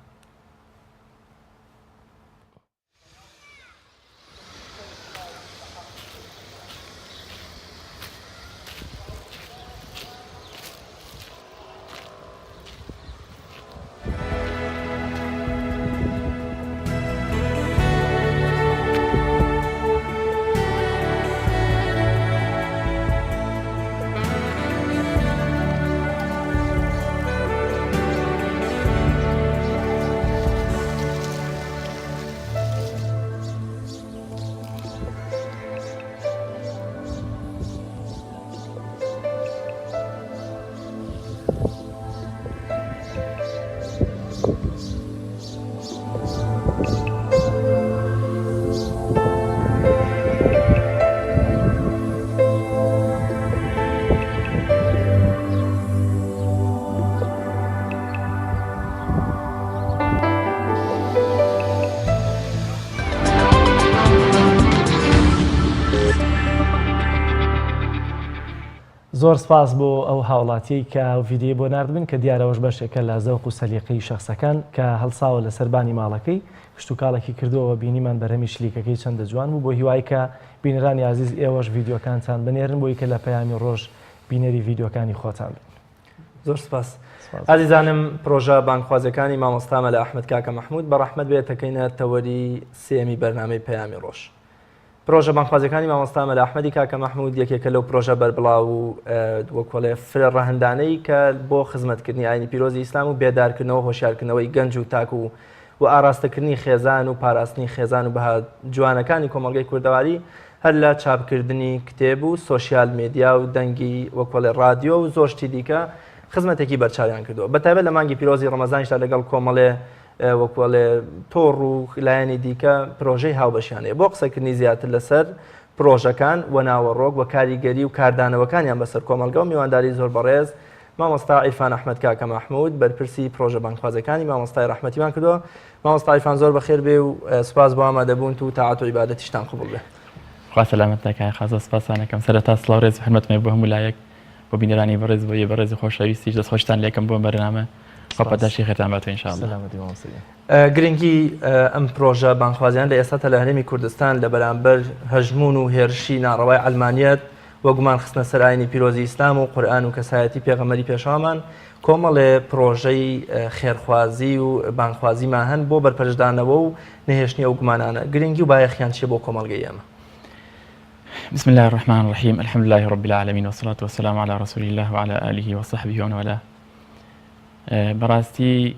زۆر سپاس بۆ ئەو هاوڵاتیەی کە ئەو ڤیدیۆی بۆ ناردبن کە دیارە ئەوەش بەشێکە لە زەوق و سەلیقەی شەخسەکان کە هەڵساوە لەسەر بانی ماڵەکەی کشتوکاڵێکی کردووە وە بینیمان بەرهەمی شلیکەکەی چەندە جوان بوو بۆ هیوای کە بینەرانی ئازیز ئێوەش ڤیدیۆکانتان بنێرن بۆی کە لە پەیامی ڕۆژ بینەری ڤیدیۆکانی خۆتان بن. زۆر سپاس. ئازیزانم پرۆژە بانگخوازەکانی مامۆستا مەلا ئەحمەد کاکە مەحمود بە ڕەحمەت بێت دەکەینە تەوەری سێیەمی بەرنامەی پەیامی ڕۆژ. پرۆژە بانگخوازیەکانی مامۆستا مەلا ئەحمەدی کاکە مەحمود یەکێکە لەو پرۆژە بەربڵاو و وەکۆڵێ فرە ڕەهەندانەی کە بۆ خزمەتکردنی ئاینی پیرۆزی ئیسلام و بێدارکردنەوە هۆشیارکردنەوەی گەنج و تاک و و ئاراستەکردنی خێزان و پاراستنی خێزان و بەها جوانەکانی کۆمەڵگەی کوردەواری هەر لە چاپکردنی کتێب و سۆشیال مێدیا و دەنگی وەکۆڵێ ڕادیۆ و زۆر شتی دیکە خزمەتێکی بەرچاویان کردووە بەتایبەت لە مانگی پیرۆزی ڕەمەزانیشدا لەگەڵ کۆمەڵێ وەکو ئەڵێ تۆڕ و لایەنی دیکە پرۆژەی هاوبەشیان هەیە بۆ قسەکردنی زیاتر لەسەر پرۆژەکان و ناوەڕۆک و کاریگەری و کاردانەوەکانیان بەسەر کۆمەڵگە و میوانداری زۆر بەڕێز مامۆستا عیرفان ئەحمەد کاکە مەحمود بەرپرسی پرۆژە بانگخوازەکانی مامۆستای ڕەحمەتیمان کردووە مامۆستا عیرفان زۆر بەخێر بێ و سوپاس بۆ ئامادەبوونت و تاعەت و عیبادەتیشتان قبوڵ بێ. خوا سەلامەت کاک خازە سپاستان ئەکەم سەرەتا سڵاو ڕێز و حورمەتم هەیە بۆ هەموو لایەک بۆ بینەرانی بەڕێز بۆ ئێوەی بەڕێز و خۆشەویستیش دەستخۆشیتان لێکەم بۆ ئەم بەرنامە خوا پاداشتی خێرتان باتەوە ان شاء اللە. سەلامەتی مامۆستا گیان. گرنگی ئەم پرۆژە بانگخوازیانە لە ئێستاتا لە هەرێمی کوردستان لە بەرامبەر هەژموون و هێرشی ناڕەوای عەلمانیەت و گومان خستنە سەر ئاینی پیرۆزی ئیسلام و قورئان و کەسایەتی پێغەمبەری پێشەوامان کۆمەڵێ پرۆژەی خێرخوازی و بانگخوازیمان هەن بۆ بەرپەرچدانەوە و نەهێشتنی ئەو گومانانە گرنگی و بایەخیان چیە بۆ کۆمەڵگەی ئێمە؟ بسم الله الرحمن الرحیم الحمد لله رب العالمین والصلاة والسلام علی رسول الله وعلى آله وصحبه ومن والاه بەڕاستی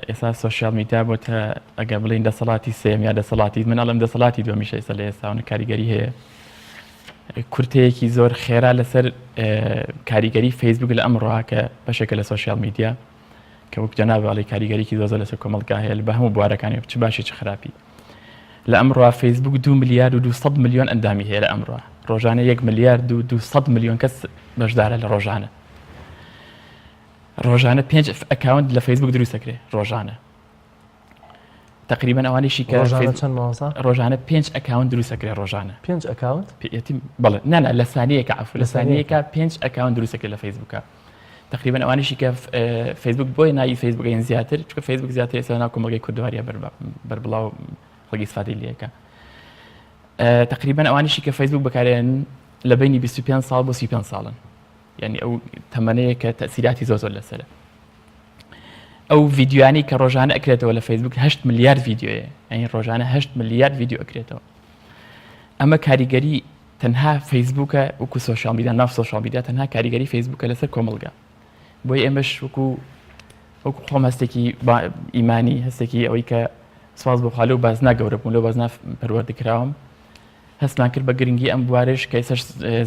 ئێستا سۆشیال میدیا بۆتە ئەگە بڵین دەسەڵاتی سێم یا دەسەڵاتی من ئەڵم دەسەڵاتی دووەمیشە ئێستا لە ئێستاونە کاریگەری هەیە کورتەیەکی زۆر خێرا لەسەر کاریگەری فەیسبوک لە ئەمڕۆ کە بەشێکە لە سۆشیال میدیا کە وەک جەناب ئەڵی کاریگەریکی زۆر زۆر لەسەر کۆمەڵگا هەیە بە هەموو بوارەکانی چ باشی چ خراپی لە ئەمڕۆ فەیسبوک 2 ملیارد و 200 ملیۆن ئەندامی هەیە لە ئەمڕۆ ڕۆژانە 1 ملیارد و 200 ملیۆن کەس بەشدارە لە ڕۆژانە ڕۆژانە پێنج account لە فەیسبوک دروست دەکرێت ڕۆژانە تقریبا ئەوانیشی کە ڕۆژانە چەند مامۆستا ڕۆژانە پێنج account دروست دەکرێت ڕۆژانە پێنج account بەڵێ نا نا لە سانیەکە عفو لە سانیەکە پێنج account دروست دەکرێت لە فەیسبوکە تقریبا ئەوانیشی کە فەیسبوک بۆیە ناوی فەیسبوکەین زیاتر چونکە فەیسبوک زیاتر ئێستا ناو کۆمەڵگەی کوردەواریە بەربڵاو خەڵکی ئیسفادەی لێکە تقریبا ئەوانیشی کە فەیسبوک بەکارێن لە بینی 25 ساڵ بۆ 35 ساڵن یعنی ئەو تەمەنەیە کە تەسیراتی زۆر زۆر لەسرە ئەو ڤیدیۆیانەی کە ڕۆژانە ئەکرێتەوە لە فەیسبوک 8 ملیارد ڤیدیۆیە یعنی ڕۆژانە 8 ملیارد ڤیدیۆ ئەکرێتەوە ئەمە کاریگەری تەنها فەیسبوکە وەکو سۆشیال میدیا ناو سۆشیال میدیا تەنها کاریگەری فەیسبوکە لەسەر کۆمەڵگا بۆی ئێمەش وەکو وەکو خۆم هەستێکی ئیمانی هەستێکی ئەوەی کە سواز بۆ خوا لەو بازنا گەورە بووم لەو بازنا پەروەردە کراوم هەستمان کرد بە گرنگی ئەم بوارش کە ئێستاش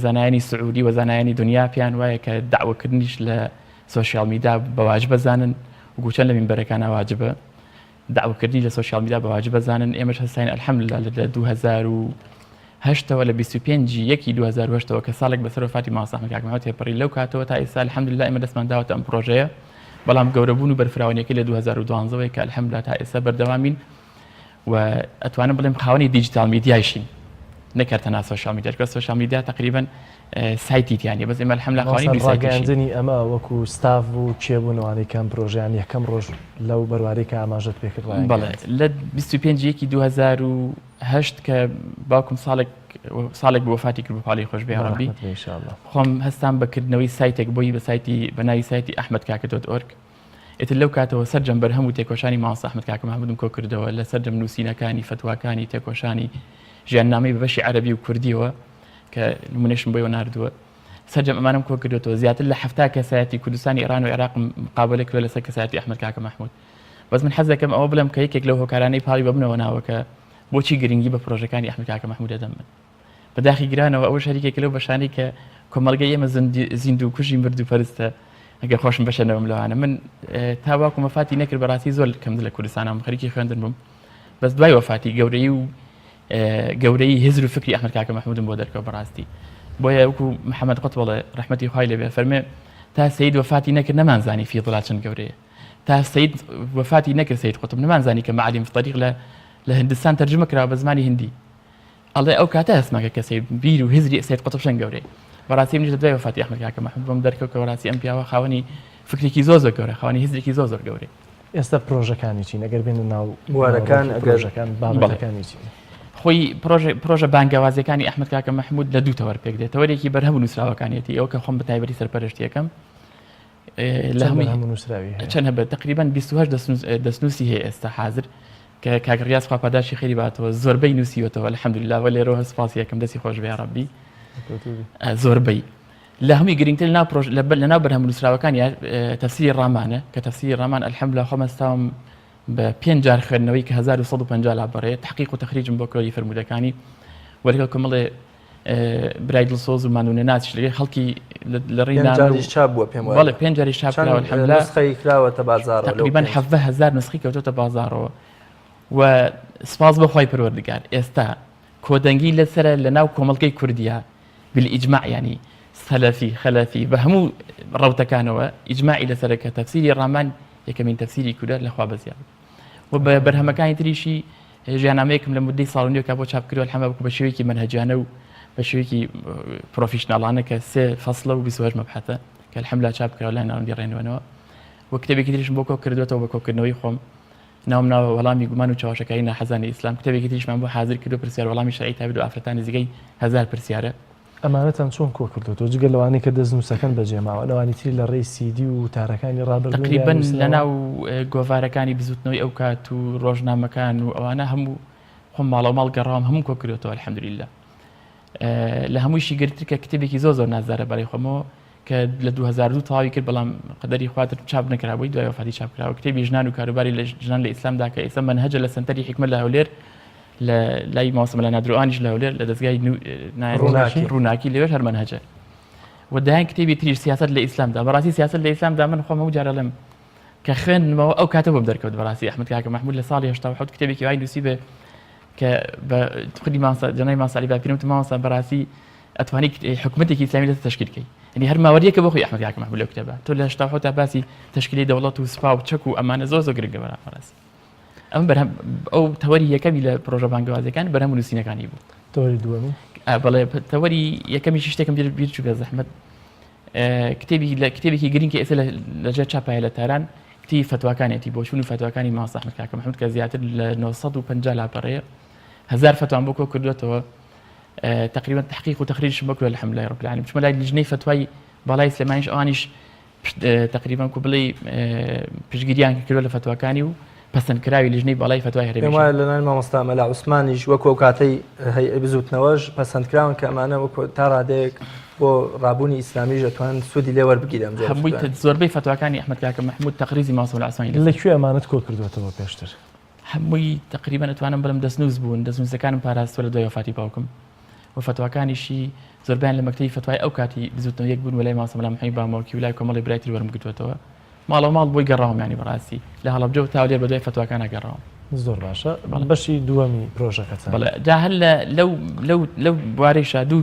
زانایانی سعودی و زانایانی دنیا پێیان وایە کە داوەکردنیش لە سۆشیال میدیا بە واجب بزانن وەکو چەند لە مینبەرەکانە واجبە دەعوەکردنی لە سۆشیال میدیا بە واجب ئەزانن، ئێمەش هەستاین الحمدللە لە 2008 ەوە لە 25 یەکی 2008 ەوە کە ساڵێک بەسەر وەفاتی مامۆستا ئەحمەد کاک محمد تێپەڕی لەو کاتەوە تا ئێستا الحمدللە ئێمە دەستمان داوەتە ئەم پڕۆژەیە بەڵام گەورەبوون و بەرفراوانیەکەی لە 2012 ەوەیە کە الحمدللە تا ئێستا بەردەوامین و ئەتوانم بڵێم خاوەنی دیجیتال میدیایشین نەک هەر تەنها سۆشیال میدیا چونکە سۆشیال میدیا تقریبا سایتی تیا نیە بەس ئێمە الحمدللە خاوەنی دوو سایتیشین. ڕاگەیاندنی ئەمە وەکو ستاف و کێ بوون ئەوانەی کە ئەم پرۆژەیان یەکەم ڕۆژ لەو بەروارەی کە ئاماژەت پێ کرد ڕایانگەیاند؟ بەڵێ لە 25 یەکی 2008 کە باوکم ساڵێک ساڵێک بوو وەفاتی کرد بۆ پاڵی خۆش بێ ڕەبی ڕەحمەت بێ ان شاء اللە. خۆم هەستام بە کردنەوەی سایتێک بۆی بە سایتی بە ناوی سایتی ئەحمەد کاکە dot org ئیتر لەو کاتەوە سەرجەم بەرهەم و تێکۆشانی مامۆستا ئەحمەد کاکە مەحمودم کۆ کردەوە لە سەرجەم نووسینەکانی، فەتواکانی، تێکۆشانی، ژیاننامەی بە بەشی عەرەبی و کوردیەوە کە نمونەشم بۆیەوە ناردووە. سەرجەم ئەمانەم کۆ کردوێتەوە زیاتر لە 70 کەسایەتی کوردستانی ئێران و عێراقم مقابلە کردوە لەسەر کەسایەتی ئەحمەد کاکە مەحمود. بەس من حەز دەکەم ئەوە بڵێم کە یەکێک لەو هۆکارانەی پاڵی بە منەوە ناوە کە بۆچی گرنگی بە پرۆژەکانی ئەحمەد کاکە مەحمود دەدەم من. بە داخی گرانەوە ئەوەش هەریکێکە لەو بەشانەی کە کۆمەڵگەی ئێمە زیندوو کوژی مردوو پەرستە ئەگەر خۆشم بەشە نەبم لەوانە من تا واکو وەفاتی نەکرد بەڕاستی زۆر کەم لە کوردستانم خەریکی خوێندن بووم بەس دوای وەفاتی گەورەی و گەورەی هزر و فکری ئەحمەد کاکە مەحمودم بۆ دەرکەوت بەڕاستی بۆیە وەکو محەممەد قوتب بڵێ ڕەحمەتی خوای لێبێ فەرمێ تا سید وەفاتی نەکرد نەمانزانی فیضڵا چەند گەورەیە تا سید وەفاتی نەکرد سید قوتب نەمانزانی کە معالم طریق لە لە هندستان تەرجمە کراوە بە زمانی هندی ئەڵێ ئەو کاتە هەستمان کرد کە سەید بیر و هزری سەید قوتب چەند گەورەیە. بەڕاستی منیش لە دوای وەفاتی ئەحمەد کاکە مەحمود بۆم دەرکەوت کە بەڕاستی ئەم پیاوە خاوەنی فکرێکی زۆر زۆر گەورە خاوەنی هزرێکی زۆر زۆر گەورەی. ئێستا پرۆژەکانی چین ئەگەر بێنە ناو بوارەکان ناوەڕۆکی پرۆژەکان بابەتەکانی چین؟ خۆی پرۆژە پرۆژە بانگەوازیەکانی ئەحمەد کاکە مەحمود لە دوو تەوەر پێک دێت تەوەرێکی بەرهەم و نووسراوەکانیەتی ئەوە کە خۆم بە تایبەتی سەرپەرشتیەکەم لە هەمووی نووسراوی چەند هەبێت تقریبا 28 دەستنووسی هەیە ئێستا حاضر کە کاک ڕیاز خوا پاداشی خێری باتەوە زۆربەی نووسیوەتەوە الحمدلله وە لێرەوە هەر سپاسی یەکەم دەستی خۆش بێ ڕەبی زۆربەی لە هەمووی گرنگتر لەناو پرۆژ لەناو بەرهەم نووسراوەکان یا تەفسیری ڕامانە کە تەفسیری ڕامان الحمدلله خۆم هەستاوم بە پێنج جار خوێندنەوەی کە 1150 لاپەڕەیە تحقیق و تەخریجم بۆ کردی فەرموودەکانی وەلەگەڵ کۆمەڵێ برای دڵسۆز و ماندوونەناسیش لەگەڵ خەڵکی لە ڕێی نان جاریش چاپ بووە پێم وایە. بەڵێ پێنج جاریش چاپ کراوە الحمدلله. چەند نوسخەی کراوەتە بازاڕەوە لەو تقریبا پێنج؟ 17000 نوسخەی کەوتۆتە بازاڕەوە و سپاس بۆ خوای پەروەردگار ئێستا کۆدەنگی لەسەرە لە ناو کۆمەڵگەی کوردیا بالئیجماع یانی سەلەفی خەلەفی بە هەموو ڕەوتەکانەوە ئیجماعی لەسەرە کە تەفسیری ڕامان یەکەمین تەفسیری کوردە لە خوا بەزیاد و بە بەرهەمەکانی تریشی ژیاننامەیەکم لە مدەی ساڵ و نیوێکا بۆ چاپ کردووە الحمد بە شێوەیەکی مەنهەجیانە و بە شێوەیەکی پرۆفیشناڵانە کە سێ فەصلە و 28 مەبحەتە کە الحمد چاپ کراوە لای ناوەندی ڕێنوێنەوە و کتێبێکی تریشم بۆ کۆ کردوێتەوە بە کۆکردنەوەی خۆم ناوم ناوە وەڵامی گومان و چەواشەکاری ناحەزانی ئیسلام کتێبێکی تریشمان بۆ حاضر کردو پرسیار وەڵامی شەرعی تایبەت بە ئافرەتان نزیکەی هەزار پرسیارە ئەمانەتان چۆن کۆکردۆتەوە جگە لەوانەی کە دەستنووسەکەن بەجێماوە لەوانی تری لە ڕێی سیدی و وتارەکانی ڕابردوون یان تەقریبەن نووسراوە؟ لەناو گۆڤارەکانی بزووتنەوەی ئەو کات و ڕۆژنامەکان و ئەوانە هەموو خۆم ماڵەو ماڵ گەڕاوم هەمووم کۆکردۆتەوە الحمدللە لە هەموویشی گرنگتر کە کتێبێکی زۆر زۆر نازدارە بەڕێی خۆمەوە کە لە 2002 تەواوی کرد بەڵام قەدەری خواتر چاپ نەکرابووی دوای وەفاتی چاپ کراوە کتێبی ژنان و کاروباری لە ژنان لە ئیسلامدا کە ئێستا مەنهەجە لە سەنتەری حیکمە لە هەولێر لە لای مامۆستا مەلا نادرۆئانیش لە هەولێر لە دەزگای ڕووناکی ڕووناکی لەوێش هەر مەنهەجە و دایان کتێبی تریش سیاسەت لە ئیسلامدا بەڕاستی سیاسەت لە ئیسلامدا من خۆم هەموو جار ئەڵێم کە خوێندمەوە ئەو کاتە بۆم دەرکەوت بەڕاستی ئەحمەد کاکە مەحمود لە ساڵی 87 کتێبێکی وای نووسی بێ کە بە خودی مامۆستا جەنابی مامۆستا عەلی باپیرم وتم مامۆستا بەڕاستی ئەتوانی حکومەتێکی ئیسلامی لەسەر تەشکیل کەی یعنی هەر ماوەریەکە بۆ خۆی ئەحمەد کاکە مەحمود لەو کتێبە تۆ لە 87 تا باسی تەشکیلی دەوڵەت و سوپا و چەک و ئەمانە زۆر زۆر گرنگە بەڕاستی ئەم بەرهەم ئەو تەوەری یەکەمی لە پرۆژە بانگەوازیەکان بەرهەم و نووسینەکانی بوو. تەوەری دووەمی؟ بەڵێ تەوەری یەکەمیش شتێکم بیر بیر چوو بێ زەحمەت کتێبی لە کتێبێکی گرنگ کە ئێستا لەژێر چاپایە لە تاران کتێبی فەتواکانێتی بۆچوون و فەتواکانی مامۆستا ئەحمەد کاکە محمود کە زیاتر لە 950 لاپەڕەیە هەزار فەتوام بۆ کۆ کردوێتەوە تقریبا تحقیق و تخریجشم بۆ کردوە الحمد لله رب العالمین چمە لای لیژنەی فەتوای باڵای سلێمانیش ئەوانیش تەقریبەن کو بڵێی پشتگیریان کردووە لە فەتواکانی و پەسەندکراوی لیژنەی باڵای فەتوای هەرێمیش. پێم وایە لەلایەن مامۆستا مەلا عوسمانیش وەکو ئەو کاتەی هەیئەی بزووتنەوەش پەسەندکراون کە ئەمانە وەکو تا ڕادەیەک بۆ ڕابوونی ئیسلامیش ئەتوانن سوودی لێ وەربگیرێ ئەم جۆرە هەمووی فەتوایانە. زۆربەی فەتواکانی ئەحمەد کاکە مەحموود تەقریزی مامۆستا مەلا عوسمانی لە کوێ ئەمانەت کۆ کردووەتەوە پێشتر؟ هەمووی تەقریبەن ئەتوانم بڵێم دەستنووس بوون، دەستنووسەکانم پاراستووە لە دوای وەفاتی باوکم و فەتواکانیشی زۆربەیان لە مەکتەبی فەتوای ئەو کاتی بزووتنەوە یەک بوون و لای مامۆستا مەلا محەمەدی بامۆکی و لای کۆمەڵی برای تر وەرم گرتووەتەوە ماڵەو ماڵ بۆی گەڕاوم یانی بەڕاستی لە هەڵەبجەوە تا هەولێر بەدوای فەتواکانا گەڕاوم. زۆر باشە بەشی دووەمی پرۆژەکەتان. بەڵێ جا هەر لە لەو لەو لەو بوارەیشا دوو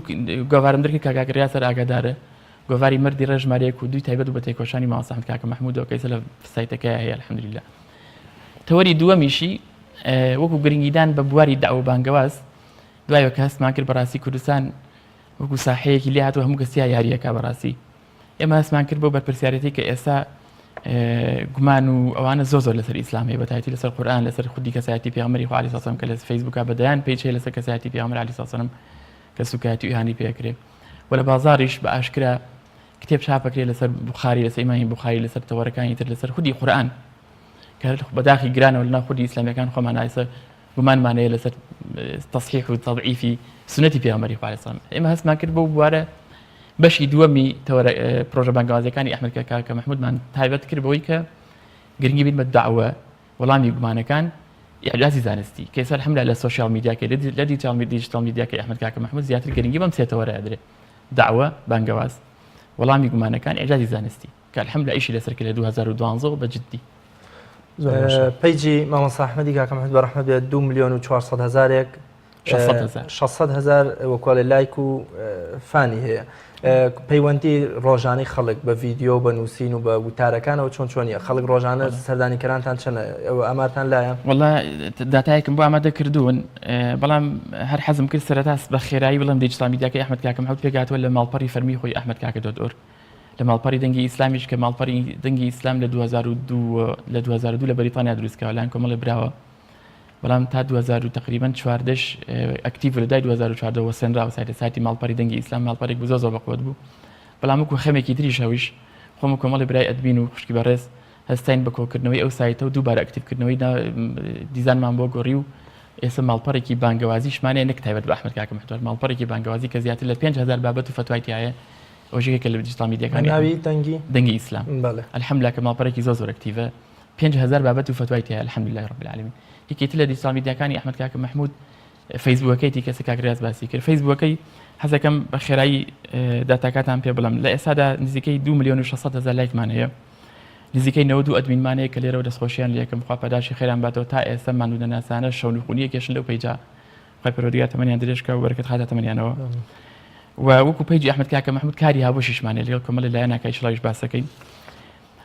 گۆڤارم دەرکرد کە کاک ڕیاز هەر ئاگادارە گۆڤاری مەردی ڕێ ژمارەیەک و دووی تایبەت بوو بە تێکۆشانی مامۆستا ئەحمەد کاکە مەحموودەوە کە ئێستا لە سایتەکەیا هەیە الحمدللە. تەوەری دووەمیشی وەکو گرنگیدان بە بواری دەعوە و بانگەواز دوایەوە کە هەستمان کرد بەڕاستی کوردستان وەکو ساحەیەکی لێ هاتووە هەموو کەس تیا یاریەکە بەڕاستی ئێمە هەستمان کرد بۆ بەرپرسیارەتی کە ئێستا گومان و ئەوانە زۆر زۆر لەسەر ئیسلام هەیە بەتایبەتی لەسەر قورئان لەسەر خودی کەسایەتی پێغەمبەری خوا عەلەیهی سەلام کە لە فەیسبووکا بە دەیان page هەیە لەسەر کەسایەتی پێغەمبەر عەلەیهی سەلام کە سوکایەتی و ئیهانەی پێکرێ و لە بازاڕیش بە ئاشکرا کتێب چاپەکرێ لەسەر بوخاری لەسەر ئیمامی بوخاری لەسەر تەوەرەکانی تر لەسەر خودی قورئان کە بەداخی گرانەوە لەناو خودی ئیسلامیەکان خۆمان ئایسە گومانمان هەیە لەسەر تەسحیح و تەضعیفی سوننەتی پێغەمبەری خوا عەلەیهی سەلام ئێمە هەستمان کرد بەو بوارە بەشی دووەمی تەوەرە پرۆژە بانگەوازیەکانی ئەحمەد کاکە مەحمودمان تایبەت کرد بەوەی کە گرنگی بین بە دەعوە وەڵامی گومانەکان ئیعجازی زانستی کە ئێستا الحمدلله لە social media کە لە digital digital media کە ئەحمەد کاکە مەحمود زیاتر گرنگی بەم سێ تەوەرە ئەدرێ دەعوە بانگەواز وەڵامی گومانەکان ئیعجازی زانستی کە الحمدللە ئیشی لەسەر کرد لە 2012 بە جدی. page ی مامۆستا ئەحمەدی کاکە مەحمود بە ڕەحمەت بێت 2 ملیۆن و 400 هەزارێک. 600 هەزار وەکوڵێ لایک و فانی هەیە. پەیوەندی ڕۆژانەی خەڵک بە ڤیدیۆ بە نووسین و بە وتارەکانەوە چۆن چۆنیە خەڵک ڕۆژانە سەردانیکەرانتان چەنە ئەوە ئامارتان لایە؟ وەڵا داتایەکم بۆ ئامادە کردوون بەڵام هەر حەزم کرد سەرەتا بە خێرایی بڵێم دیجیتاڵ میدیاکەی ئەحمەد کاکە محەممەد پێکهاتووە لە ماڵپەڕی فەرمی خۆی ئەحمەد کاکە dot org لە ماڵپەڕی دەنگی ئیسلامیش کە ماڵپەڕی دەنگی ئیسلام لە 2002 لە 2002 لە بەریتانیا دروستکراوە لایەن کۆمەڵی براوە بەڵام تا 2000 و تقریبا 14 ئەکتیڤ لە دوای 2014 وەسێنراوە سایتە سایتی ماڵپەڕی دەنگی ئیسلام ماڵپەڕێک بوو زۆر زۆر بەقوەت بوو بەڵام وەکو خەمێکی تریش هەویش خۆم و کۆمەڵی برای admin و خوشکی بەڕێز هەستاین بە کۆکردنەوەی ئەو سایتە و دووبارە ئەکتیڤکردنەوەی دیزانمان بۆ گۆڕی و ئێستا ماڵپەڕێکی بانگەوازیشمانەیە نەک تایبەت بە ئەحمەد کاکە محتوار ماڵپەڕێکی بانگەوازی کە زیاتر لە 5000 بابەت و فەتوای تایە ئەوەش یەکێکە لە دیجیتاڵ میدیاکانی ناوی دەنگی دەنگی ئیسلام بەڵێ الحمدلله کە ماڵپەڕێکی زۆر زۆر ئەکتیڤە 5000 بابەت و فەتوای تایە الحمدلله رب العالمین یەکێ تر لە دیجیتاڵ میدیاکانی ئەحمەد کاکە محمود فەیسبووکەکەیتی کەسە کاک ریاز باسی کرد فەیسبووکەکەی حەزەکەم بە خێرایی داتاکاتان پێ بڵم لە ئێستادا نزیکەی 2 میلیۆن و 600 هەزار لایکمان هەیە نزیکەی 92 admin مان هەیە کە لێرەوە دەستخۆشیان لەکەم خوا پاداشی خێران باتەوە تا ئێستا ماندوو نەناسانە شەونخونیە کێشن لەو page ە خوای پەروەردگار تەمەنیان درێژ کا و بەرەکەت خاتە تەمەنیانەوە و وەکو page ی ئەحمەد کاکە مەحمود کاری هاوبەشیشمان هەیە لەگەڵ کۆمەڵی لایەناکە ئیشڵاویش باسەکەین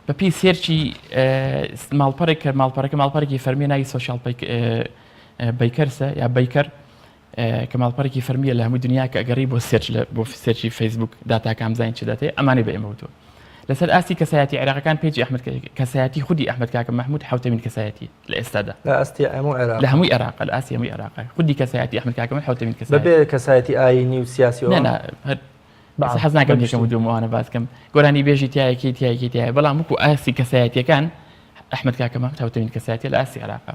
بە پێی search ی ماڵپەڕێک کە ماڵپەڕەکە ماڵپەڕێکی فەرمی ناوی Socialbiker ە یا بیکەر کە ماڵپەڕێکی فەرمیە لە هەموو دنیا کە ئەگەڕی بۆ search لە بۆ search ی فەیسبوک داتاکان بزانین چ داتێ ئەمانەی بە ئێمە وتووە لەسەر ئاستی کەسایەتی عێراقەکان page ی ئەحمەد کەسایەتی خودی ئەحمەد کاکە مەحمود حوتەمین کەسایەتی لە ئێستادا لە ئاستی هەموو عێراق لە هەمووی عێراق لە ئاستی هەمووی عێراق خودی کەسایەتی ئەحمەد کاکە مەحمود حوتەمین کەسایەتی بەبێ کەسایەتی ئایینی و سیاسی نا نا هەر حەز ناکەم یەکەم و دووەم ئەوانە باس کەم گۆرانی بێژی تایە کێی تایە کێی تایە بەڵام وەکو ئاستی کەسایەتیەکان ئەحمەد کاکە مەحمود حوتەمین کەسایەتیە لە ئاستی عێراقا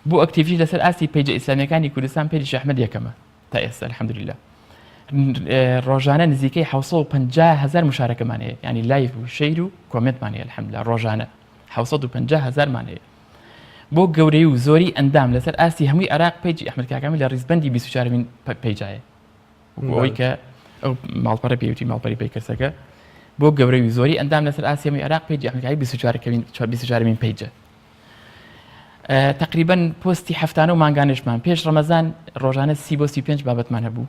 بۆ active یش لەسەر ئاستی page ە ئیسلامیەکانی کوردستان page ی ئەحمەد یەکەمە تا ئێستا الحمدلله ڕۆژانە نزیکەی 750 هزار مشارەکەمان هەیە ینی live و share و comment مان هەیە الحمدلله ڕۆژانە 750 هزارمان هەیە بۆ گەورەی و زۆری ئەندام لەسەر ئاستی هەمووی عێراق page ی ئەحمەد کاکامی لە ڕیزبندی 24مین page ایە ئەوەی کە ئەو ماڵپەڕە پێوتی ماڵپەری پەیکەرسەکە بۆ گەورەی و زۆری ئەندام لەسەر ئاستی هەمووی عێراق page ی ئەحمەد کاکامی 24 مین page ە تقریبا پۆستی هەفتانە و مانگانشمان پێش ڕەمەزان ڕۆژانە سی بۆ 35 بابەتمان هەبوو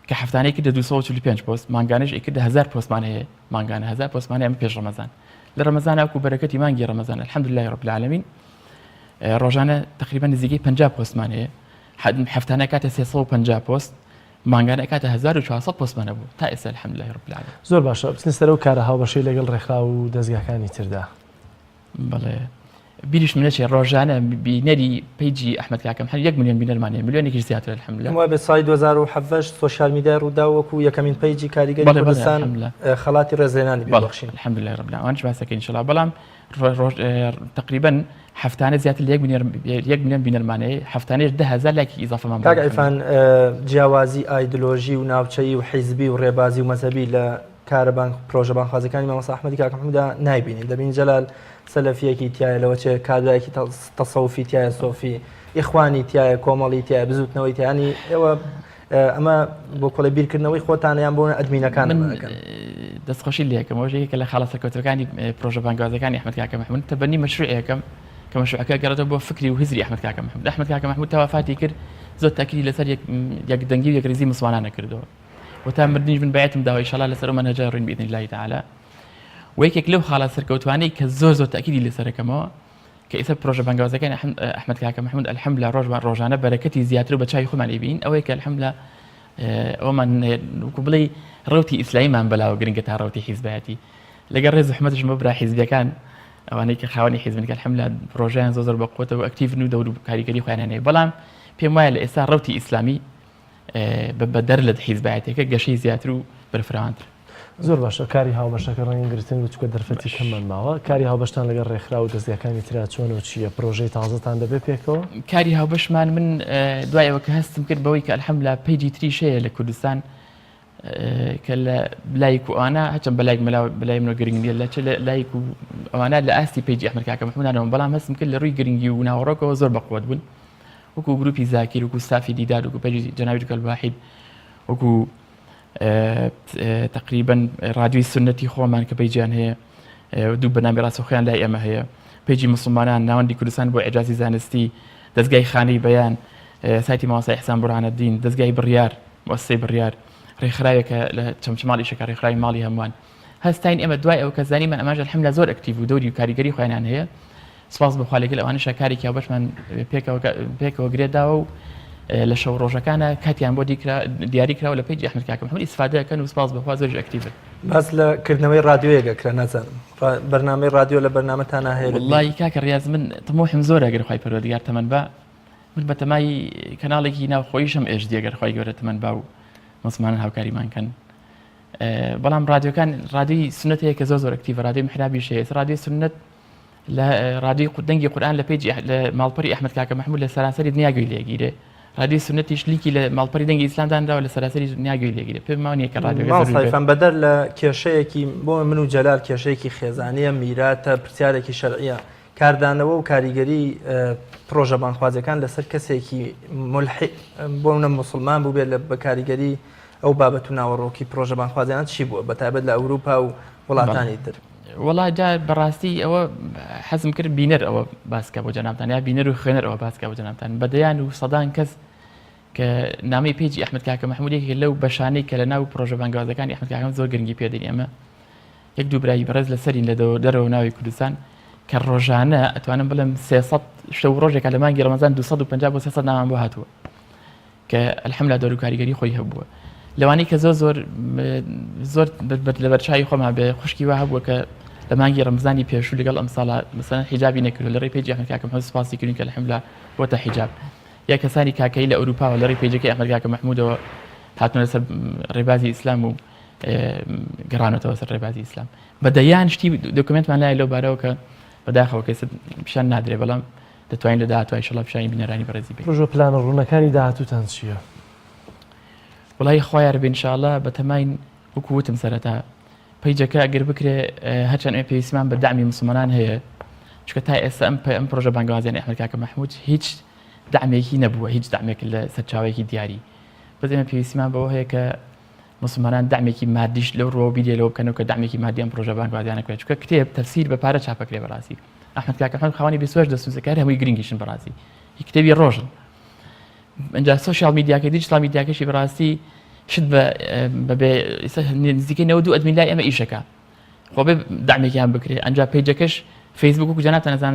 کە هەفتانەی کردە 245 پۆست مانگانش ئەیکردە هزار پۆستمان هەیە مانگانە هزار پۆستمان هەیە پێش ڕەمەزان لە ڕەمەزان ئەوکو بەرەکەتی مانگی ڕەمەزان الحمدلله رب العالمین ڕۆژانە تقریبا نزیکەی 50 پۆستمان هەیە هەفتانە کاتە 350 پۆست مانگانە کاتە 1400 پۆستمان هەبوو تا ئێستا الحمدلله رب العالمین زۆر باشە بچنە سەر ئەو کارە هاوبەشەی لەگەڵ ڕێکخراو و دەزگاکانی تردا. بەڵێ بیریشم نەچێ ڕۆژانە بینەری page ی ئەحمەد کاکەم هەر یەک ملیۆن بینەرمان هەیە ملیۆنێکیش زیاترە الحمدلله. پێم وابێت ساڵی 2017 سۆشیال میدیای ڕووداو وەکو یەکەمین page ی کاریگەری بەڵێ بەڵێ کوردستان الحمدلله. خەڵاتی ڕێزلێنانی پێ بەڵێ بەخشین. الحمدلله رب العالمین ئەوانیش باس دەکەین ئینشەڵا بەڵام ڕۆژ تقریبا هەفتانە زیاتر لە یەک ملیۆن یەک ملیۆن بینەرمان هەیە هەفتانەش 10000 لایکی ئیزافەمان بۆ کاک دەکەن. عیرفان جیاوازی ئایدلۆژی و ناوچەیی و حیزبی و ڕێبازی و مەزهەبی لە کارە بانگ پرۆژە بانگخوازیەکانی مامۆستا ئەحمەدی کاکە محمودا نایبینین دەبینین جەلال سەلەفیەکی تایە لەوە چێ کابرایەکی تەسەوفی تایە سۆفی ئیخوانی تایە کۆمەڵی تایە بزوتنەوەی تایانی ئێوە ئەمە بۆ کۆڵی بیرکردنەوەی خۆتانە یان بۆ ئەدمینەکان من دەستخۆشی لەکەم ئەوەش یەکێکە لە خاڵە سەرکەوتەکانی پرۆژە بانگوازەکانی ئەحمەد کاکە محمود تەبەنی مەشروعێکم کە مەشروعەکە گەڕێتەوە بۆ فکری و هزری ئەحمەد کاکە محمود ئەحمەد کاکە محمود تا وەفاتی کرد زۆر تاکیدی لەسەر یەکدەنگی و یەکڕیزی مسڵمانان کردەوە و تا مردنیش من بەیعەتم داوە ئیشەڵا لەسەر ئەو مەنهەجە ڕوین بإذن الله تعالی و یەکێک لەو خاڵە سەرکەوتوانەی کە زۆر زۆر تاکیدی لەسەرەکەمەوە کە ئێستا پرۆژە بانگەوازەکانی ئەحمەد کاکە محمود الحمدلله ڕۆژ بە ڕۆژانە بەرەکەتی زیاتر و بە چاوی خۆمان ئەیبین ئەوەیە کە الحمدلله ئەومان وەکو بڵێ ڕوتی ئیسلامیمان بەلاوە گرنگە تا ڕوتی حیزبایەتی لەگەڵ ڕێز و حمەتشم بۆ برا حیزبیەکان ئەوانەی کە خاوەنی حیزبن کە الحمدلله پرۆژەیان زۆر زۆر بە قوتەوە ئەکتیڤن و دەور و کاریگەری خۆیان هەیە بەڵام پێم وایە لە ئێستا ڕوتی ئیسلامی بەدەر لە حیزبایەتیەکە گەشەی زیاتر و بەرفراوانتر. زۆر باشە کاری هاوبەشەکە ڕەنگ گرتن و چکە دەرفەتی کەممان ماوە کاری هاوبەشتان لەگەڵ ڕێکخراو و دەزگاکانی ترا چۆن و چییە پرۆژەی تازەتان دەبێت پێکەوە؟ کاری هاوبەشمان من دوای ئەوە کە هەستم کرد بەوەی کە الحمدللە page ی تریش هەیە لە کوردستان کە لە لایک و ئەوانە هەچەند بە لایک مەلا بەلای منەوە گرنگ نییە لە چ لە لایک و ئەوانە لە ئاستی page ی ئەحمەد کاکە محمودانەوە بەڵام هەستم کرد لە ڕووی گرنگی و ناوەڕۆکەوە زۆر بەقوەت بوون وەکو گروپی زاکیر وەکو ستافی دیدار وەکو page ی جەنابی دکتۆر واحید وەکو تقریبا رادیۆی سنەتی خۆمان کە page یان هەیە دوو بەنامی ڕاستەوخۆیان لای ئێمە هەیە page ی مسلمانان ناوەندی کوردستان بۆ ئیعجازی زانستی دەستگای خانەی بەیان. سایتی مامۆستا ئیحسان بورهانەدین، دەزگای بڕیار، موئەسسەی بڕیار، ڕێکخراوێکە لە چەمچەماڵ ئیشەکە، ڕێکخراوی ماڵی هەمووان. هەستاین ئێمە دوای ئەوە کە زانیمان ئەمانەش الحمدللە زۆر ئەکتیڤ و دەوری و کاریگەری خۆیانیان هەیە، سوپاس بۆ خوا لەگەل ئەوانەشا کارێکی هاوبەشمان پێکەوە پێکەوە گرێ داوە و لە شەو ڕۆژەکانە کاتیان بۆ دیاری کراوە لە page ی ئەحمەد کاکە محمد ئیسفادە ئەکەن و سوپاس بۆ خوا زۆریش ئەکتیڤن. باس لە کردنەوەی ڕادیۆیەک ئەکرا نازانم بەرنامەی ڕادیۆ لە بەرنامەتانا هەیە؟ وەڵڵاهی کاکە ڕیاز من تموحم زۆرە گەر خوای پەروەردگار تەمەن با من بەتەمای کەناڵێکی ناوخۆیشم ئێش دی گەر خوای گەورە تەمەن با و موسڵمانان هاوکاریمان کەن بەڵام ڕادیۆکان ڕادیۆی سوننەت هەیە کە زۆر زۆر ئەکتیڤە ڕادیۆی محرابیش هەیە ڕادیۆی سوننەت لە ڕادیۆی دەنگی قورئان لە page ی لە ماڵپەری ئەحمەد کاکە مەحمود لە سەرانسەری دنیا گوێی لێگیرێ ڕادیۆی سوننەتیش لینکی لە ماڵپەری دەنگی ئیسلام دانراوە لە سەراسەری دنیا گوێی لێگیرێ پێم وا نییە کە ڕادیۆکە مامۆستا زەرووری بێت. عیرفان بەدەر لە کێشەیەکی بۆ من و جەلال کێشەیەکی خێزانییە میراتە پرسیارێکی شەرعییە کاردانەوە و کاریگەری پرۆژە بانگخوازیەکان لەسەر کەسێکی ملحید بۆ نە موسڵمان بووبێت لە بە کاریگەری ئەو بابەت و ناوەڕۆکی پرۆژە بانگخوازیانە چی بووە بە تایبەت لە ئەوروپا و وڵاتانی تر؟ وەڵا جا بەڕاستی ئەوە حەزم کرد بینەر ئەوە باسکە بۆ جەنابتان یا بینەر و خوێنەر ئەوە باسکە بۆ جەنابتان بە دەیان و سەدان کەس کە نامەی page ی ئەحمد کاکە مەحمود یەکێک لەو بەشانەی کە لە ناو پرۆژە بانگەوازەکانی ئەحمد کاکە زۆر گرنگی پێدەین ئێمە یەک دوو برای بەڕێز لەسەرین لە دەرەوە ناوی کوردستان کە ڕۆژانە ئەتوانم بڵێم 300 شەو ڕۆژێکە لە مانگی ڕەمەزان 250 بۆ 300 نامان بۆ هاتووە کە الحمدللە دەور و کاریگەری خۆی هەبووە لەوانەی کە زۆر زۆر زۆر لەبەرچاوی خۆمان بێ خوشکی وا هەبووە کە لە مانگی ڕەمزانی پێشوو لەگەڵ ئەم ساڵە مەسەلەن حیجابی نەکردو لە ڕێی page ی ئەحمەد کاکە محمود سوپاسی کردین کە الحمدللە بۆتە حیجاب یا کەسانی کاکەیی لە ئەوروپاوە لە ڕێی page ەکەی ئەحمەد کاکە مەحمودەوە هاتوونە لەسەر ڕێبازی ئیسلام و گەڕانەتەوە سەر ڕێبازی ئیسلام بە دەیان شتی document مان لای لەو بارەوە کە بەداخەوە کەس پیشان نادرێ بەڵام دەتوانین لە داهاتوو ئیشەڵا پیشانی بینەرانی بەڕێزی بەین. پرۆژە پلانە ڕوونەکانی داهاتووتان چییە؟ وەڵایی خوا یاربێ ئینشاڵا بەتەماین وەکو وتم سەرەتا page ەکە ئەگەر بکرێ هەرچەند ئێمە پێویستمان بە دەعمی موسڵمانان هەیە چونکە تا ئێستا ئەم ئەم پرۆژە بانگەوازیانەی ئەحمەد کاکە مەحمود هیچ دەعمێکی نەبووە هیچ دەعمێک لە سەرچاوەیەکی دیاری بەس ئێمە پێویستیمان بەوە هەیە کە موسڵمانان دەعمێکی مادیش لەو ڕووەوە بیرێ لەوە بکەنەوە کە دەعمێکی مادی ئەم پرۆژە بانگەوازیانە بکرێت چونکە کتێب تەفسیر بە پارە چاپەکرێ بەڕاستی ئەحمەد کاک ئەحمەد خاوەنی 28 دەستنووسە کە هەر هەمووی گرنگیشن بەڕاستی هی کتێبی ڕۆژن ئینجا social media کە digital media کەشی بەڕاستی شت بە بەبێ نزیکەی 92 ئەدمین لای ئێمە ئیشەکە خۆ بێ دامێکیان بکرێ ئەنجا page ەکەش فەیسبوک و جەنابتان ئەزان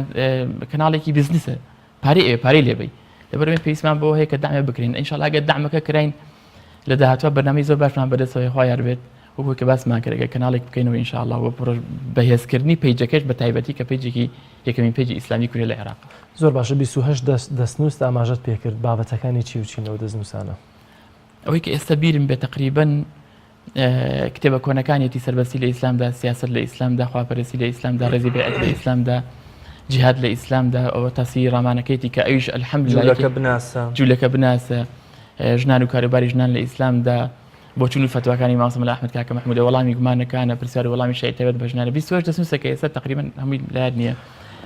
کەناڵێکی بزنسە پارەی ئەوێ پارەی لێ بەی لەبەر ئەوەی پێویستمان بەوە هەیە کە دامێ بکرێن ئینشاڵڵا ئەگەر دامەکە کراین لە داهاتوە بەرنامەی زۆر باشمان بەدەستەوەی خوا یار بێت وەکو کە باسمان کرد ئەگەر کەناڵێک بکەینەوە ئینشاڵڵا بۆ پرۆژ بەهێزکردنی page ەکەش بە تایبەتی کە page ێکی یەکەمین page ی ئیسلامی کوردە لە عێراق. زۆر باشە 28 دەست دەستنووست ئاماژەت پێکرد بابەتەکانی چی و چین ئەو دەستنووسانە؟ ئەوەی کە ئێستا بیرم بێت تەقریبەن کتێبە کۆنەکانیەتی سەربەستی لە ئیسلامدا، سیاسەت لە ئیسلامدا، خواپەرستی لە ئیسلامدا، ڕێزی بەیعەت لە ئیسلامدا، جیهاد لە ئیسلامدا، ئەوە تەسیری ڕامانەکەیەتی کە ئەویش الحمدللە جوولەکە بناسە، جوولەکە بناسە، ژنان و کاروباری ژنان لە ئیسلامدا، بۆچوون و فەتواکانی مامۆستا مەلا ئەحمەد کاکە مەحموودە، وەڵامی گومانەکانە، پرسیار و وەڵامی شیعری تایبەت بە ژنانە، 28 دەستنووسە کە ئێستا تەقریبەن هەمووی لایەت نییە،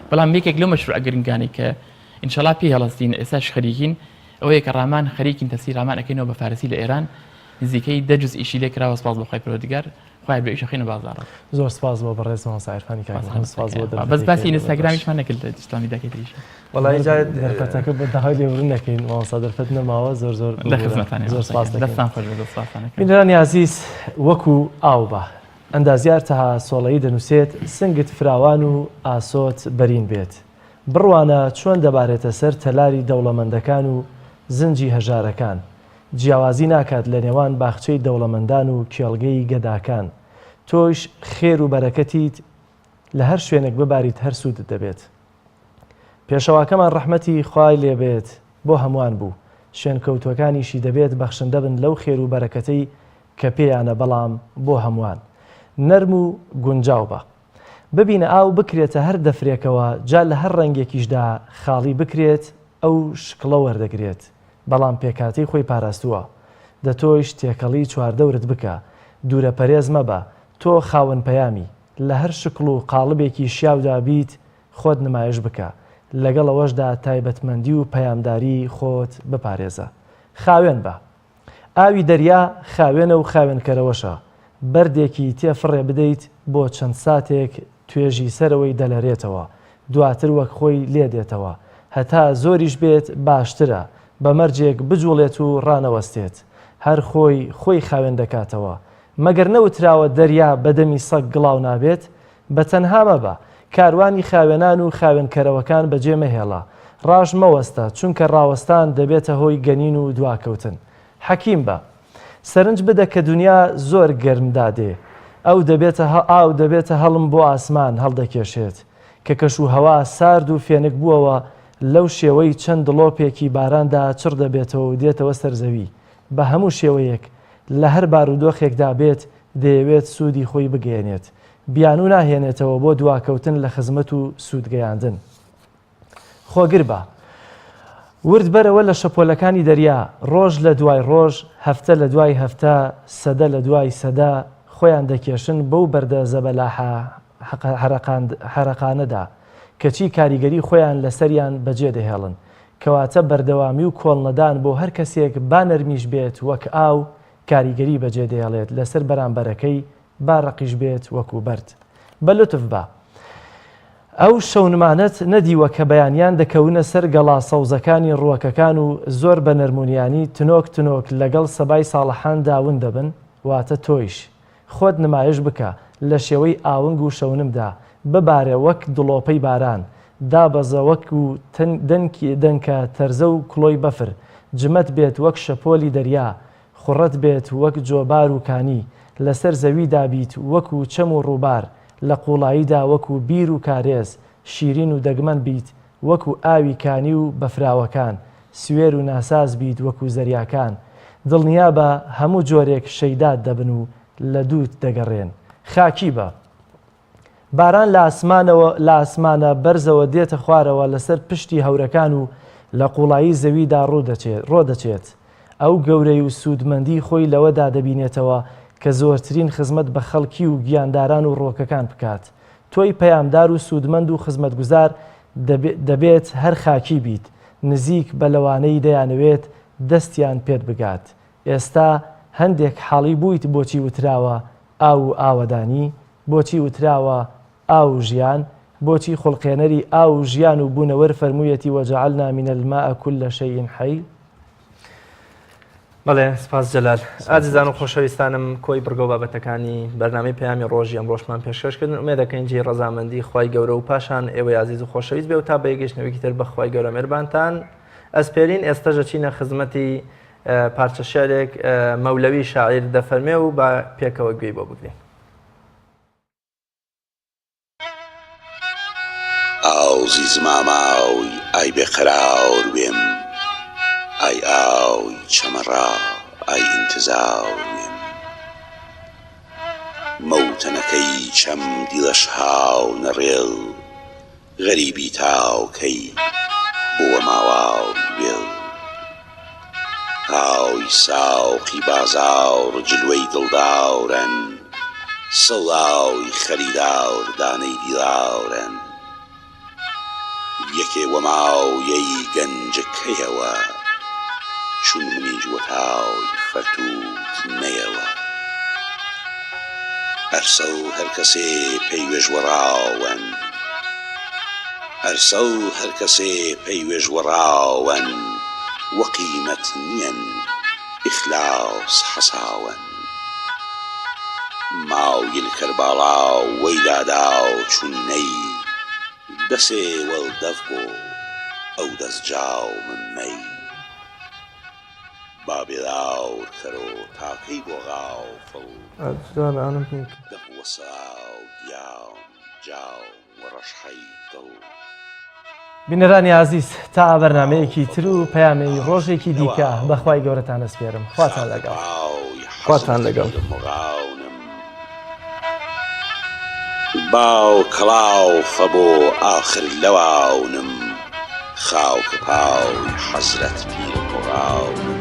بەڵام یەکێک لەو مەشروعە گرنگانەی کە ئینشەڵا پێی هەڵەستین ئێستاش خەریکین ئەوەیە کە ڕامان خەریکین تەفسیر ڕامان ئەکەینەوە بە فارسی لە ئێران نزیکەی دە جوزئیشی لێ کراوە سپاس بۆ خوای پەروەردگار خوایە بێ ئیشە خەینە بازاڕەوە. زۆر سپاس بۆ بەڕێز مامۆستا عیرفانی کاک محمد سپاس بۆ دەرفەتێک بەس باسی ئینستاگرامیشمان نەکرد لە ئیسلامی داکەی تریش وەڵای جا دەرفەتەکە بە داوای لێبوردن دەکەین مامۆستا دەرفەت نەماوە زۆر زۆر لە خزمەتانین زۆر سپاس دەکەین دەستان خۆش بێت سپاستان دەکەم. بینەرانی ئازیز وەکو ئاو بە. ئەندازیار تەها سۆڵەیی دەنووسێت سنگت فراوان و ئاسۆت بەرین بێت. بڕوانە چۆن دەبارێتە سەر تەلاری دەوڵەمەندەکان و زنجی هەژارەکان. جیاوازی ناکات لە نێوان باخچەی دەوڵەمەندان و کێڵگەی گەداکان. تۆیش خێر و بەرەکەتیت لە هەر شوێنێک بباریت هەر سوودت دەبێت. پێشەواکەمان ڕەحمەتی خوای لێ بێت بۆ هەمووان بوو. شوێنکەوتووەکانیشی دەبێت بەخشندە بن لەو خێر و بەرەکەتەی کە پێیانە بەڵام بۆ هەمووان. نەرم و گونجاو بە. ببینە ئاو بکرێتە هەر دەفرێکەوە جا لە هەر ڕەنگێکیشدا خاڵی بکرێت ئەو شکڵە وەردەگرێت بەڵام پێکهاتەی خۆی پاراستووە دە تۆیش تێکەڵی چواردەورت بکە دوورە پەرێز مەبە تۆ خاوەن پەیامی لە هەر شکڵ و قاڵبێکی شیاودا بیت خۆت نمایش بکە لەگەڵ ئەوەشدا تایبەتمەندی و پەیامداری خۆت بپارێزە خاوێن بە. ئاوی دەریا خاوێنە و خاوێنکەرەوەشە، بەردێکی تێ فڕێ بدەیت بۆ چەند ساتێک توێژی سەرەوەی دەلەرێتەوە، دواتر وەک خۆی لێ دێتەوە، هەتا زۆریش بێت باشترە، بە مەرجێک بجوڵێت و ڕانەوەستێت. هەر خۆی خۆی خاوێن دەکاتەوە. مەگەر نەوتراوە دەریا بە دەمی سەگ گڵاو نابێت؟ بە تەنها مەبە. کاروانی خاوێنان و خاوێنکەرەوەکان بەجێ مەهێڵە. ڕاش مەوەستە، چونکە ڕاوەستان دەبێتە هۆی گەنین و دواکەوتن. حەکیم بە. سەرنج بدە کە دونیا زۆر گەرم دادێ. ئەو دەبێتە ئاو دەبێتە هەڵم بۆ ئاسمان هەڵدەکێشێت. کە کەش و هەوا سارد و فێنک بووەوە لەو شێوەی چەند دڵۆپێکی باراندا چڕ دەبێتەوە و دێتەوە سەر زەوی. بە هەموو شێوەیەک لە هەر بارودۆخێکدا بێت دەیەوێت سوودی خۆی بگەیەنێت. بیانوو ناهێنێتەوە بۆ دواکەوتن لە خزمەت و سوودگەیاندن. خۆگر بە. ورد بەرەوە لە شەپۆلەکانی دەریا، ڕۆژ لە دوای ڕۆژ، هەفتە لە دوای هەفتە، سەدە لە دوای سەدە، خۆیان دەکێشن بەو بەردە زەبەلاحە هەرەقانەدا، کەچی کاریگەری خۆیان لەسەریان بەجێ دەهێڵن. کەواتە بەردەوامی و کۆڵنەدان بۆ هەر کەسێک با نەرمیش بێت وەک ئاو، کاریگەری بەجێ دەهێڵێت لەسەر بەرامبەرەکەی با ڕەقیش بێت وەکو بەرد. بە لوتف بە. ئەو شەونمانەت نەدیوە کە بەیانیان دەکەونە سەر گەڵا سەوزەکانی ڕووەکەکان و زۆر بە نەرمونیانی تنۆک تنۆک لەگەڵ سەبای ساڵحاندا ون دەبن؟ واتە تۆیش. خۆت نمایش بکە لە شێوەی ئاونگ و شەونمدا، ببارە وەک دڵۆپەی باران، دابەزە وەکو دەنکە تەرزە و کڵۆی بەفر، جمەت بێت وەک شەپۆلی دەریا، خوڕەت بێت وەک جۆبار و کانی، لەسەر زەویدا بیت وەکو چەم و ڕووبار، لە قووڵاییدا وەکو بیر و کارێز، شیرین و دەگمەن بیت وەکو ئاوی کانی و بەفراوەکان، سوێر و ناساز بیت وەکو زەریاکان. دڵنیابە هەموو جۆرێک شەیدات دەبن و لە دووت دەگەڕێن. خاکی بە. باران لە ئاسمانەوە لە ئاسمانە بەرزەوە دێتە خوارەوە لەسەر پشتی هەورەکان و لە قووڵایی زەویدا ڕوو ڕۆدەچێت. ئەو گەورەی و سوودمەندی خۆی لەوەدا دەبینێتەوە کە زۆرترین خزمەت بە خەڵکی و گیانداران و ڕووەکەکان بکات. تۆی پەیامدار و سوودمەند و خزمەتگوزار دەبێت هەر خاکی بیت، نزیک بە لەوانەی دەیانەوێت دەستیان پێت بگات. ئێستا هەندێک حاڵی بوویت بۆچی وتراوە ئاو و ئاوەدانی؟ بۆچی وتراوە ئاو و ژیان؟ بۆچی خوڵقێنەری ئاو و ژیان و بوونەوەر فەرموویەتی وجعلنا من الماء کل شیء حی؟ بەڵێ سپاس جەلال. ئازیزان و خۆشەویستانم کۆی بڕگە و بابەتەکانی بەرنامەی پەیامی ڕۆژی ئەمڕۆشمان پێشکەش کردن ئومێد دەکەین جێی ڕەزامەندی خوای گەورە و پاشان ئێوەی ئازیز و خۆشەویست بێ و تا بەیەکگەیشتنەوەیەکی تر بە خوای گەورە مێربانتان ئەسپێرین ئێستەش ئەچینە خزمەتی پارچە شعرێک مەولەوی شاعیر دەفەرمێ و با پێکەوە گوێی بۆ بگرین. ئاوزی زماماوی ئای بێ قەرار وێم ئای ئاوی چەمەڕا ئای ئینتزار وێم مەوتەنەکەی چەم دیڵەش هاو نەڕێل غەریبی تاو کەی بۆوە ماواوی وێڵ هاوی ساوقی بازاڕ جلوەی دڵدارن سەوڵاوی خەریدار دانەی دیدارن یەکێ وە ماویەی گەنج کەیەوە چون منیج وە تاوی فەرتووت نەیەوە ئەرسەو هەر کەسێ پەیوێژ وە ڕاوەن ئەرسەو هەر کەسێ پەیوێژ وە ڕاوەن وە قیمەت نیەن ئخلاس حەساوەن ماویل کەرباڵاو وەی داداو چون نەی دەسێ وەل دەف بۆ ئەو دەس جاو م مەی. با بێلاور کەرۆ تاکەی بۆ غافڵ دەف وەساو گیام جاوم وە ڕەشحەی دڵ. بینەرانی ئازیز تا بەرنامەیەکی تر و پەیامی ڕۆژێکی دیکە بە خوای گەورەتان ئەسپێرم خواتان لەگەڵ. خواتان لەگەڵ. باو کڵاو فە بۆ ئاخر لەواونم خاوکە پاوی حەزرەت پیر موغاونم.